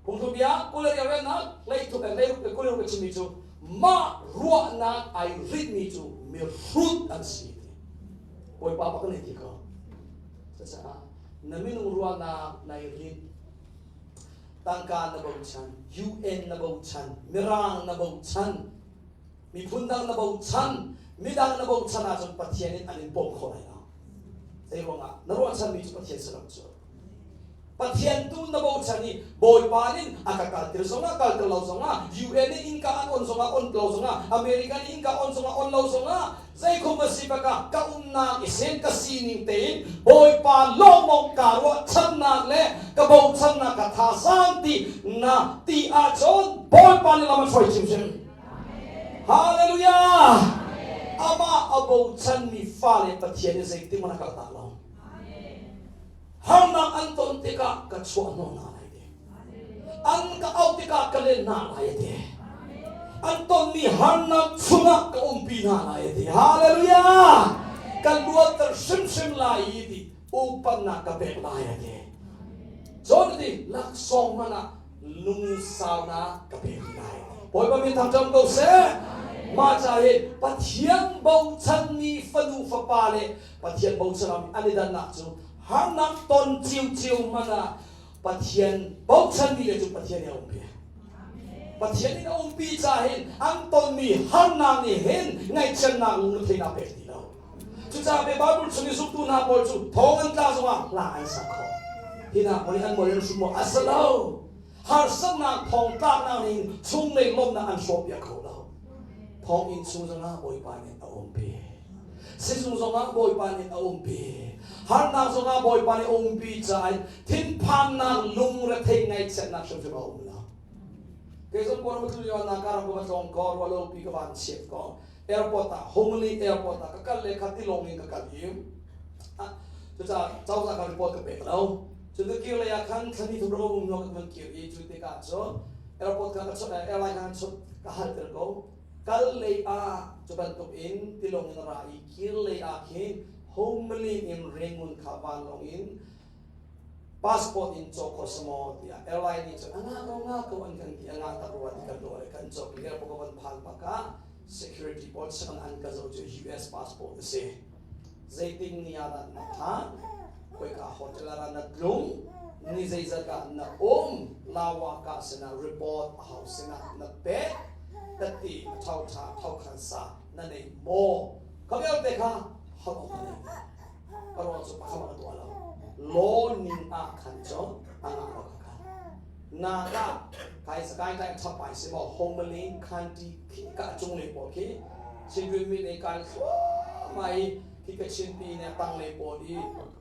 Phungthlukbia 20 riannak leithup le leiruk le 20 a chimmi cu mah ruahnak ai rinhmi cu mihrut an si ti. Bawipa bak nih ti ko. Cucaah na minung ruahnak nai rinh tangka na bochan, UN na bochan, Mirang na bochan, miphun dang na bochan, midang na bochan ahcun Pathian in an in bawm kho lai lo. Zei ruangah na ruahchanmi cu Pathian si lo cu. Pathian tu na bochan i Bawipa nih a ka kalter zongah kalter lo zongah UN nih innka an on zongah on lo zongah America nih innka on zongah on lo zongah zeikhum a si baka ka umnak i sen ka sining tein Bawipa lawnglawng kaa ruahchannak le ka bochannak ka thazaang ti na ti ahcun Bawipa nih lam a hruai chinchin. Hallelujah! Amah a bochanmi fale Pathian nih zeitik hmanh a kaltak lo. Harnak an ton tikah ka chuah hnawh hna lai ti. An ka auh tikah ka len hna lai ti. An tonmi harnak chungah ka umpi hna lai ti. Hallelujah! Kan luatter hrimhrim lai i ti upatnak ka pek lai a ti. Cun ti laksawng hmanh ah lungsaunak ka pek lai. Bawipa min thangṭam ko seh. Mah ca hi Pathian bochanmi fanu fapa le Pathian bochan an i dannak cu harnak ton ciocio hmanh ah Pathian bochanmi le cu Pathian nih a umpi. Pathian nih a umpi ca hin an tonmi harnak nih hin ngaihchiatnak lungretheihnak pek ti lo. Cucaah pe Bible chung i zumtu hna pawl cu thong an tla zongah hla an sak khawh. Hi hna pawl nih an mol in hrum maw? A si lo. Harsatnak thongtlaknak nih chunglei lawmhnak an hrawhpiak kho lo. Thonginn chung zongah Bawipa nih a umpi. Sizung zongah Bawipa nih a umpi. Harnak zongah Bawipa nih a umpi caah thinphannak lungrethei ngaihchiatnak hrimhrim a um lo. Kei zong Kawlram ka tlun lio ah Nakaram ka va tlawng ko, ruahlopi ka van chiat ko. Airport ah Hongli airport ah ka kal le kha tilawng in ka kal i cucaah cozah ka report ka pek lo. Cun ka kir lei ah khan thlani thum rak um ka van kir i cu tikah cun airport kha ka airline kha ka halter ko. Kal lei ah cu bantuk in tilawng in ra i kir lei ah khin Homelin in Rangoon kha vanlawng in passport in cawk kho samaw tiah airline nih cun a ngah ko ngah ko an kan ti a ngah tak rua ti kan ruah le kan cawk i airport ka van phan bak ah. Security pawl chang an ka zoh cu US passport a si. Zeiting ni ah dah na phan? Khoika hotel ah na tlung? Ni zeizat ah na um? Lawa ka sinah report a hau sinah na pek? Tati a thau tha thau khan sa na nei maw? Kha vialte kha hal awk a nei. Ka ruang cu pakhat a tuah lo. Law ning ah khan cun a ngah lo kha. Na ka kai sakai kai thapai si maw Homalin Khanti khi ka cung le pawl khi Chindwin mit ei kai thluahmah i khi ka Chinpi ne tang le pawl i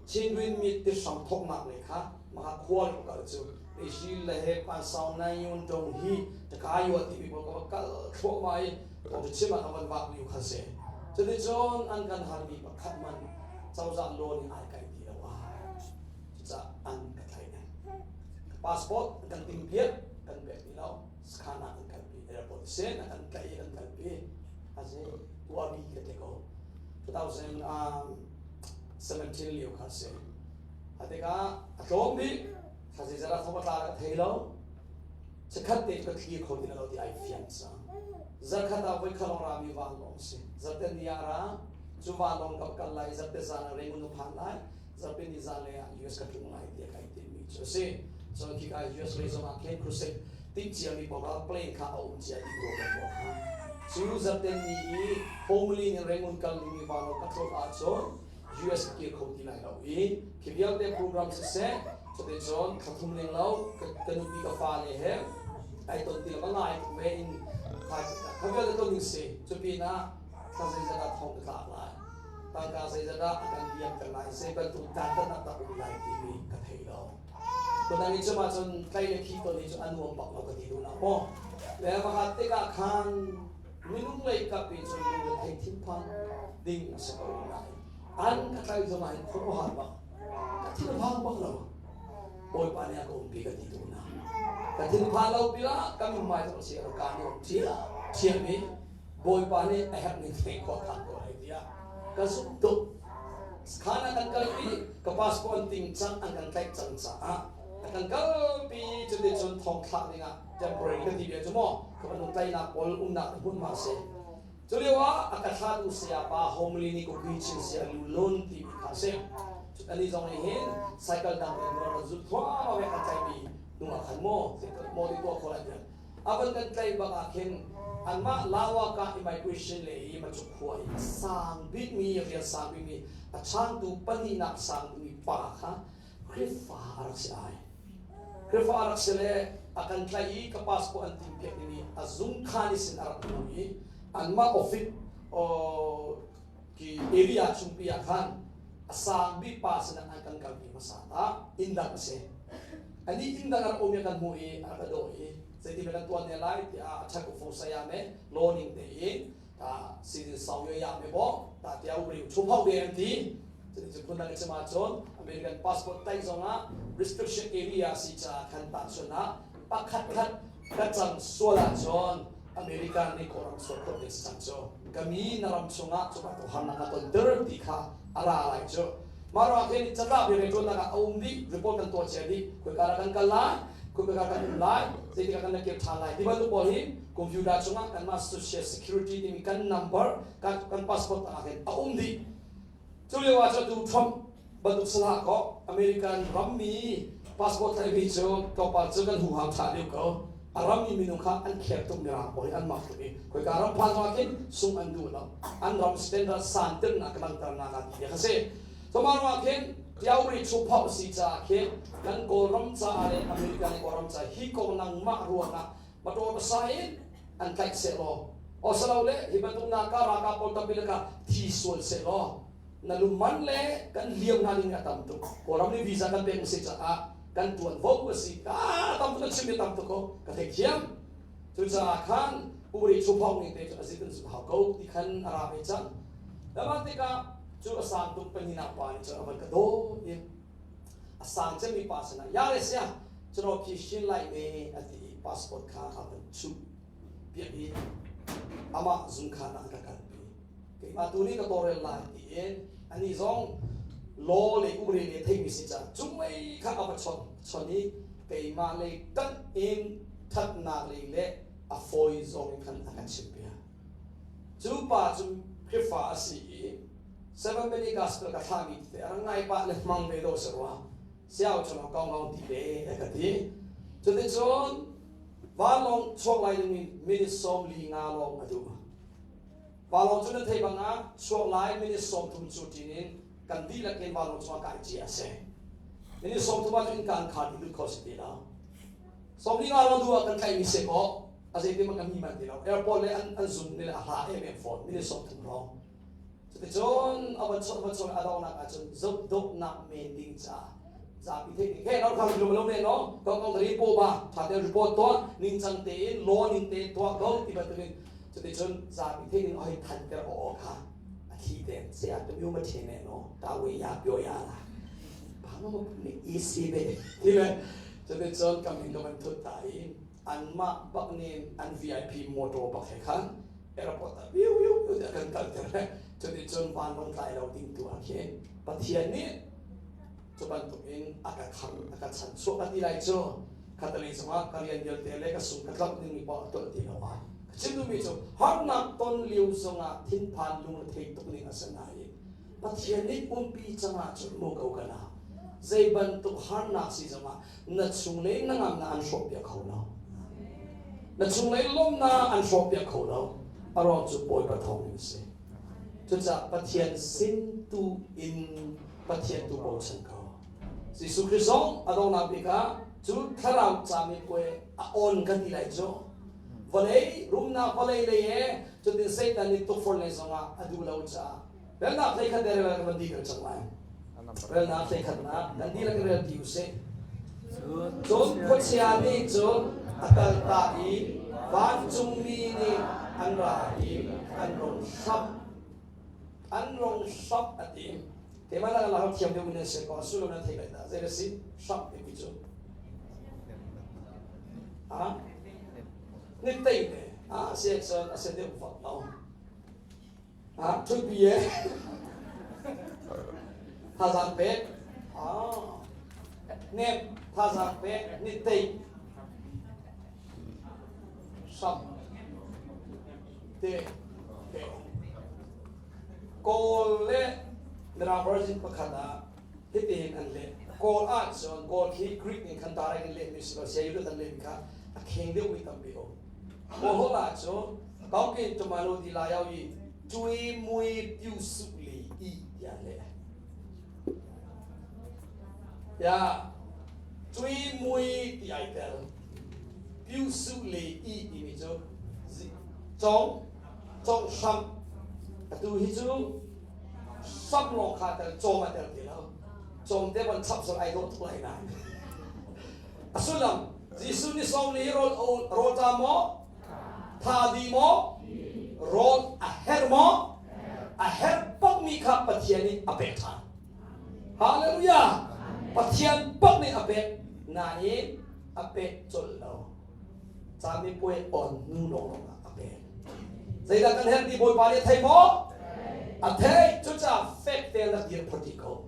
Chindwin mit ti hram thoknak le kha maka khua le kal cu Isi le he pan sau na yun tong hi takai wa ti mi pawl ka kal thluahmah i thong chim ah kan van vak liu kha se. Cuticun an kan halmi pakhat man cozah law nih ai kai ti lo ai. Cucaah an ka tlaih ne. Passport an kan ting piak, kan pek ti lo. Sakhan ah kan kalpi. Airport sin an kan tlaih i kan kalpi. Azi tuabi ka te ko. 2017 lio kha si. A tikah a tlawm bik thlazi zara thong a tla ka thei lo. Chikkhat te ka thli kho ti lo ti ai fiang cang. Zarkhat ah voi khalong rami vanlawng si. Zarte ni ah ra, cu vanlawng ka kal lai, zarte zan ah Rangoon phan lai, zarpi ni zan lei ah US ka tlung lai tiah kai timmi cu a si. Cun khika US lei zong ah khin crusade timh ciami paoh plane kha a um cia dih ko kan paoh kha. Cu zarte ni i homely in Rangoon kal dingmi vanlawng ka tlawt ahcun US ka kir kho ti lai lo i khi vialte program siseh cuticun thla thum ning lo ka nupi ka fale he ai ton ti lo ngai ve in kha vialte ton ding si cupinah thla zeizat ah thong ka tlak lai tangka zeizat ah a kan liam ter lai zei bantuk dantatnak dah um lai timi ka thei lo Kudang in cuma cun tlai le khi ton hi cu a nuam bak lo ka ti duh nak maw le pakhat tikah khan Minung lei kap in cun lung le thei thinphan ding a si ko lai. An ka tlai zong ah hin khuaruahhar bak. Ka thinphang bak lo. Bawipa nih a ka umpi ka ti tu na. Ka thinphan lo pila ka min mai zong si ka ni om ṭhia ṭhiam i Bawipa nih a herh ning thei khua khan ko lai tiah ka zumh tuk. Khan ah kan kalpi ka passport an ting cang an kan tlaih cang caah a kan kalpi cuticun thong thlak dingah temporary kan ti bia cu maw ka bantuk tlaihnak pawl umnak hmunhma si cu lio ah a ka thlatu sayapa homely nih kuki chin sia lu lun ti mi kha si ani zong nih hin cycle dang in ron ron zut thluahmah ve kan tlaihmi nung ah khan maw maw ti tuah kho lai tiah a van kan tlaih bak ah khin anmah lawa ka immigration le i machuk khua i a sang bikmi rian sang bikmi a changtu pahnihnak sang bikmi pa kha Khrihfa a rak si ai. Khrihfa a rak si le a kan tlaih i ka passport an tim piak ding i a zung khan i sin a rak hmu i anmah office ki area chungpi ah khan a sang bik pa sinah an kan kalpi hmasa ta inn dang a si. Ani inn dang a rak um i kan hmuh i a rak ka dawh i zeitin kan tuan ne lai tiah a ṭhat ufo saya me loaning tein ta sidin sau yo ya me bo ta tia ubri chu phau de an ti cuti phun dang chim ahcun American passport tai zongah restriction area si ca khan ta chun ah pakhat khat ka cang sual ahcun American nih kawlram sual khawh ding si cang cu kami na ram chungah cu bantuk harnak a ton ter ti kha a ra lai cu mah ruang khin catlap hi rianṭuannak ah a um dih report kan tuah cia dih khoika dah kan kal lai khoika kan um lai zeitik ah kan la kir ṭhan lai ti bantuk pawl hi computer chungah kanmah social security timi kan number kan, kan passport ah khin a um dih cu lio ah cu tu Trump bantuk salah ko American rammi passport tlaihmi cu tlawmpal cu kan huham ṭha deuh ko a rammi minung kha an kher tuk mirang pawl hi an mak tuk i khoika ram phan zongah khin sung an duh lo an ram standard san tirnak ka langhternak ah ti kha si Cumah ruangah khin Tiauri chuphauh si caah khin kan Kawlram caah le American Kawlram caah hi kong nangmah ruangah motor sa in an tlaih seh law osalole hi bantuk na ka ralkap pawl tampi lakah thi sual seh law na luman le kan liam hna ding a tam tuk Kawlram nih visa kan pek si caah kan tuanvo a si ka tam tuk kan chim mi tam tuk ko ka thei thiam cucaah khan uri chuphong ning te cu a zit an hau ko ti khan a ra ve cang dama tikah cu a sang tuk panina pa nih cun a van ka daw i a sang cemmi pa sinah ya le sia cuno phi lai me a ti i passport kha a van chuh piak i amah zungkhan ah ka kalpi keimah tu nih ka tawlrel lai tiin ani zong law le ure le theimi si ca cungmei kha a va chon chon i keimah lei tanh in thatnak lei le a fawi zong in khan a kan chimh piak. Cu pa cu Khrihfa a si i Seven Minute Gospel ka thlahmi tete a rak ngai pah le hmang ve dawh si rua. Siao cu kong kong ti ve a ka ti. Cuticun vanlawng chuak lai ding in minute 45 lawng a duh. Vanlawng cu na thei bang ah chuak lai minute 30 cu ṭin in kan dihlak in vanlawng cungah kai cia a si. Minute 30 ah cun innka an khar i lut kho si ti lo. 45 lawng duh ah kan tlaihmi si kaw a zeitin man kan mi man ti lo. Airport le an an zum ni le a hla em em fawn minute 30 hrawng. Cuticun a van chawnh van chawnh a donghnak ahcun zohdawhnak men ding caah zapi theih ding he no khang lo ne no ko kong ripo ba tha te report tuah ningcang tein law ning tein tuah ko ti bantukin cuticun zapi theih ding hoi than ter aw kha a thi te se a tu ma the ne no ta we ya pyo ya la pa ma ni isi be ti le cuticun kam in kan thut ta i anmah bak nih an VIP motor bak he khan airport ah viu viu viu tiah kan kalter le cuticun vanlawng tlai lo ding tu ah khin Pathian nih cu bantuk in a ka kham a ka chanchuah ka ti lai cu khatalei cungah ka rian vialte le ka sung ka tlauh dingmi paoh a tuah ti lo ah ka chim duhmi cu harnak ton lio zongah thinphan lungrethei tuk ning a si nain Pathian nih umpi cangah cun mu ko ka la zei bantuk harnak si zongah na chunglei na ngamnak an hrawhpiak kho lo. Na chunglei lawmhnak an hrawhpiak kho lo. A ruang cu Bawipa thawng in a si. Cucaah Pathian sin tu in Pathian tu bochan ko. Jesuh Khrist zong a donghnak bik ah cu thlarau camipuai a on kan ti lai cu. Vawlei rumnak vawlei lei he cutin Satan nih tukforh lei zongah a duh lo caah Relnak hlei khat rel kan di kan cang lai. Relnak hlei khatnak kan dihlak in rel ti usih. Cun khuachia nih cun a kalta i vancungmi nih an ra i an rung hramh. An rung hramh a ti. Keimah na la thiam deuh in se ko sullam na thei lai dah zei si hramh timi cu. Ha? Ni tei ne. Ah se cun a se deuh vak lo. Ah, ṭhutpi e. Thazaang pek. Ah. Nem, thazaang pek, ni tei. Sam. Te. Te. Kawl le Mirang version pakhat ah hitihin an leh. Kawl ah cun Kawl khi Greek nih khan direct in lehmi si lo, sia an lehmi kha a kheng deuhmi tampi um. Kawl holh ah cun Kaukin tumalo di la yau i cui mui piu su li i tiah leh. Ya, cui mui ti ai tel. Piu su li i timi cu cong cong hram. Atu hi cu hram lawng kha tel cawm a tel ti lo. Cawm te van chap zong ai dawh tuk lai nain. A sullam Jesuh nih sawm li rawl rawl ṭam maw? Tha di maw? Rawl a herh maw? A herh bakmi kha Pathian nih a pek ṭhan. Hallelujah! Pathian bak nih a pek nain a pek colh lo. Camipuai on hnu lawnglawng ah a pek. Zeidah kan herh ti Bawipa nih a thei maw? A thei. Cucaah fek tein rak dir phot dih ko.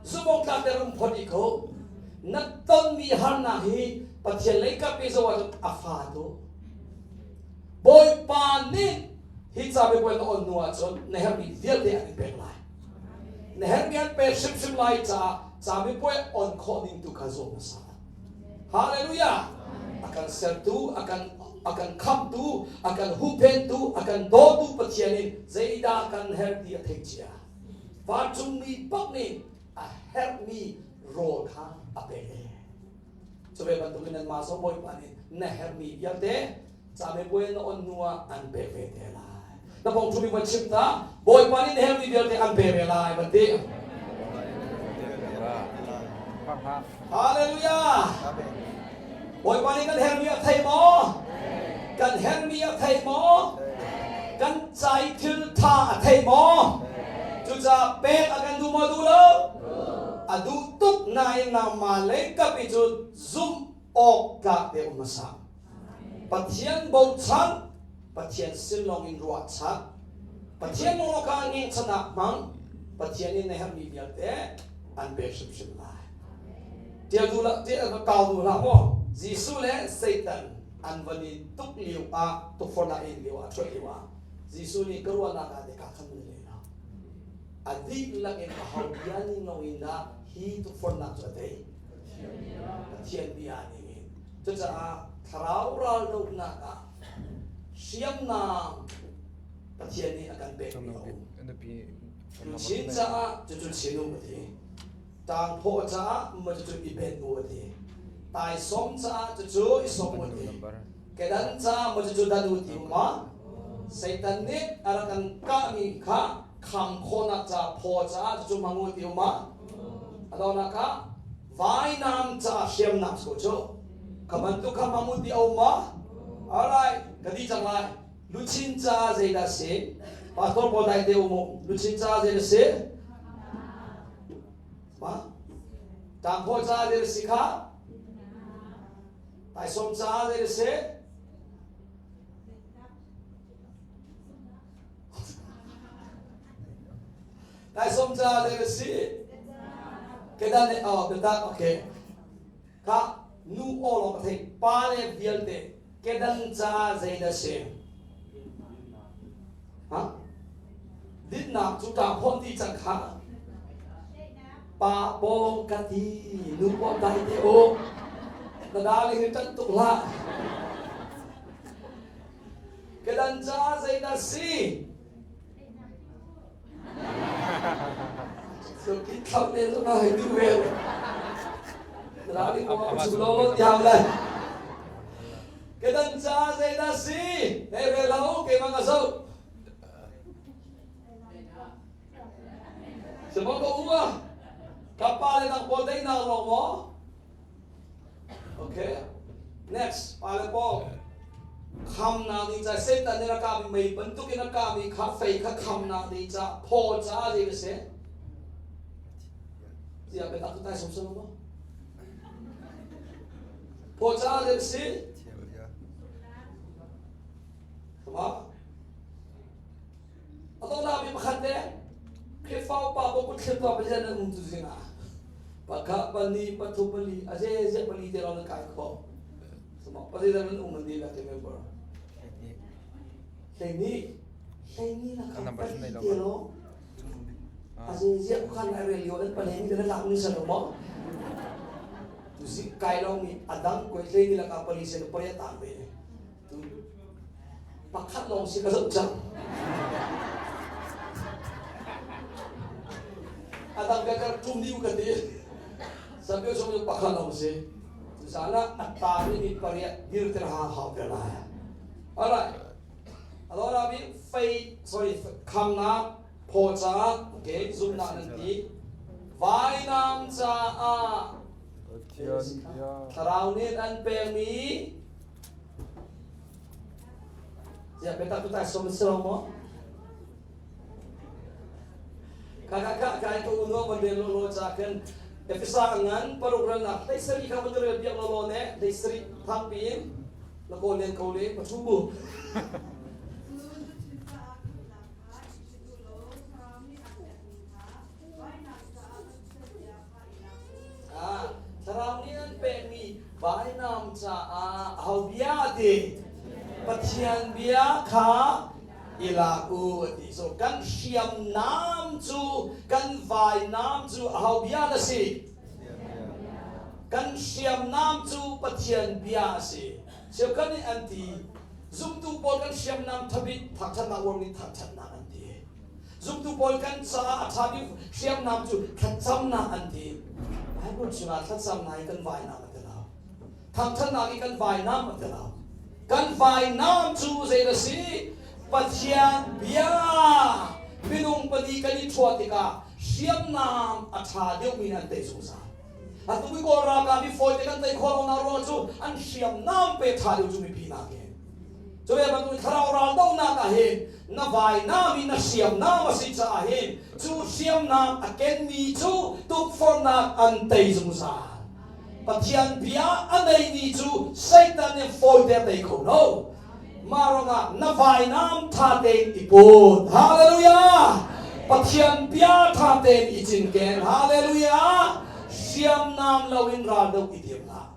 Zumhawktlak tein um phot dih ko. Na tonmi harnak hi Pathian lei kap i zoh ahcun a fa tu. Bawipa nih hi camipuai na on hnu ahcun na herhmi vialte an in pek lai. Na herhmi an pek hrimhrim lai caah camipuai on khawh ding tu kha zuam hmasa. Hallelujah! A kan sertu, a kan a kan khamtu, a kan huhphentu, a kan dawtu Pathian in zeidah kan herh ti a theih cia. Vancungmi bak nih a herhmi rawl kha a pek e. Cu ve bantukin nanmah zong Bawipa nih na herhmi vialte camepuai na on hnu ah an pek ve te lai. Na pong ṭhumi van chim ta, Bawipa nih na herhmi vialte an pe ve lai van ti. Hallelujah! Bawipa nih kan herhmi a thei maw? Kan herhmi a thei maw? Kan cai thil tha a thei maw? Cucaah pek a kan duh maw duh lo? A duh tuk nain nangmah lei kap i cu zumh awk tlak te um hmasa. Pathian bochan, Pathian sin lawng in ruahchan, Pathian lawng kha ngengchan ah hmang, Pathian in na herhmi vialte an pek hrimhrim lai. Tial duh lah, tial kau duh hlah maw? Jesuh le Satan an van i tuk lio ah, tukforhnak in lio ah, ṭhuat lio ah. Jesuh nih ka ruahnak ah deka khan nan leh lo. A dihlak in aho bia ning lo in dah hi tukforhnak cu a tei? Pathian bia ning in. Cucaah thlarau raldohnak ah hriamnam Pathian nih a kan pekmi a um. Chin caah cucu chin um a ti. Tangphaw caah ma cucu i bet u a ti. Taisawm caah cucu i sawm u a ti. Kedan caah ma cucu dan u ti um ma? Satan nih a rak kan kahmi kha kham khawhnak caah phaw caah cucu hmang u ti um ma? A donak ah vainam caah hriamnam cu cu kha bantuk kha hmang u ti a um ma? Alright, ka di cang lai. Luchin ca zeidah si? Pastor pawl dai te um u. Luchin ca zeidah si? Ma? Tangphaw ca zeidah si kha? Taisawm ca zeidah si? Taisawm ca zeidah si? Kedan nih oh biatak okay. Kha nu aw lawng ka theih pa le vialte kedan ca zeidah si? Ha? Dinnak cu ṭa phon ti cang kha. Pa pawng ka ti nu pawng dai te u. Na darling hi ṭanh tuk hlah. Kedan ca zeidah si? So ki thlauh te zong ah hei duh ve. Darling pawng chu lo lo tiang le. Kedan ca zeidah si? Hei rel hlah u, keimah ka zoh. Sihmang ka u ah, ka pa le nang pawl daihnak lawng maw? Okay. Next, pa le pawl. Khamnak ding ca Satan nih a kami mei bantuk in a kami kha fei kha khamnak ding ca phaw ca zei a si. Tiah biatak tu tai som som maw? Phaw ca zei a si? Sama? A dawtnak mi pakhat te Khrihfa upa bo kut thlep tuah Pathian nan um tu zingah pakhat pali pathum pali a ze ze pali te lawng nan kai kho. Sama Pathian nan um an di la te member. Hlei hlei la kan pali te lo. A ze ze khan ai rel yo nan pali ni nan lak ni sa lo mo. Tu si kai lo mi adang koi hlei ni la ka pali se pariat tang ve. Pakhat lawng si ka zoh cang. A dang ka kar ṭum dih ka ti. Sabio chung cu pakhat lawng si. Cucaah a ta nih mi pariat dirter ha hau te lai. Alright. Alora mi fei sorry khamnak phaw caah okay zumnak nan ti vainam caah thlarau nih an pekmi Ziah biatak tu tai som si lo maw? Ka ka ka kai ko uno van rel lo lo cha khan Efesa ka ngan paruk ral nak hlei sari kha van rel biak lo lo ne hlei sari thang pi in la ko len ko le pathu bu. Ah, thlarau nih an pekmi vainam caah aho bia a ti? Pathian bia kha i lak u a ti. So kan hriamnam cu kan vainam cu aho bia na si? Kan hriamnam cu Pathian bia a si. Cheukhat nih an ti, zumtu pawl kan hriamnam thabit thangthatnak uar nih thangthatnak an ti. Zumtu pawl kan caah a ṭhami hriamnam cu thlacamnak an ti. Bible chungah thlacamnak hi kan vainam a ti lo. Thangṭhatnak hi kan vainam a ti lo. Kan vainam cu zei a si? Pathian bia. Minung pali kan i ṭhuah tikah hriamnam a ṭha deuhmi in an tei zungzal. Atu i Kawl ralkap i fawite kan tei khawh lonak ruang cu an hriamnam pe ṭha deuh cu mipi nakin. Cu ve bantuk thlarau raldohnak ah hin na vainam i na hriamnam a si caah hin cu hriamnam a kenmi cu tukforhnak an tei zungzal. Pathian bia a neimi cu Satan nih fawite a tei kho lo. Mah ruangah na vainam ṭha tein i put. Hallelujah! Pathian bia ṭha tein i cinken. Hallelujah! Hriamnam loin raldoh i tim hlah.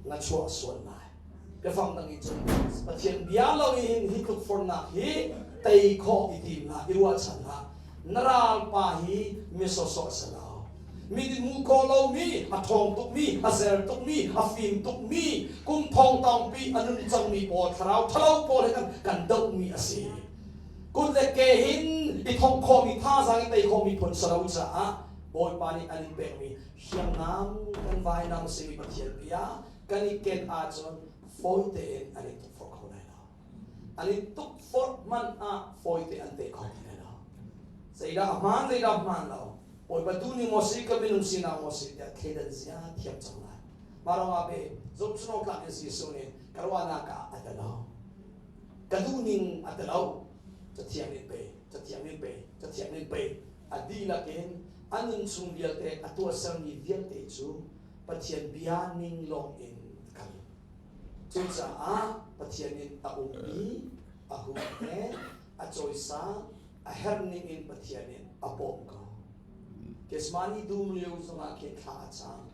Na chuah sual lai. Biafang dang in cun Pathian bia lo in hi tukforhnak hi Tei khawh i tim hlah, i ruahchan hlah. Na ralpa hi mi sawsawh a si lo. Mi nih hmuh khawh lomi, a ṭhawng tukmi, a zer tukmi, a fim tukmi, kum thong tampi a nun cangmi pawl, thlarau ṭhalo pawl he kan kan dohmi a si. Kut le ke hin i thongh khawhmi, thazaang i tei khawhmi phun si lo caah Bawipa nih an in pekmi hriamnam kan vainam a simi Pathian bia kan i ken ahcun fawi tein an i tukforh kho lai lo. An i tukforh hmanh ah fawi te an tei kho ti lai lo. Zeidah a hmaan, zeidah a hmaan lo. Bawipa tu nih maw si, ka minung sinak maw si tiah thleidan zia thiam cang lai. Mah ruangah pe zohchun awk tlak in Jesuh nih ka ruahnak ah a ti lo. Ka duhning a ti lo. Cathiang in pe, cathiang in pe, cathiang in pe. A dihlak in a nun chung vialte a tuahsermi vialte cu Pathian bia ning lawng in a kal. Cucaah Pathian nih a umpi, a humhne, a cawisang, a herh ning in Pathian nih a bawmh ko. Gethsemane dum lio zongah khin thla a cam.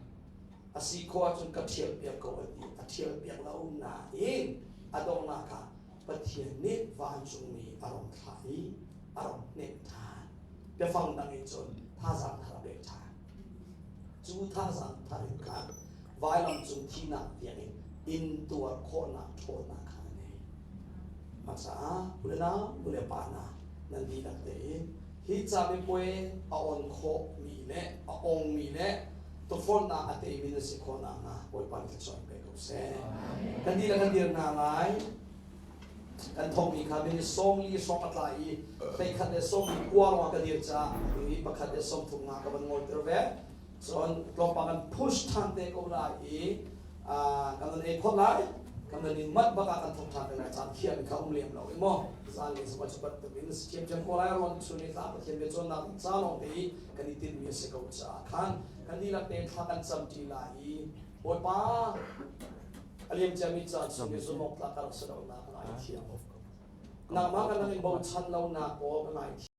A si khawh ahcun ka ṭhialpiak ko a ti. A ṭhialpiak lo nain a donghnak ah Pathian nih vancungmi a rong thlah i a rong hnemh ṭhan. Biafang dang in cun thazaang thar a pek ṭhan. Cu thazaang thar in khan vailam cung thihnak tiangin intuar khawhnak ṭhawnnak kha a ngei. Mah caah u le nau, u le pa hna, nan dihlak tein hi camipuai a on khawhmi le a ongmi le tukforhnak a teimi na si khawh nakhnga Bawipa nih thluachuah in pe ko seh. Kan dihlak kan dir hna lai. Kan thawkmi kha minute 40 hrawng a tla i 11:49 lawng ah ka dir caah minute 1:35 ka van ngolter ve. Cun tlawmpal kan push ṭhan te ko lai i kan nan ei phot lai. Kan nan in manh bak ah kan thawk ṭhan te lai. Caan khiah mi kha um lem lo i maw zan le zong cu bantuk in si ṭhiamṭhiam ko lai. Rawn chun i thla Pathian bia cawnnak ca lawng te i kan i tinhmi a si ko caah khan kan dihlak tein thla kan cam ṭi lai i Bawipa a liam ciami caan chung i zumh awk tlak ka rak si lonak ka ngaithiam. Nangmah ka nang in bochan lonak aw ka ngaithiam.